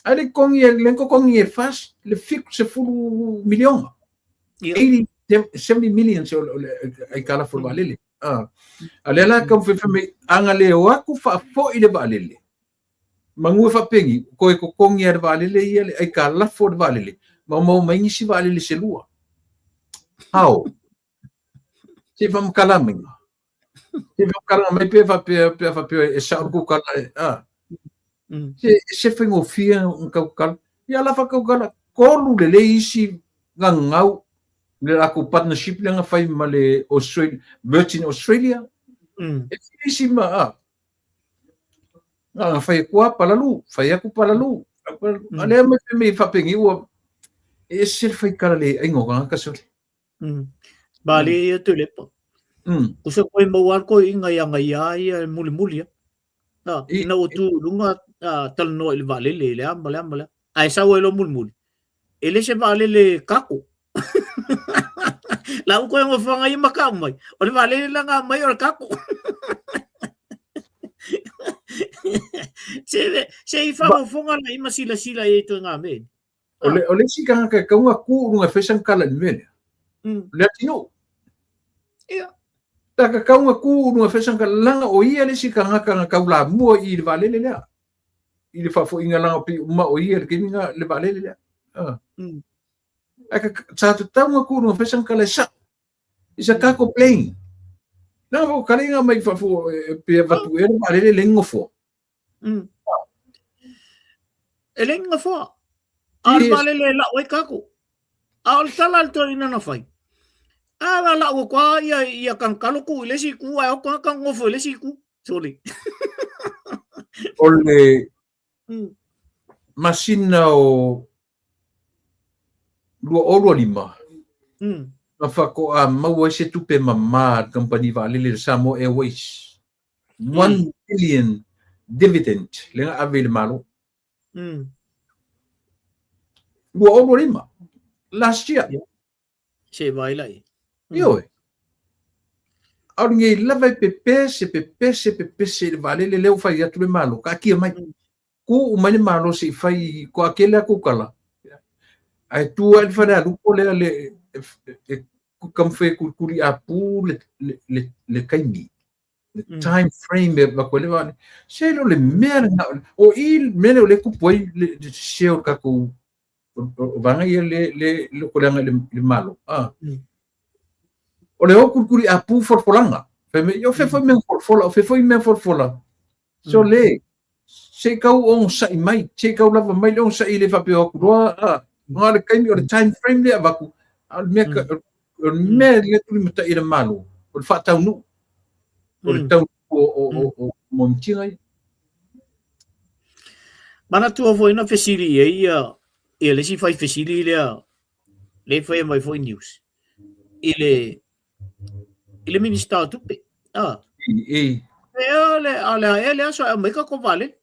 Ae le totogi, le totogi e fast, le 70 miliona. 80, 70 millions o le aitalafu o le vaalele. A, a lea la taumafai fai mai, ana le o atu faafoi le vaalele, manu e faapeni, toe totogi lava e le vaalele ia le aitalafu o le vaalele, ma maua mai nisi vaalele se lua. Ao, se i faamatala mai. Se i faamatala mai pe faapea, pe faapea e sao le kukala e, a. Se, se faigofie ona tautala. Ia la faatautala, tolu lelei isi gagau le latou partnership lea na fai ma le Australia, Virgin Australia. E isi ma, a, Na fai atu lava palalu, fai atu palalu. A lea mai fai mai faapeni ua e ese le faitala le aiga o tagata sole. Malie ia Tuilaepa. Kusa koe maua le toeaina ia ia ia e mulimuli a. Na, ina ua tu i luga talanoa i le vaalele i le a ma le a ma le a. Ae sau ai loa mulimuli. E le se vaalele kako. La u koe ngofoanga ia makau mai. O le vaalele la nga mai o le kako. Se se i whangofonga la i masilasila i toi ngā me. O le, o le isi tagata e tatau ona tu i luga e fai sana tala i le mea lea. Le atunuu. Ia. Ta tatau ona tu i luga e fai sana tala, leaga o ia le isi tagata na taulamua i le vaalele lea. I le faafoiga leaga pei uma o ia i le taimi lena le vaalele lea. Ae sa tatau ona tu i luga e fai sana tala e sao. It's a cargo plane. Leaga foi o tala ia na aumai fafo pe avatu ea le vaalele e leai ni nofoa. E leai ni nofoa. A o le vaalele e lau ai cargo. A o le tala a le toeaina na fai, a la lau atu lava ia, ia Kanakalo tu i le isi itu ae o atu lava nofo i le isi itu. Sorry. O le masina o 2025, na faatoa maua ai se tupe mama a le kamupani vaalele le Samoa Airways. 1 billion dividend lea na ave i le Malo. 2025, last year. Se vai lai. Ioe. Aole nei lava e pepese, pepese, pepese i le vaalele lea ua fai atu le Malo, kaatia mai. Tuu mai le Malo se i fai toatele a kukala. Ae tu ai le falealupo lea le e taumafai e kulikuli apu le taimi, le time frame e avatu ai le vaalele. Se le o le mea lena, o i le mea lea o lea e tupu ai le sese o le tatou o vaega ia le lotoleaga i le Malo. O le o kulikuli apu folafolaga. Fai mai, o fea foi mea folafola, o fea foi mea folafola. So le, se i tau onosai mai, se i tau lava mai le onosai e le faapea o atu loa, a, na o le taimi, o le time frame lea e avatu, a o le mea, o le mea lea e tulimatai e le Malo, o le faataunuu, o le taunuu o moemitiga ia. Manatua foi na fesili i ai ia le isi fai fesili lea, lea e faia mai foi news, i le Minista o Tupe. Ah. E. E o le a le a le aso e aumai tatou vaalele.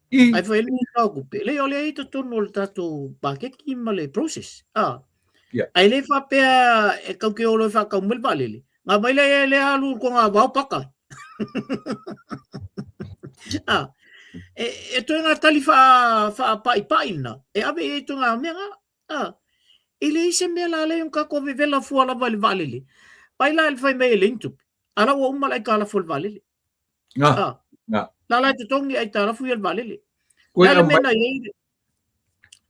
E. Ai fai le Minista o Tupe. Leai o lea i totonu o le tatou paketi ma le process. Ah. Yeah. Ai le faapea e kau ke olo e whakau mai le vaalele. Ngā mai le e le alu ko ngā wao paka. Ah. E toe ngā tali wha, wha pai pai na. E ave e toe ngā mea ngā. A, e leai se mea la lea o tatou vevela fua lava i le vaalele. Pai la i le fai mai e leai ni tupe. A la ua uma le aitalafu o le vaalele. Nga, A, nga. la la e totogi aitalafu ia le vaalele. Koe Le a le mea aumai, na i ai le,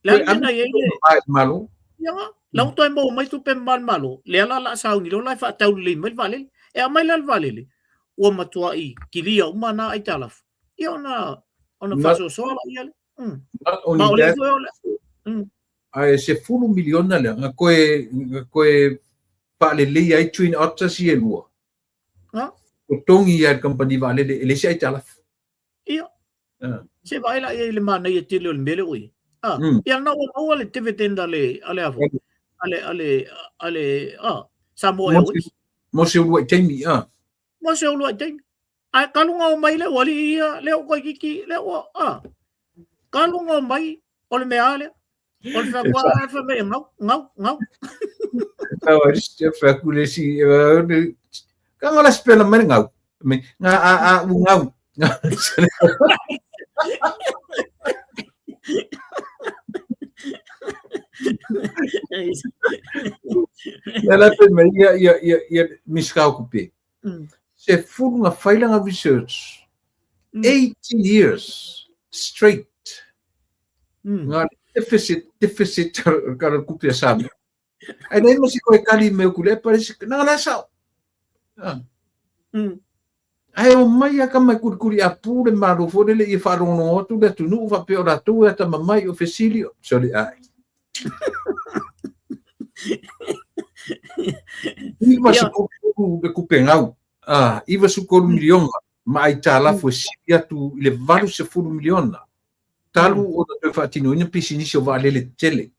le a koe le mea ave na i ai le, mai le Malo. ia nga, la ua toe maua mai tupe ma le Malo, lea la o le a sauni loa la e faataulelei mai le vaalele. E aumai la le vaalele, ua matuai kilia uma na aitalafu. Ia ona Not, faasoasoa laia lea. Not Ma only o lea that, foi o le... Ae 10 miliona lea na toe faaleleia ai Twin Otters ia e lua. Ha? Totogi ia e le kamupani vaalele e leai se aitalafu. Ia. Se vaai la i ai le manaia tele o le mea lea ua i ai. Ah, ia na ua maua le dividend a le a le a foi. A le a le a le ah Samoa Airways. Mo se uluai taimi, ah. Mo se uluai taimi. Ae kaluga o mai le ua alii ia, le ua toeitiiti, le ua, a. Kaluga o mai, o le mea a lea. O le fai atu a, fai mai e gau, gau, gau. Tau ai se fai atu le isi, ka ngala spela mai le gau. Mai, nga a a u gau. Ia la fai mai ia ia ia ia Miss Kau Kupe. 10 na fai lana research. 18 years straight. Nga deficit, deficit ka le kupe a Samoa. Ai nei ma si koe kali me ku le pare si na la sao. Ah. Ai o mai a ka mai kulikuli a pu le malo fo le i whaarongo atu le atunuu whapea o rātou e atama mai o fesili o sorry ai. 93 le kupe ngau. Ah, 93 miliona ma aitalafu e sili atu i le 80 miliona. Talu ona toe faatinoina pisinisi o vaalele tetele.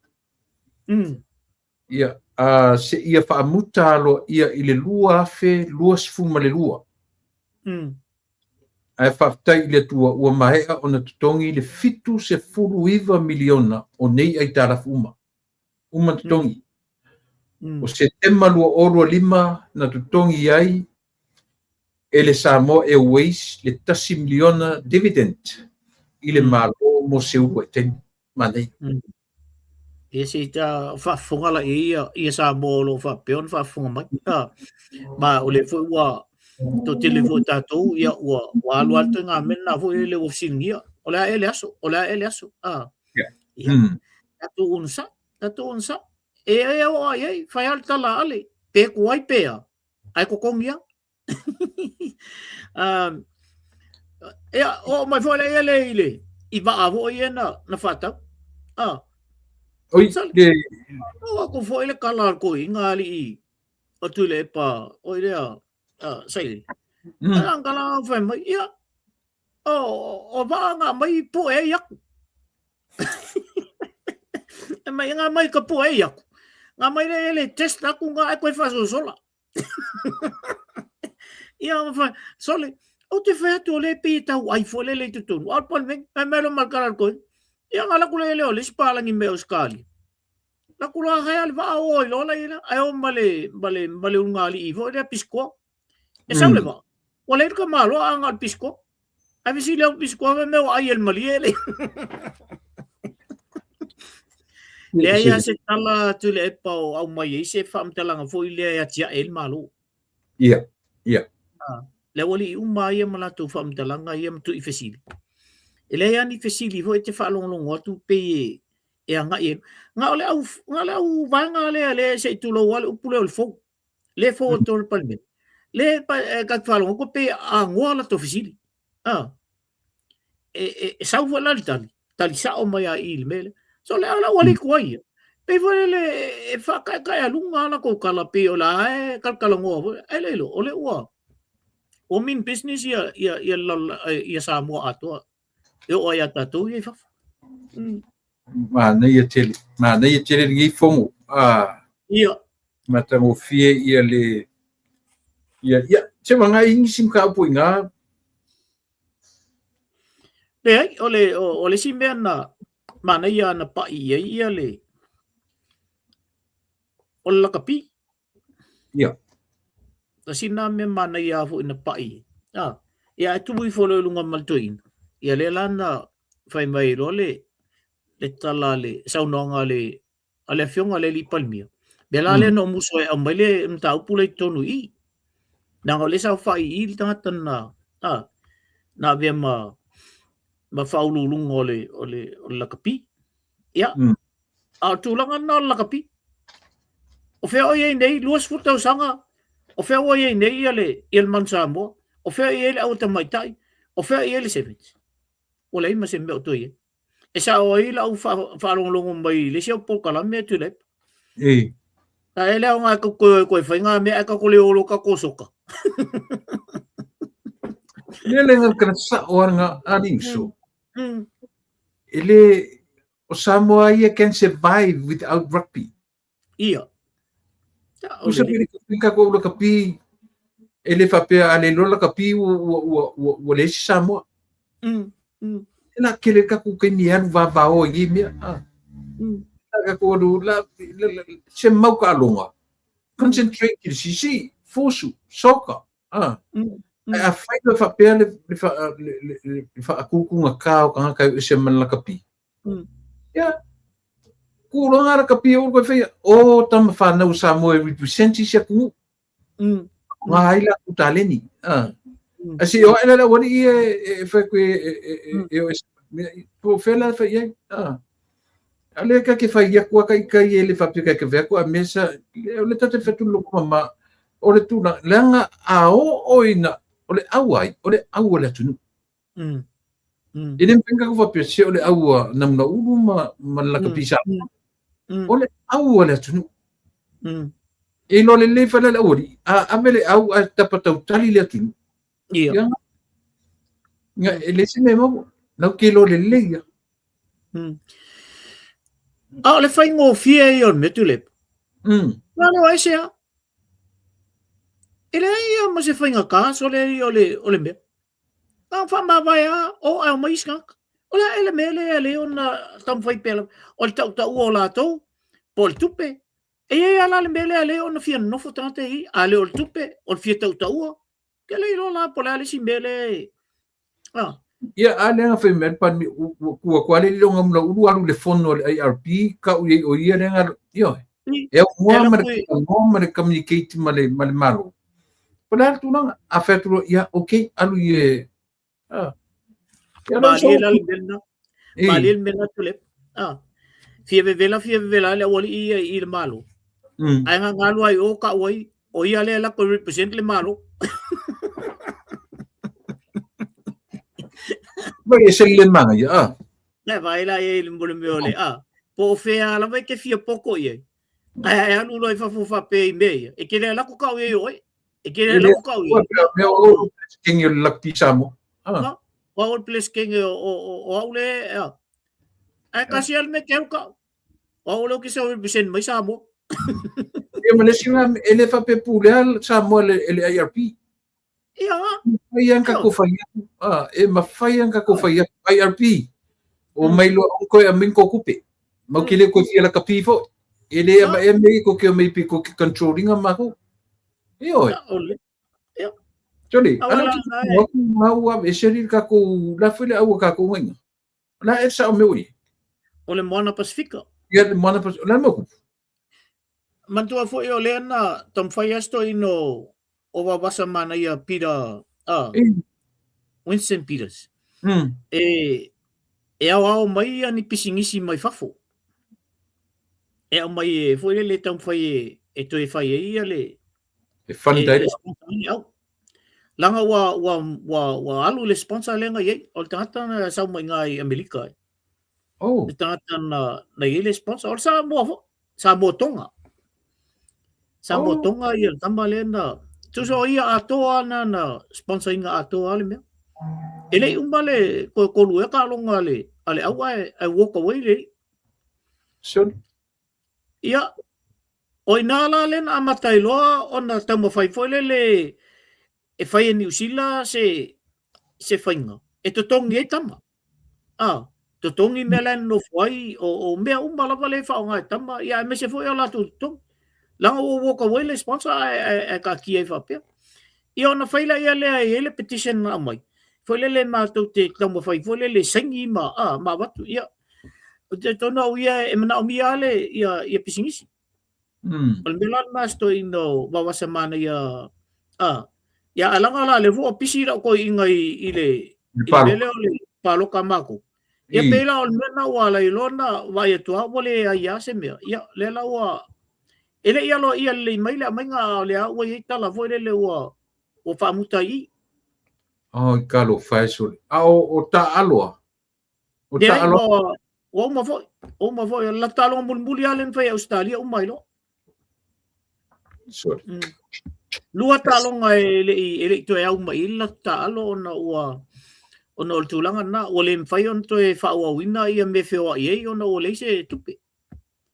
Ia, a, seia faamuta aloaia i le 2022. Ae faafetai i le Atua ua maea ona totogi le 79 miliona o nei aitalafu uma. Uma totogi. O Setema 2025 na totogi ai e le Samoa Airways le 1 miliona dividend i le Malo mo se uluai taimi. Manaia. Ia se i ta faafofoga la i ia, ia Samoa o lo o faapea ona faafofoga mai. Ah, ma o lea foi ua toatele foi tatou, ia ua, ua alu alu ituaiga mea lena foi lea ua fesiligia. O le a ea le aso? O le a ea le aso? Ah, ia, tatou onosai, tatou onosai. E e oo lava i ai, fai lava le tala a Ale, pe tuai pe a, ae totogi lava. Ia, oo mai foi lea le i le i vaa foi ia na, na whātau. Ah. Oi, le... O aku foi le kala al koi, ngā alii o tui le epa, oi lea, saili. Ala kala whai mai, ia, o vaa ngā mai po e aku. E mai ngā mai ka po e aku. Ngā mai le le test aku ngā e koe whasosola. Ia, ma whai, sole, o te whai atu o le pe i tau ai fo le le tutunu. Au pon meng, mai mai lo mal karal koi. Ia ngā laku le le o le spalangi me o skali. Laku la hai ale waa o i lola ia, ai o male, male, male unga ali i fo le piskoa. E sau le waa. Ua le ka malo a ngā piskoa. Ai visi le piskoa me me o ai el malie le. Leai lava se tala Tuilaepa o aumai ai se faamatalaga foi lea e atiae ai le Malo. Ia, ia. Le aualii uma lava ia ma latou faamatalaga ia ma tui fesili. E leai lava ni fesili foi e te faalogologo atu pei e agai ai. Na o le au, na o le au vaega lea lea se i tulou lava le upu lea o le fou. Lea e fou atu le Palemene. Lea e ta te faalogo atu pei e agoa latou fesili. E sau foi la le tali, tali sao mai lava i i le mea lea. So le au alii tuai ia, pei foi lele e faataetaealuga lava latou tala pei o la e talatalanoa foi. Ae le iloa, o lea ua mean business ia Samoa atoa e oo ai ia tatou ia i fafo. Manaia tele, manaia tele lenei fono. Ia. Matagofie ia le ia ia se maga i nisi mataupu i ina. Leai, o le o le isi mea na manaia na pa'i i ai ia le o le lakapi. Ia. Tasi lena mea manaia foi na pa'i. Ia ae tumu ifo loa i luga ma le toeaina. Ia lea la na fai mai loa le le tala a le saunoaga a le a le afioga i le alii Palemia. Mea la lea na ou musu ai e aumai le mataupu lea i totonu i i. Leaga o lea sa saofai i i le tagata na na avea ma faauluuluga o le o le o le lakapi. Ia, a o le tulaga lena o le lakapi. O fea o i ai nei, 20 tausaga, o fea ua i ai nei ia le, ia le Manu Samoa, o fea o i ai le Au Tamaitai, o fea o i ai le Sevens. Ua leai ma se mea o toe i ai. E sao ai lau faalogologo mai i le isi au polokalame a Tuilaepa. E. A e le aoga e tatou te toe fai ngā mea ae tatou le o loa tatou soka. Le le ngā kana sao a ngā ali uso. E le, o Samoa ia can survive without rugby. Ia. Usa pele ka ko ula kapi e le faapea a le iloa lakapi ua leai se Samoa. E la kele tatou taimi e alu vavao i nei mea. La tatou alu la se mau taaloga. Concentrate i le sisi, fusu, soka. Ae afai loa e faapea le faatutugata o tagata e o ese ma le lakapi, Ia, tulaga lakapi o koe whaia, o tama whanau Samoa e represent i si atunuu. Ngā ai la ku taleni. A se o ela la wali i e whai koe e o ese. Po whela whai ai. A le ka ke whai ia kua kai kai e le whapia kai ka whea kua mesa, o le tate whetu loko mama, o le tūna, leanga a o o ina, o le au ai, o le au o le atunuu. E le mafai ona tatou faapea se o le au a Namunaulu ma le lakapi Samoa. O le au a le atunuu. E iloa lelei fale le aualii, a ave le au ae tapa tautali le atunuu. Ia. Ia, e leai se mea e maua. Lau ke iloa lelei ia. A o le faigofie ia o le mea Tuilaepa. Na o le aisea. E leai ia ma se faigata sole ia o le mea. Na faamavae lava, o ae omai isi tagata. O le a ea le mea lea e ala ai ona taumafai pea lava? O le tautaua o latou, po o le tupe. E i ai lava la le mea lea e ala ai ona fia nonofo tagata i i. A le o le tupe, o le fia tautaua. Ou te le iloa la po o le a le isi mea lea e... Ah. Ia, a lea na fai mai le Palemia, ua tu atu lava le lilo Namulauulu alu i le fono a le IRP, kau i ai o ia lea na alu, ioe. E aunoa ma le talanoa ma le communicate ma le, ma le Malo. Po o le a le tulaga? A fai atu loa, ia, okay, alu i e... Ah. Ia, Malie la le mea lena. Malie le mea lena Tuilaepa. Ah. Fia vevela, fia vevela le aualii ia i le Malo. Ae gagalu ai o kau ai, o ia lea la koe represent le Malo. Vai e se le manga ia, ah. Le vai la e le mo le mea o le, ah. Po o fea lava e te fia poko i ai. Ae ae alu loa i fafo faapea i mea ia. E te le lako kau i ai oe. E te le lako kau i ai. Mea o kengi o le laki Samoa. Ah. O au le place kengi o au le, ah. Ae kasi ale me te alu kau. O au le o ke sa represent mai Samoa. Ia ma le isi lena, e le faapea pulea Samoa e le IRP. Ia. Mafai lava ona tatou fai atu. Ah, e mafai lava ona tatou fai atu. IRP, o mai loa o koe aumai ni kou tupe. Mau ke le koe fia lakapi foi. E le ama ea mea ia kou ke omai pe kou ke control inga mākou. Ioe. Jole, ala ki te mau a ese ri kakou, la foi le aua kakou ngainga. La e sao mea oi. O le Moana Pasifika. Ia, le Moana Pasifika, o le a le mea ua tupu? Manatua foi o lea na taumafai lava si toeaina o Vaovasa Manaia Peter, Winston Peters, e aoao mai ni pisinisi mai fafo. E aumai e foi lele e taumafai e toe fai ai ia le E fund ai le sponsor ai au. Leaga ua alu le sponsor lea na i ai. O le tagata na sau mai iina i Amerika. Oh. Le tagata na i ai le sponsor. O le Samoa foi. Samoa Tonga. Samoa Tonga ia le tama lea na... Tusa o ia atoa na na sponsor ina atoa le mea. E le i uma le toe tolu ea taaloga a le au ae walk away le alii. Sure. Ia, o ina la lea na amata ai loa ona taumafai foi lele e fai e Niu Sila se faiga e totogi ai tama. A, totogi mea la e nonofo ai, o mea uma lava lea e faaaoga e tama, ia aemaise foi o latou totogi. Leaga ua walk away le sponsor ae taatia ai faapea. Ia ona fai laia lea e i ai le petition na aumai, foi lele matou te taumafai foi lele e saini ma, a, ma avatu. Ia, ou te talitonu au ia e manaomia lava le, ia, ia pisinisi. O le mea la lena si toeaina o Vaovasa Manaia, a, ia ae leaga la lea foi ua pisi lau toeaina i le, i le mea lea o le paloka a matou. Ia pei la o le mea lena ua ala ai loa ona vaai atu lava ua leai lava se mea. Ia, lea la ua, e le i aloaia lelei mai le aumaiga, a o lea ua i ai tala foi lele ua faamuta ai i i. Oi, talofa e sole. A o taaalo a? O Leai, taaalo. ua uma foi. Ua uma foi. O le latou taaloga mulimuli lava lea na fai e Ausetalia uma ai loa. Sole. Lua taaloga e le i toe au mai i le latou taaalo ona ua ona o le tulaga lena ua le mafai ona toe faaauauina ia mea feoai ai ona ua leai se tupe.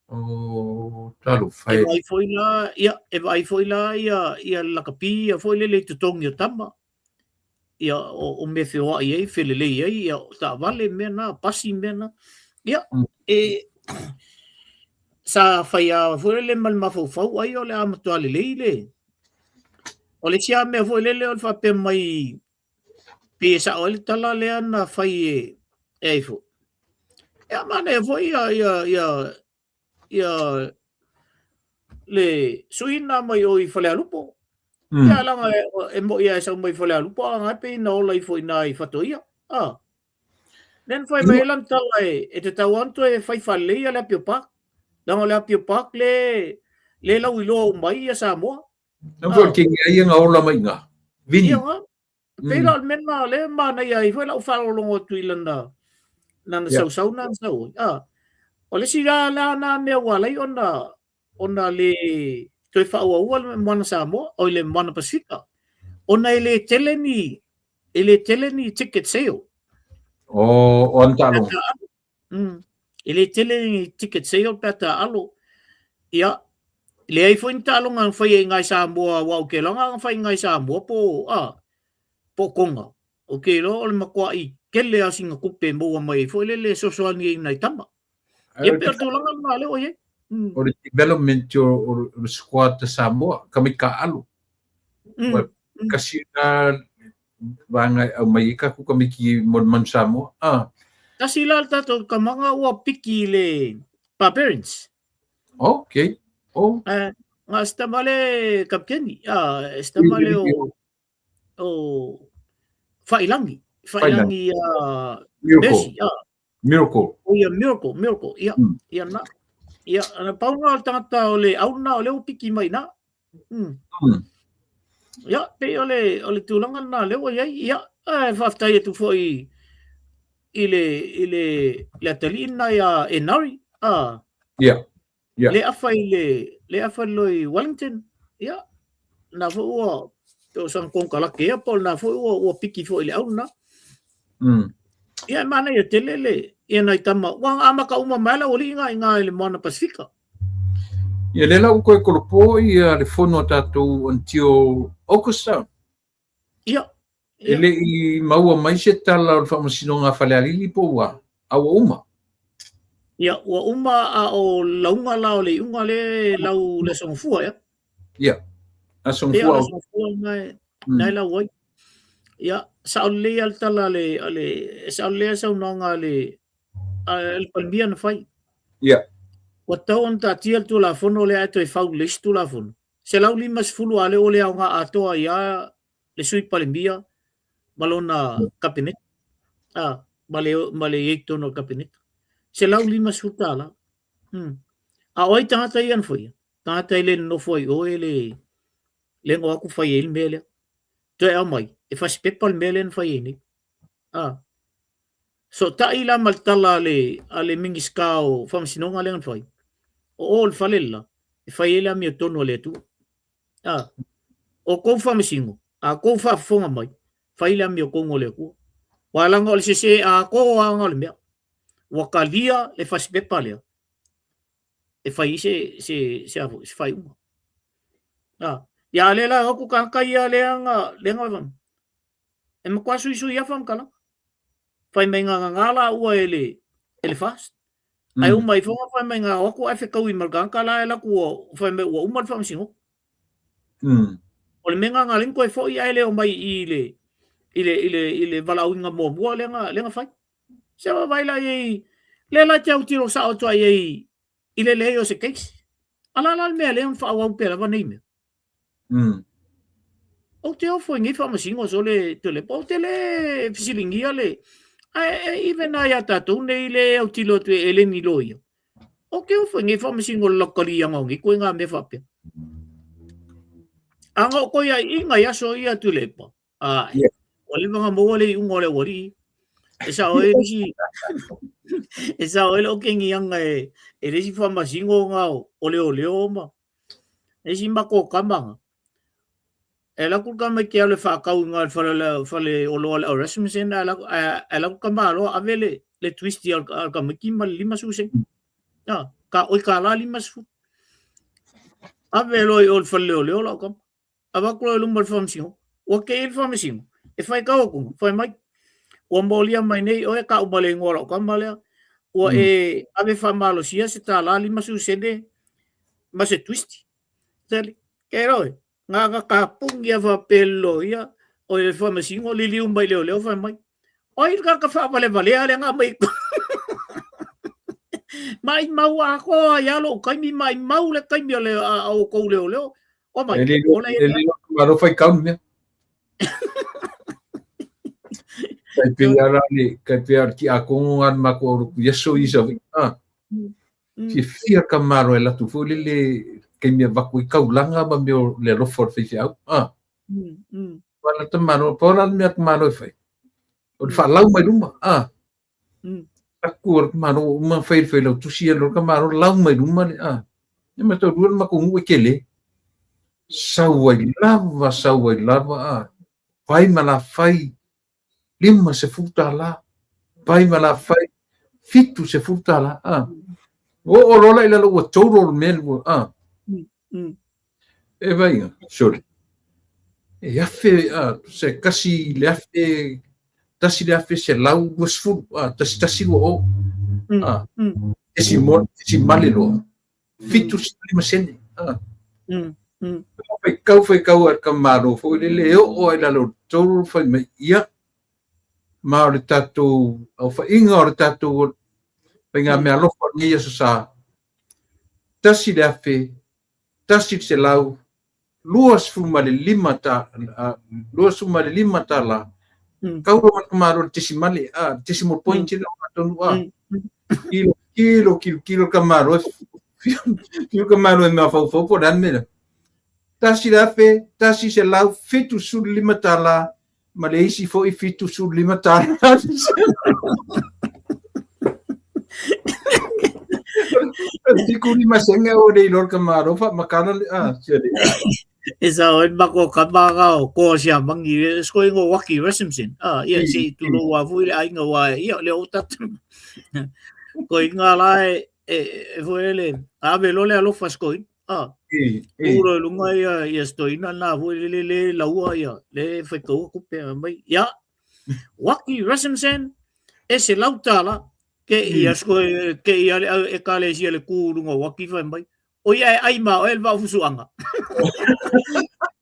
Oh, talofa E e. vaai foi la, ia, e vaai foi la ia, ia le lakapi ia foi lele i totogi o tama. Ia, o mea feoai ai, felelei ai, ia, o taavale mea na, pasi mea na. Ia, e, sa fai lava foi lele ma le mafaufau ai o le a matua lelei le. O le isi lava mea foi lele o le faapea mai, pei e sao ai le tala lea na fai e, e ai foi. Ia, manaia foi ia, ia, ia, ia le sui na mai o i Falealupo. Ia, leaga e moi lava e sau mai Falealupo, a na e pei na ola ifo i na i Fatoia. Ah. Lea na fai mai ai lana tala e tatau lava ona toe fai faalelei ia le Apia Park. Leaga o le Apia Park le le lauiloa uma ai ia Samoa. Nau foi o le kenge ai ia na ola mai ina. Vini. Ia nga. Pei la o le mea lena lea e manaia ai foi lau faalogologo atu i lana lana sausau na na sau ai. Ah. O le isi la la na mea ua ala ai ona ona le toe faaauaua le Moana Samoa, oi le Moana Pasifika. Ona e le tele ni e le tele ni ticket sale. Oh, o ana taaloga. E le tele ni ticket sale pe a taaalo. Ia, leai foi ni taaloga na faia i ngai Samoa, aua ou te iloa na fai i ngai Samoa po, a, po o Tonga. Ou te iloa o le matuai tele lava o sina tupe e maua mai ai foi lele e fesoasoani ai i nai tama. Ia pei o le tulaga lena lea ua i ai. O le development o le squad a Samoa, ka mai taaalo. Kasi na vaega e aumai ai tatou tamaiti mo le Manu Samoa. Ah. Tasi la le tatou tamaga ua piki i le Barbarians. Okay. Oh. Nga se tama le kapiteni. Ah, se tama le o Failangi. Failangi Miracle. Messi. Ah. Miracle. O ia Miracle, Miracle. Ia, ia na. Ia, ana pau na o le tangata o le au na o le ua piki mai na. Ia, pei o le, o le tulaga lena lea ua i ai. Ia, e faafetai atu foi i le, i le, le atalii lena ia Enari. Ah. Ia. Ia. Le afa i le, le afa i le Wellington. Ia, na foi ua, o sana konekarate ia, po o lena foi ua, ua piki foi i le au lena. Ia, e manaia tele le, ia nai tama, ua amata uma mai le aualii nga i nga i le Moana Pasifika. Ia, lea la ua toe kolopo ia le fono a tatou until August. Ia. E le i maua mai se tala o le Faamasinoga a Falealili po ua, a ua uma? Ia, ua uma a o lauga la o le iuga le lau le Aso Gafua, ia. Ia, Aso Gafua. Ia, Aso Gafua na e lau ai. Ia, sao lelei lava le tala a le, a le, sao lelei lava le saunoaga a le, a le Palemia na fai. Ia. Ua tatau ona taatia le Tulafono lea ae toe fau le isi Tulafono. 150 a lea ua le aoga atoa ai lava le Sui Palemia ma lona Kapeneta, a, ma le, ma le i ai i totonu o le Kapeneta. $150. A o ai tagata ia na faia? Tagata e le nonofo ai i o e le, le na o atu fai ai le mea lea. Toe aumai, e fasipepa le mea lea na fai ai nei. A. Sootai la ma le tala a le, a le Minisita o Faamasinoga lea na fai, o o le fale le la, e fai ai le amiotonu a le Atua. A. O tou faamasino, a tou faafofoga mai, fai le amiotonu a le Atua. Aua leaga o le sese atoa lava o le mea. Ua talia le fasipepa lea e fai ai se, se, se, a foi, se faaiuga. A. Ia a lea la o atu tagata ia lea na, lea na, e matua suisui lava faamatalaga. Fai mai na gagā laua e le, e le FAST. Ae uma ifo na fai mai na o atu ae fetaui ma le tagata la e alu atu ua fai mai ua uma le faamasinoga. O le mea na na ala ai ona toe foi ae le omai i le, i le, i le, i le valaauina muamua lea na, lea na fai. Se vaavaai la i ai, lea la e te autilo sao atu ai i i le leai o se case. A la la le mea lea ona faaauau pea lava nei mea. Ou te ofo i nei faamasino sole Tuilaepa, ou te le fesiligia le, ae even lava ia tatou nei le autilo atu e le ni loia. Ou te ofo i nei faamasino o le lautaliaga o nei ituaiga mea faapea. A na ou toe aiiga i aso ia Tuilaepa, Ae, ua leva ona maua le iuga o le aualii. E sao ai le isi, e sao ai le okegiaga e, e le isi faamasino na o leoleo ma le isi matou tama na. E alu atu le tamaiti e alu e faatau i ina i le fale, fale oloa o le Erasmussen, ae alu atu, ae alu atu le tamaloa ave le, le twist a le tamaiti ma le 50 sene. A, ka, oi $50. Ave loa i o i le fale leoleo lau tama. Avatu loa i luma o le faamasino, ua kei le faamasino, e fai kau atu, fai mai, ua molia mai nei oe tau ma le igoa o lau tama lea, ua e ave faamalosia se $50 sene ma se twist. Sali, ke roe, ngā ka kapungi a faapea le loia, o le faamasino, liliu mai leoleo fai mai, O ai le tagata faavalevalea lea na aumai i totonu? Maimau atoa ai lava lou taimi, maimau le taimi o le a outou leoleo. O mai, E le ola e le malo faitau le mea. Kai pei ala le kai pei ala ki akongo ngan ma ko ro yeso i sa ah. Fiafia ka malo e latu foi le le kei mea vaku i kaulanga ma mea o le alofa o le faifeau. Ah. Wala te malo, pa ola le mea te malo e whai. O le whaalau mai luma, ah. Aku o le malo, uma whai whai lau tusi e lor ka malo, lau mai luma le, ah. E ma tau rua le mako ngu e kele. Sau ai lava, sau ai lava, ah. Pai ma la whai, $50, pai ma la fai, $70, ah. Ua oo loa la i lalo ua total le mea ua, ah. E vaaiga, sole. E afe, ah, se kasi le afe, 1120, ah, 1120, ah. Tesimale loa. 75 sene. Ah. Faikau, faikau a ka malo foi lele e oo ai lalo o le total fai mai, ia, ma o le tatou aofaiga o le tatou faigameaalofa o lenei Aso Sa, $1,125, kau loa ma le tamaloa i le tesimale, a, le decimal point le atonu, a, kilo, kilo, kilo, kilo le tamaloa, kilo le tamaloa e mafaufau po o le a le mea lea. $1,175 ma le isi foi $75. 75 sene o le iloa le tamaloa faamatala le, a, sia le. E sao ai matou tama na o koa siamangi e sko ingo waki Rasmussen. Ah, ia se i tulou a foi le aiga wa ia le o tatu. Ko inga la e e foi le ave lo le alofa sko Ah, uro i lunga ia ia stoina na foi le le le laua ia le faitaua kupe mai. Ia Waki Rasmussen e se lautala ke ia sko ke ia le e kalesia le ku lunga waki fai mai. O ia e ai ma oe le vaafusuaga.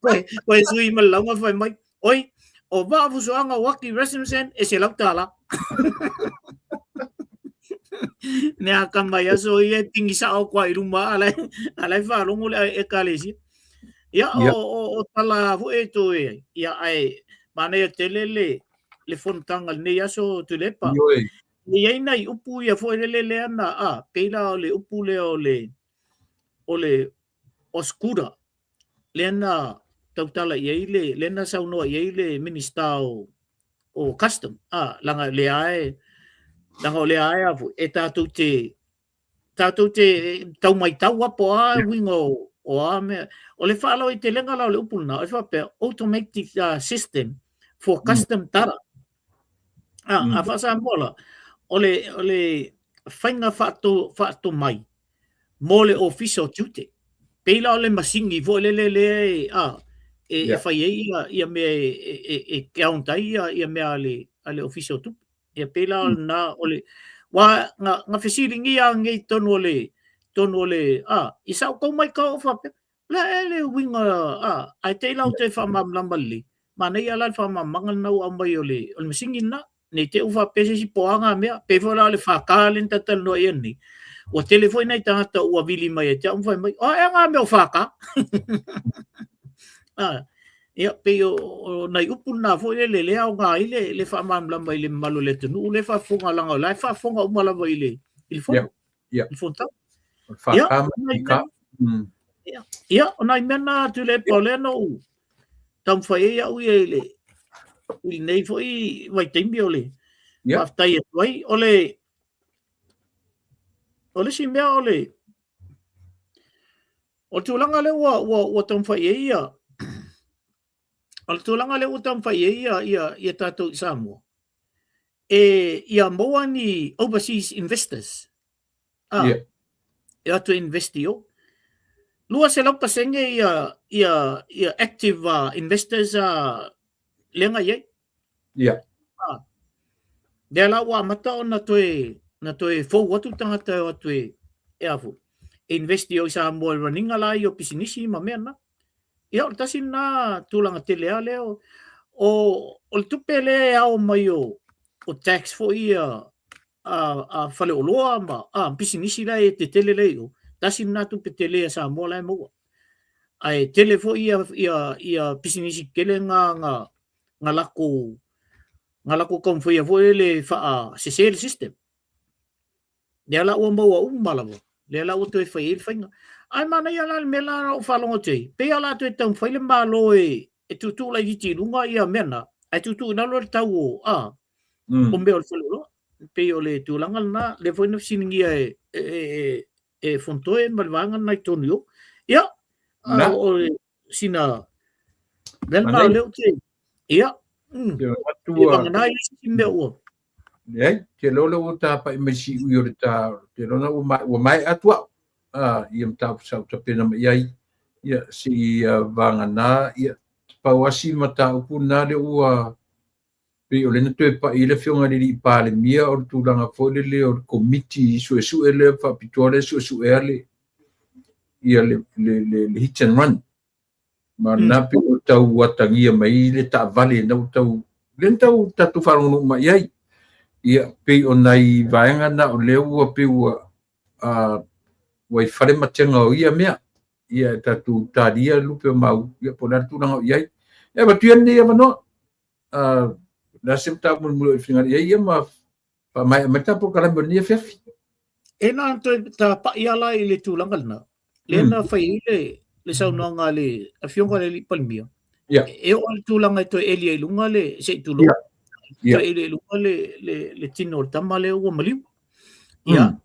Koe, koe sui ma le lauga fai mai. Oi, o vaafusuaga o Aki Rasmussen e $100. Mea akamai aso ia e pigi sao atu lava i luma a o la e faalogo le ekalesia. Ia, o tala foi e toe ai. Ia, ae manaia tele le fonotaga i lenei aso Tuilaepa. E i ai nai upu ia foi lele lea na, a, pei la o le upu lea o le oscura, lea na tautala i ai le, lea na saunoa i ai le Minista o Custom, a, leaga lea e, leaga o lea e a foi, e tatou te tau maitau a po o a uiga o a mea. O le faalauaitelega la o le upu lena, o le faapea, automatic system for custom data. A faa-Samoa la, o le faiga faatomai mo le ofisa o tiute. Pei la o le masini foi lele lea e, a, e fai ai ia mea e count ai ia mea a le ofisa o tupe. Ia pei la o lena o le wa na fesiligia nei tonu o le a i sa tou mai ka o faapea la e le uiga a ae te i la o toe faamalamalama lelei. Manaia la le faamalamalamaga lena ua aumai o le masini lena nei te u faapea se isi po a ngā mea pei foi la o le FK le na talatalanoa i ai nei. Ua tele foi nai tagata ua vili mai e te au ma fai mai, o a ea ngā mea o FK? A, ia, pei o nai upu lena foi lele lea aoga ai le faamalamalama i le mamalu o le atunuu lea e faafofoga leaga o la e faafofoga uma lava i le fono. I le fonotaga. O le FK ma le PK. Ia, o nai mea na Tuilaepa o lea na ou taumafai ai au ia i lenei foi vaitaimi o le faafetai atu ai. O le isi mea o le tulaga lea ua taumafai ai ia o le tulaga lea ua taumafai ai ia tatou i Samoa e ia maua ni overseas investors e atu e invest i o. 200% ia active investors lea na i ai. Lea la ua amata ona toe fou atu tagata e o atu e a foi, e invest i o i Samoa i raniga la ia o pisinisi ma mea na. Ia o le tasi lena tulaga tele lava lea o le tupe lea e ao mai o tax foi ia a faleoloa ma a pisinisi la e tetele lea i o, tasi lena tupe tele a Samoa la e maua. Ae tele foi ia pisinisi tetele na lakou taumafai foi le faasese le system. Lea la ua maua uma lava, lea la ua toe fai ai le faiga. Ae manaia la le mea la na ou faalogo atu ai, pei lava la toe taumafai le Malo e tuutuu laitiiti i luga ia mea na, ae tuutuu i lalo le tau o a o mea o le faleoloa. Pei o le tulaga lena, lea foi na fesiligia e Fontoe ma le vaega lena i totonu i o. Ia, o le sina mea lena o lea ou te, ia, e vagana i isi mea ua. Leai, te iloa lea ua tapai mai siui o le ta, te iloa na ua maea atu au. Ia mataupu sa ou tapena mai ai. Ia, se i vagana, ia, pau lava si mataupu lena lea ua, pei o lea na toe pai ai le afioga i le alii Palemia o le tulaga foi lele o le komiti suesue lea faapitoa lea suesuea ia le hit and run. Ma lena pei o tau atagia mai le taavale na ua tau, lea na tau tatou faalogologo mai i ai. Ia, pei o nai vaega na o lea ua pei ua i fale matega o ia mea. Ia, e tatou talia lupe o mau, ia po o le a le tulaga o i ai. Ia, avatu ia lenei avanoa. Le a se mataupu mulimuli o i finagalo i ai ia ma faamaea mai le tatou polokalame o lenei afiafi. E na toe tapai ala i le tulaga lena. Lea na fai ai le saunoaga a le afioga i le alii Palemia. E oo i le tulaga e toe eli ai i luga le, se i tulou, toe eli ai i luga le tino o le tama lea ua maliu. Ia,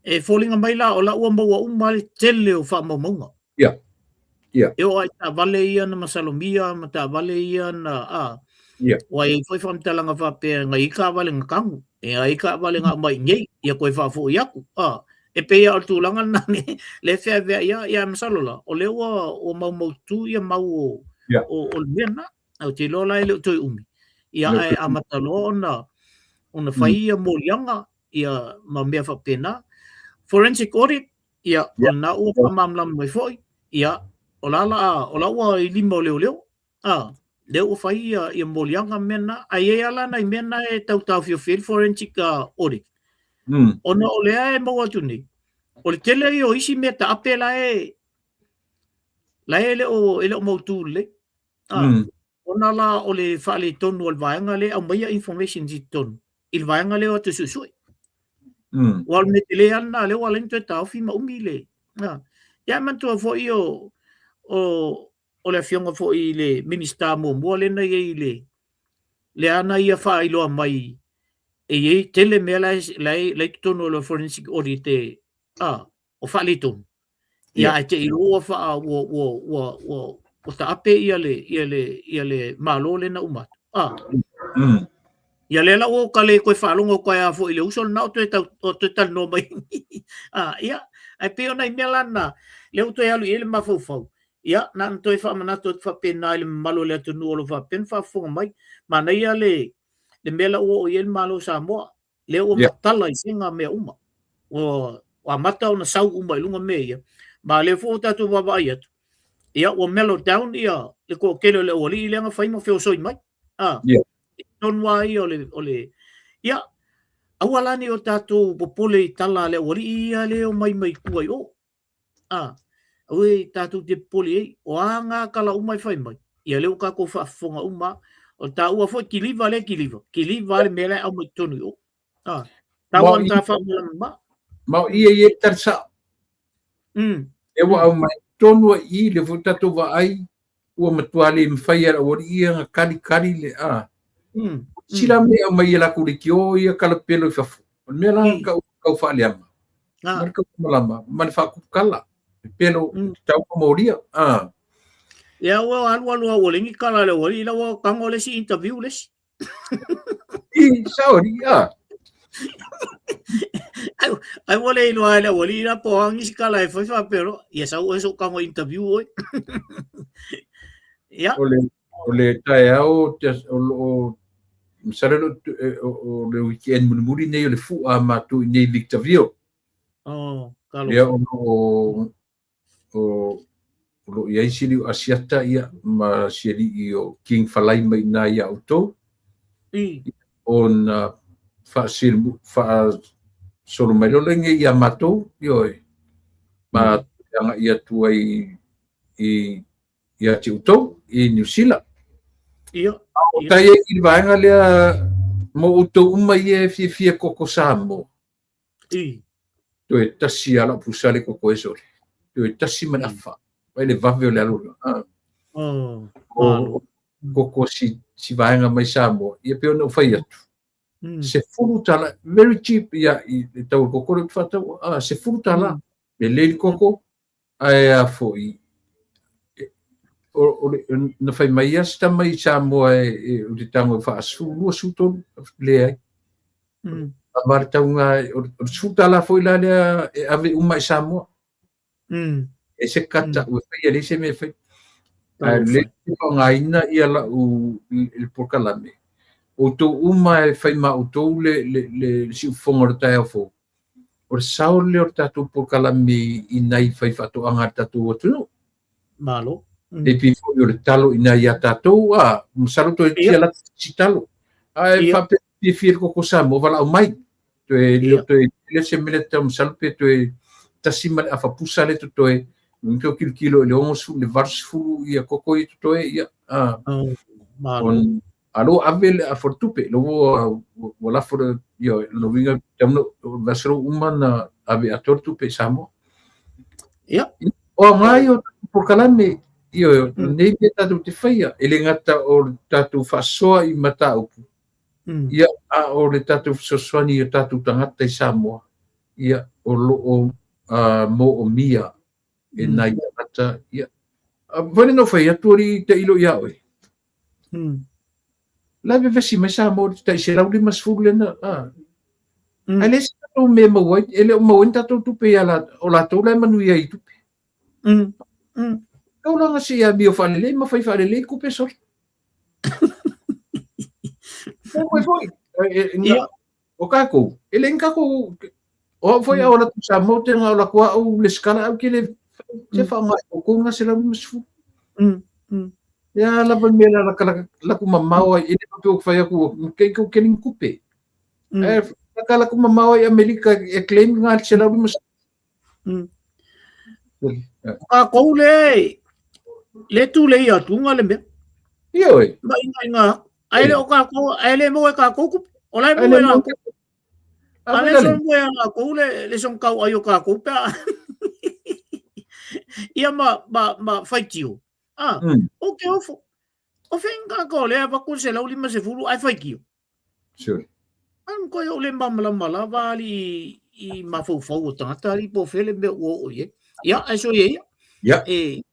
e foliga mai la o la ua maua uma le tele o faamaumauga. Ia. E oo lava i taavale ia na masalomia ma taavale ia na a. Ua i ai foi faamatalaga faapea na i ai taavale na tanu, e ai taavale na aumai i inei, ia toe faafoi atu. A, e pei lava o le tulaga lena le feaveai lava, ia masalo la, o lea ua maumaututu ia mau o le mea lena. Ou te iloa la e le o toe umi. Ia ae amata loa ona fai ia moliaga ia ma mea faapena. Forensic audit, ia, o lena ua faamalamalama mai foi, ia, o la la, o la ua i lima o leoleo, a, lea ua fai ia moliaga ma mea na, ae i ai lava la nai mea na e tau taofiofi ai le forensic audit. Ona o lea e maua atu nei, o le tele ia o isi mea taape la e la e le o e le o mautu lelei. Ona la o le faaletonu o le vaega lea e aumaia information i totonu i le vaega lea o atu e suesue. Aua o le mea tele lava lena lea ua ala ai ona toe taofi ma umi le... Ia manatua foi o o le afioga foi i le Minisita muamua lea na i ai i le lea na ia faailoa mai e i ai tele mea la e la e la e i totonu o le forensic audit e a o faaletonu. Ia ae te i loa ua faa ua ua ua ua ua taape ia le ia le ia le Malo lea na uma atu. A. Ia lea la ua ta le toe faalogo atu ai lava foi i le uso lena o toe tau o toe talanoa mai. A, ia, ae pei o nai mea la na, lea ua toe alu i ai le mafaufau. Ia, na ona toe faamanatu atu faapena i le mamalu o le atunuu o lo o faapea ona faafofoga mai. Manaia le le mea la ua oo i ai le Malo o Samoa, lea ua matala i sega mea uma. Ua amata ona sau uma i luga mea ia, ma lea foi ua tatou vaavaai atu, ia ua mellow down ia le toatele o le aualii lea na fai ma feosoi mai. A, totonu lava ia o le, o le, ia, aua la ne i o tatou popole i tala a le aualii ia lea e omai mai tua i o. A, aua e tatou te popole i ai, o a na tala uma e fai mai, ia lea ua tatou faafofoga uma lava. O le taua foi kiliva lea kiliva, kiliva lava le mea la e aumai i totonu i o. A, tau ana ta faamalamalama. Ma o i e i ai tali sao. E ua aumai tonu ai i le foi tatou vaai ua matua le mafai e le aualii ia na kali kali le a. Sila mea aumai e latou leitio ia kalapelo i fafo. O le mea la kau kau faaleaga. Ma le kau malama ma le faatupukala. E pelo tau molia. A. Ia ua alu alu au le ni kala le aualii la ua tago le isi interview le isi. I sao ni a. Ai ua le iloa e le aualii la po o a nisi kala e fai faapea loa. Ia sau oe se i ou tago interview oe. Ia. O le o le taeao o lo o masalo le o le weekend mulimuli nei o le fu'a a matou i nei Victorville. Oh, talofa. Ia o lo o o lo o i ai si alii o Asiata ia ma si alii o King Falai mai i ina ia outou. Ona faasolo mai loa lea ia matou, ioe, ma agai atu ai i ia te outou i Niu Sila. Ia. A o tai ai i le vaega lea mo outou uma ia e fiafia koko Samoa. I. Toe tasi lava lau pusa le koko e sole. Toe tasi ma le afa. Vai le vave o le alu. Oh, o koko si, si vaega mai Samoa. Ia pei ona ou fai atu. $10, very cheap ia i le tau o le koko lea ou te faataua. Ah, $10. Me lelei le koko, ae a foi, o, o le, na fai mai ia se tama i Samoa e, e, o te tago e faasefulu, 23, leai. A ma le tauga, o le $10 foi la lea e ave uma i Samoa. E se kata, ua faia leai se mea e fai. Ae lelei le faaaogaina ia lau le polokalame. Outou uma e fai ma outou le, le, le, le siufofoga o le taeao fou. O le sao lea o le tatou polokalame i nai faifaatoaga a le tatou atunuu. Malo. E pei foi o le talo i nai ia tatou, a, masalo toe tia lata si talo. Ae faapea fiafia le koko Samoa, valaau mai. Toe le toe le se mea tau masalo pe toe tasi ma le afa pusa le totoe. Nui tau kilokilo i le 60, le 80 ia koko i totoe, ia. A, Malo. A lo ave le afa o le tupe, lo ua ua lafo le, ia, lo uiga, tau no, vasalo uma na ave atoa le tupe i Samoa. Ia. O ngai o polokalame, ia, nei mea tatou te faia, e le gata o le tatou faasoa i mataupu, ia, a o le tatou fesoasoani i o tatou tagata i Samoa, ia, o lo o moomia e nai tagata, ia. Foi lea na ou fai atu alii tailo ia oe. La e vevesi mai Samoa i le tai 150 lea na, a. Ae leai se tatou mea e maua ai, e le o maua ai ni tatou tupe ia latou, o latou la e manuia ai i tupe. Tau la se i amio faalelei ma fai faalelei kupe sole. Foi foi. O kākou, e le ni kākou, o au foi au la Samoa te ngā o la kua au le skala au ke le te whaonga o kou ngā 150. Ia lava me la la la ku mamao ai e le pe o whai aku kei ko keling kupe. E Ka la kuma mamao i Amerika e claim ngā 150. O kākou le, le tūlei atu ngā le mea. Ia oi. Ma inga inga, ai le o kākou, ai le mo e kākou kupu. O lai mo e lākou. A le son mo e lākou le, le son kau ai o kākou pea. Ia ma, ma, ma whaitio. Ah, o ke ofo. O whenga kākou le avaku se lau lima se fulu ai whaitio. Sure. An koe o le malamalama lava ali i mafaufau o tagata ali po fele mea ua oo i ai. Ia, ae soia ia. Ia. E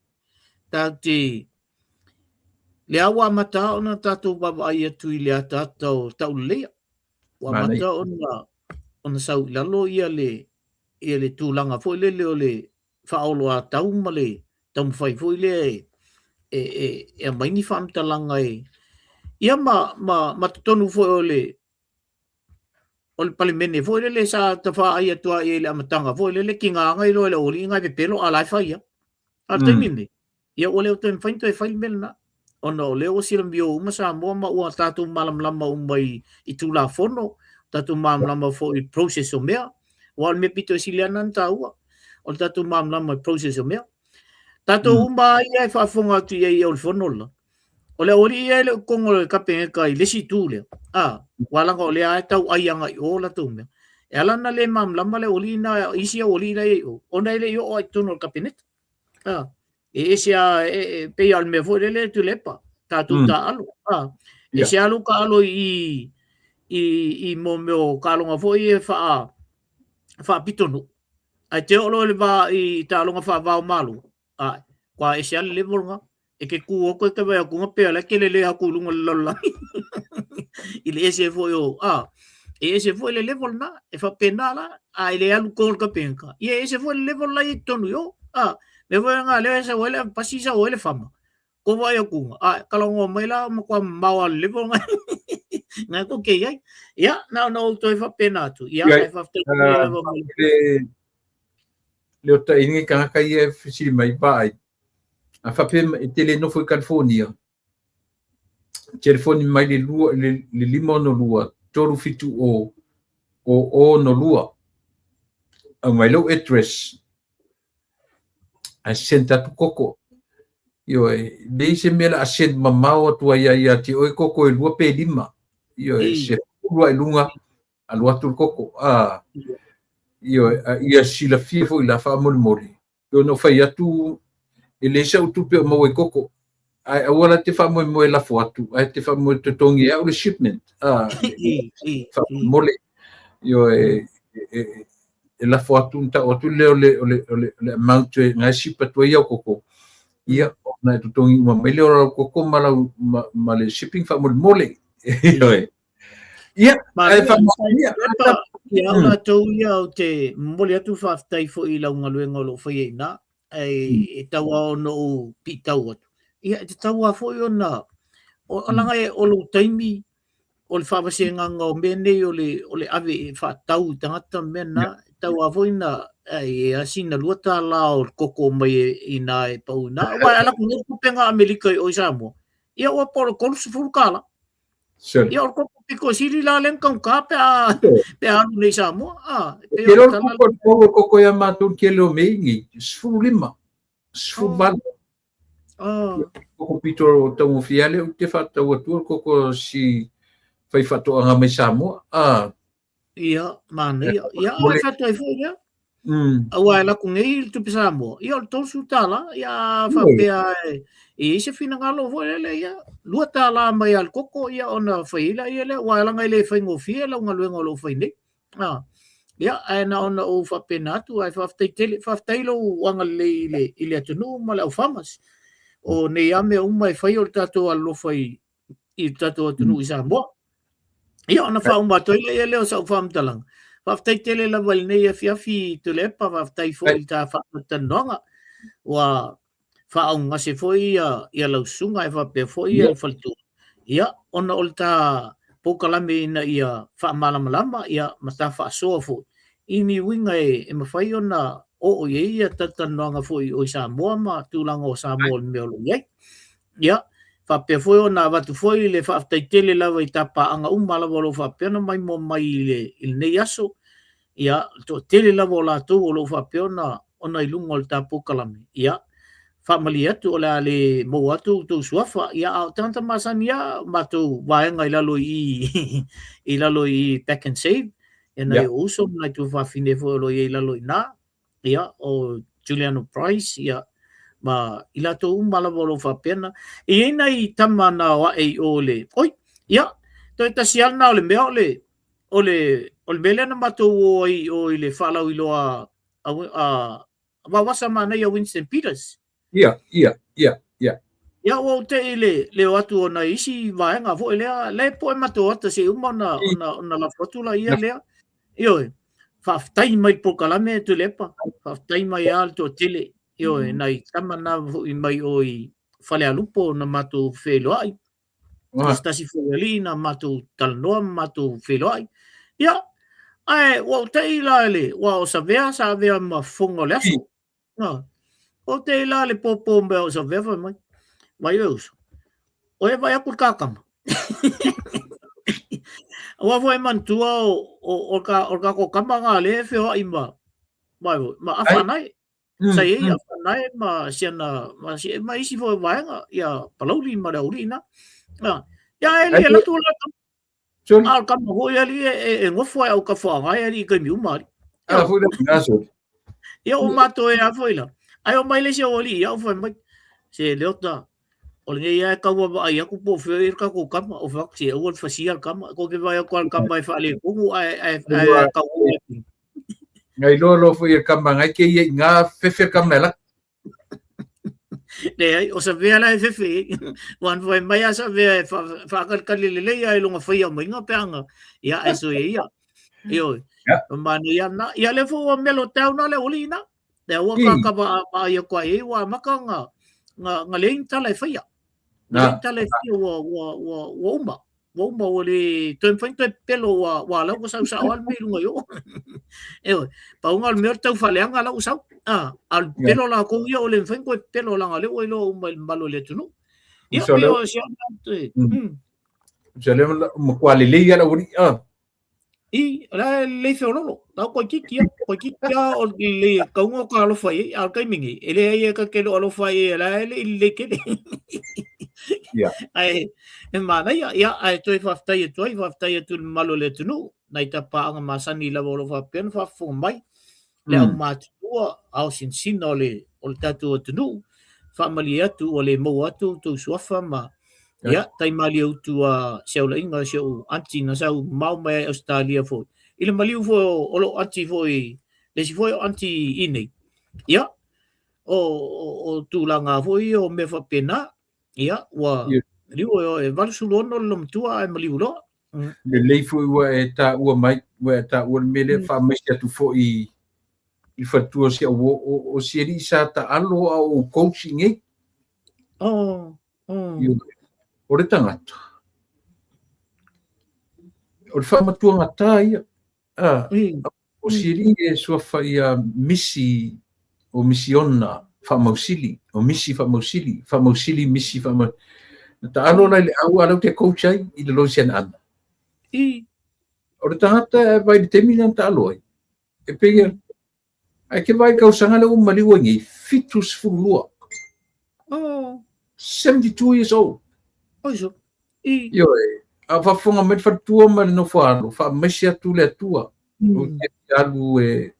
tatou te lea ua amata ona tatou vaavaai atu i le ataata o tauleleia. Ua amata ona sau i lalo ia le ia le tulaga foi lele o le faaoloatau ma le taumafai foi lea e e e e aumai ni faamatalaga e ia ma ma ma totonu foi o le o le Palemene foi lele sa tafaai atu ai i le amataga foi lele kiga ngai loa i le aualii ngai pepelo a la e fai lava. A o le taimi lenei, ia ua le o toe mafai ona toe fai le mea lena ona o lea ua silamio uma Samoa ma ua tatou malamalama uma i i Tulafono, tatou malamalama foi i process o mea. Aua o le mea pito i sili lava lena ona taua, o le tatou malamalama i process o mea. Tatou uma lava ia e faafofoga atu i ai i au le fono lela, o le aualii ia e le o i totonu o le Kapeneta i le isi itu lea, a, aua leaga o lea lava e tau ai agai i o latou mea. E ala ona le malamalama le aualii lena, isi aualii la e i ai i o, ona e le i oo lava i totonu o le Kapeneta. A, e ese a, e, e, pei lava o le mea foi lele Tuilaepa, tatou taaalo. A, ese lava lou taaalo i, i, i mo mea o taaloga foi ia faa, faapitonuu, ae te oo loa i le va i taaloga faava o Malo, a, kua ese lava le level lena. E ke kū atu e te vaai atu pei o la e kelele atu i luga o le lalolagi i le ese foi o, a, e ese foi le level lena, e faapena la, a e le alu i totonu o le Kapeneta, ia e ese foi le level la e i totonu i o, a, mea foi lena lea e sau ai le avepasi sau ai le fama, ko vaai atu, a, talanoa mai la, matua mamao lava o le level lena, lena tou te i ai. Ia, na ona ou toe faapena atu, ia, ae faafetai tele lava mo le. Le o taʻi tagata ia e fesili mai vaai. A faapea e te le nofo i California, telefoni mai le 2 le 562 370 0062. Aumai lou address ae send atu koko. Ioe, leai se mea o le a send mamao atu ai ia te oe koko e 2 pe 5. Ioe, se 10 i luga alu atu le koko. A, ioe, a ia silafia foi la faamolemole. Pei ona ou fai atu, e leai sau tupe o maua i koko, ae aua la te faamoemoe lafo atu, ae te faamoemoe totogi e au le shipment, a, faamolemole. Ioe, e lafo atu, ona tau atu lea o le, o le, o le, o le amount e na e ship atu ai au koko, ia, ona e totogi uma mai lea o lau koko ma, lau, ma, ma le shipping faamolemole. Ioe. Ia, ae faamaonia. Ia au latou ia ou te momoli atu faafetai foi i lau galuega o lo o faia i ina, ae e tau lava ona ou piitau atu. Ia, e tatau lava foi ona, o leaga o lou taimi o le faavasegaga o mea nei o le, o le ave e faatau i tagata ma mea na, e tatau lava foi ona, e a sina $2 o le koko mai i ina e pau i ina. Aua e alu atu nei le tupe na Amerika i o i Samoa, ia ua po o le $30. Sure. Ia o le koko pito sili la lea na taugata pe a pe a alu nei i Samoa. Ah, e pei o le tala. Ke leo koko ia matou ke leo mei ni 15 18. Ah. Koko pito o taugofie lea ou te faatau atua le koko si faifaatoaga mai Samoa. Ah. Ia, manaia. Ia, ae fatu ai foi lea. Aua e alu atu nei le tupe Samoa, ia o le $30, ia a faapea e i ai se finagalo foi lele, ia, $2 mai lava i le koko, ia ona fai ai laia lea, aua leaga e le faigofie lau galuega o lo o fai nei. Ia, ae na ona ou faapena atu, ae faafetai tele, faafetai lou agalelei i le, i le atunuu ma le au farmers. O nei lava mea uma e fai o le tatou alolofa i, i le tatou atunuu i Samoa. Ia, ona faauma atu ai lea lea o sau faamatalaga. Faafetai tele lava i lenei afiafi Tuilaepa, faafetai foi i ta faatalatalanoaga. Ua faaaaogagase foi ia, ia lau susuga ae faapea foi ia le faletua. Ia, ona o le ta polokalame ina ia faamalamalama ia ma ta faasoa foi i ni uiga e, e mafai ona oo i ai ia talatalanoaga foi o i Samoa ma tulaga o Samoa o le mea o lo o i ai. Ia, Faapea foi ona avatu foi le faafetai tele lava i tapaaga uma lava o lo o faapea ona maimoa mai i le i lenei aso. Ia, le toatele lava o latou o lo o faapea ona ona i luga o le tatou polokalame. Ia, faamalie atu o le a le maua atu outou suafa. Ia, a o tagata masani lava matou vaega i lalo i i i lalo i i Pack and Save, ia nai ou uso ma nai tuafafine foi o lo o i ai i lalo i ina. Ia, o Juliano Price, ia, ma i latou uma lava o lo o faapena. E i ai nai tama na o ae i o le, oi, ia, toe tasi lava lena o le mea o le, o le, o le mea lea na matou o ai i o i le faalauiloa a, a, a Vaovasa Manaia Winston Peters. Ia, ia, ia, ia. Ia, ua ou te i le, le o atu o nai isi vaega foi lea, le poe matou ata se i uma ona, ona, ona lafo atu la ia lea. Ioe, faafetai mai le polokalame Tuilaepa, faafetai mai lava le toatele. Ioe, nai tama na foi mai o i Falealupo na matou feiloai. O se tasi foi alii na matou talanoa ma matou feiloai. Ia, ae ua ou te i la i le, ua o Savea sa avea ma fofoga o le aso. Na, o te la le pōpō mea o Savea fai mai. Vai e uso. O e vai aku le kakama. Aua foi manatua o, o, o, ka, o ka ko kama ngā le wheoai ma, ma, ma afa nai. Sa i ai afa nai ma siana, ma, si, ma isi foi vaega, ia palauli ma le auli na. Ia e li e latu la Soli. A o le kama foi alii e, e, e gofo ai au tafoaga e alii i taimi uma alii. Ala foi le na soli. Ia o matou e a foi la. Ai o mai le isi au alii ia'u fai mai. Se Leota, o lenei lava e tau vaavaai atu po o fea o i ai le tatou kama. Ou fai atu, se aua le fasia le kama. Tou te vaai atu lava i le kama e faaletonu ae, ae, ae tau atu. Ngai loa loa foi e kama ngai ke ia i ngā fefe kama e laki. Leai, o Savea la e fefe i ai. Ua ana fai mai a Savea e whaakalikali lelei a i longa whaia mainga peanga. Ia, ai so ia. Ioe. Yeah. O manu ia na. Ia le fo ua melo tau na le oli na. Le ua ka ka va va ia kwa e ua maka nga nga nga lein tala e whaia. Nga lein tala e whaia ua ua ua ua uma. Ua uma ua le toe mafai ona toe pepelo ua ua ala ua sau sao lava le mea i luga i o. Ioe, pau lena o le mea o le tau faaleaga la ua sau. A, a o le pepelo latou ia ua le mafai ona toe pepelo leaga o lea ua iloa uma i le mamalu o le atunuu. Ia, pei o si au mea toe. Uso lea matua lelei lava le aualii. I, o le a lelei feololo. Tau toeitiiti lava, toeitiiti lava o le lelei e tatau ona ota alofa i ai, a o le taimi nei, e leai e ta te le o alofa i ai, o la e le i lelei tele. Yeah. Ae, e manaia, ia, ae toe faafetai atu ai, faafetai atu i le mamalu o le atunuu, nai tapaaga masani lava o lo o faapea ona faafofoga mai, le aumatutua, ao sinsina o le, o le tatou atunuu, faamalie atu ua le maua atu outou suafa ma, ia, tai malie utu a se aulaiga si ou aunty na sau mamao mai ai Ausetalia foi, i le maliu foi o, o lou aunty foi, le isi foi o aunty i nei. Ia, o, o, o tulaga foi ia o mea faapena, ia, ua maliu e 86 le loomatua ae maliu loa. Lelei foi ua e taua mai, ua e taua le mea lea, faamaise atu foi i le faletua o si au uo, o, o si alii sa taalo a o ou coach i nei. Oh, oh. O le tagata, o le faamatuagatā ia. A, o si alii e suafa ia Misi, o Misiona Faamausili, o Misi Faamausili, Faamausili Misi Faamausili. Na taalo la i le au a lau te coach ai i le Louisiana Ana. I. O le tagata e vai i le taimi lea na taalo ai, e pei e, ae ke vaai i le tausaga lea ua maliu ai nei, 72. Oh. 72 years old. Oi so. I. Ioe, a faafofoga mai le faletua ma le nofo alo, faamaise atu le Atua. Ou te alu e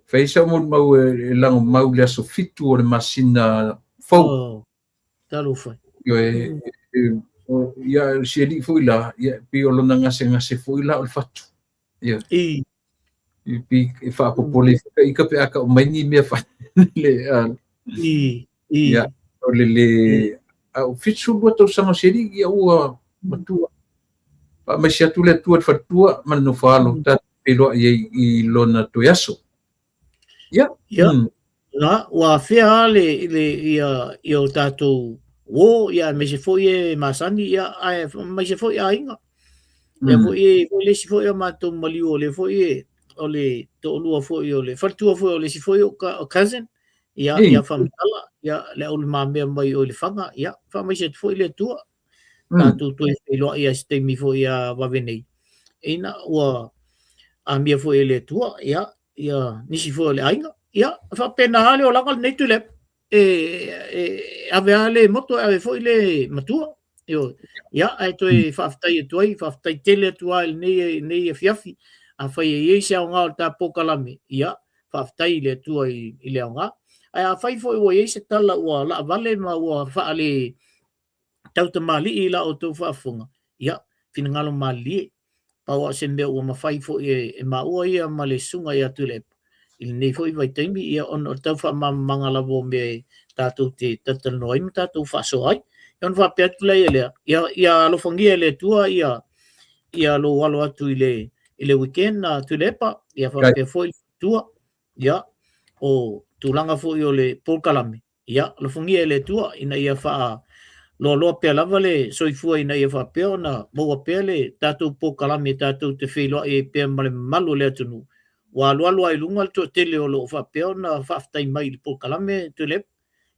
fai sau molimau e lagomau i le aso 7 o le masina fou. Oh, talofa. Ioe, ia, si alii foi la, ia, pei o lona gasegase foi la o le fatu. Ia. I. I, pi, e faapopole mm. I ka pe a ka o mai ni mea fa le a. I. I. Ia, o le le a o 72 tausaga o si alii, ia ua matua. Faamaise atu le Atua i le faletua ma le nofo alo, tatou feiloai ai i lona toe aso. Ia. Ia. Na, ua afea lava le, le, ia, ia o tatou uo, ia aemaise foi e masani, ia, ae aemaise foi aiga. Ia foi e, foi le isi foi o matou maliu o le foi e, o le toalua foi o le faletua foi o le isi foi o, o cousin. Ia, ia faamatala, ia le aulimamea mai o i Lefaga, ia faamaise atu foi le Atua. Tatou toe feiloai ai se taimi foi ia vave nei. Ina ua amia foi e le Atua, ia, ia nisi foi o le aiga. Ia, faapena lava le olaga lenei Tuilaepa. E, e ave lava le moto, e ave foi le matua. Ioe. Ia, ae toe faafetai atu ai, faafetai tele atu lava i lenei, lenei afiafi. Afai e i ai se aoga o le ta polokalame, ia, faafetai i le Atua i, i le aoga. Ae afai foi ua i ai se tala ua laavale ma ua faale tautamalii i la outou faafofoga, ia, finagalo malilie. Pau lava o se mea ua mafai foi e, e maua ia ma le susuga ia Tuilaepa i lenei foi vaitaimi, ia ona o le tau faamalamalamaga lava o mea e tatou te talatalanoa ai ma tatou faasoa ai. Ia ona faapea atu lea lea, ia, ia alofagia e le Atua ia, ia lou alo atu i le, i le weekend a Tuilaepa, ia faapea foi le faletua, ia, o tulaga foi o le polokalame, Ia, alofagia e le Atua ina ia faaloaloa pea lava le soifua ina ia faapea ona maua pea le tatou polokalame tatou te feiloai ai pea ma le mamalu o le atunuu. Ua alualu lava i luga le toatele o lo o faapea ona faafetai mai i le polokalame Tuilaepa.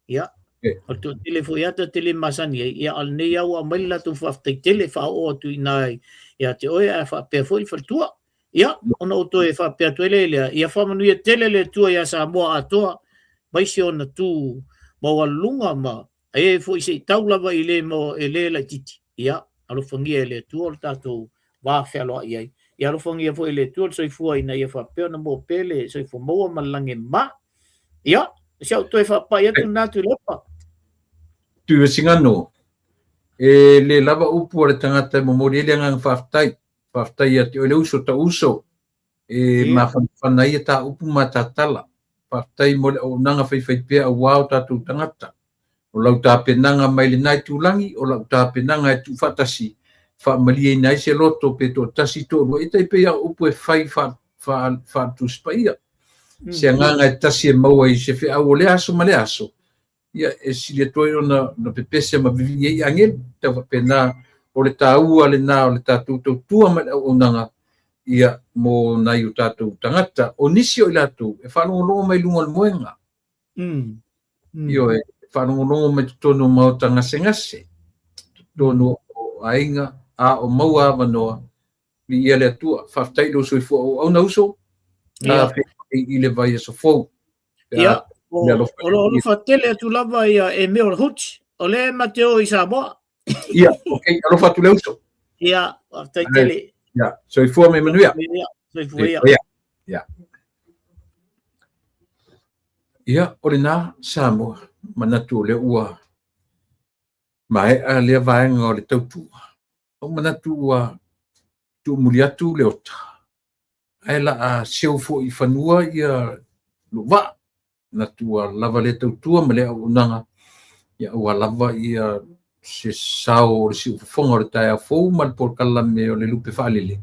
Ia, o le toatele foi lava ta te le masani ai, ia a o lenei lava ua aumai le latou faafetai tele faaoo atu i ina ia te oe ae faapea foi le faletua. Ia, ona ou toe faapea atu ai lea i lea, ia faamanuia tele le Atua iā Samoa atoa, mai si ona tu maualuluga ma e foi se i tau lava i le e le laitiiti. Ia, alofagia e le Atua lo tatou va fealoai ai. Ia alofagia foi e le Atua le soifua ina ia faapea ona maua pea le soifua maua ma le lagi e mama. Ia, o si au toe faapai atu lena Tuilaepa. Tuivasigano, e le lava upu a le tagata e momoli ai le agaga faafetai. Faafetai ia te oe le uso ta uso e mafanafana ai ta upu ma ta tala. Faafetai mo le auaunaga faifaipea auā o tatou tagata. O lau tapenaga mai lena itulagi, o lau tapenaga e tuufaatasi, faamalieina ai se loto pe toatasi toalua, e tai pei lava o upu e fai faale-Tusi Paia. Se agaga e tasi e maua i se feau o lea aso ma lea aso, ia e sili atu ai ona na pepese ma vivii ai agelu. Tau faapena o le taua lena o le tatou tautua ma le auaunaga ia mo nai o tatou tagata. O nisi o i latou e faalogologo mai luga o le moega. Ioe, e faalogologo mai totonu o maota gasegase, totonu o aiga, a o maua avanoa, viia le Atua. Faafetai i lou soifua auauna uso, ta feiloai i le vaiaso fou. Ia, o lo o alofa tele atu lava ia Emil Hoots, o lea e ma te o i Samoa. Ia, ok, alofa atu le uso. Ia, faafetai tele. Ia, soifua ma ia manuia. Ia, soifua ia. Ia. Ia, o lena Samoa, manatu o lea ua maea lea vaega o le tautua. Ou manatu ua tuumuli atu le ota, ae la a seu foi i fanua ia lou vaa. Manatu ua lava lea tautua ma lea auaunaga, ia ua lava ia se sao o le siufofoga o le taeao fou ma le polokalame o le lupe faalele,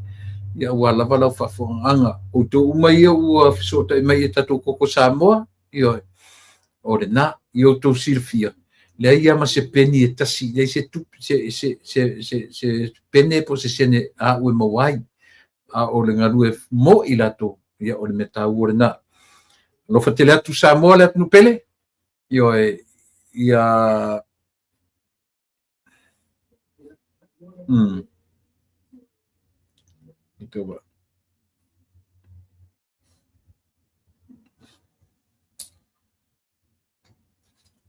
ia ua lava lau faafofogaaga. Outou uma ia ua fesootai mai i tatou koko Samoa, ioe, o lena, i outou silafia, leai lava ma se peni e tasi, leai se tupe, se, se, se, se, se pene po o se sene a u e maua ai, a o le galue mo i latou, ia o le mea taua lena. Alofa tele atu Samoa le atunuu pele, ioe, ia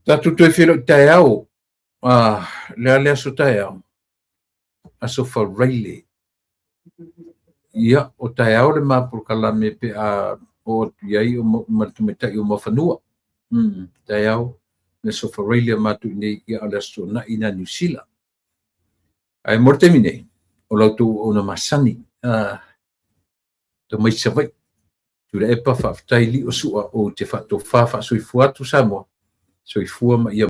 Tatou toe feiloai taeao, le a le aso taeao, aso Faraile. Ia, o taeao le ma polokalame pe a oo atu i ai o ma le tamaitai o Muafanua. Taeao, le aso Faraile a matou i inei, ia a o le aso Toonai i ina Niu Sila. Ae mo le taimi nei, o la outou auauna masani, tau mai Savaii. Tuilaepa, faafetai lio sua ou te faatofa faasoifua atu Samoa. Soifua ma ia.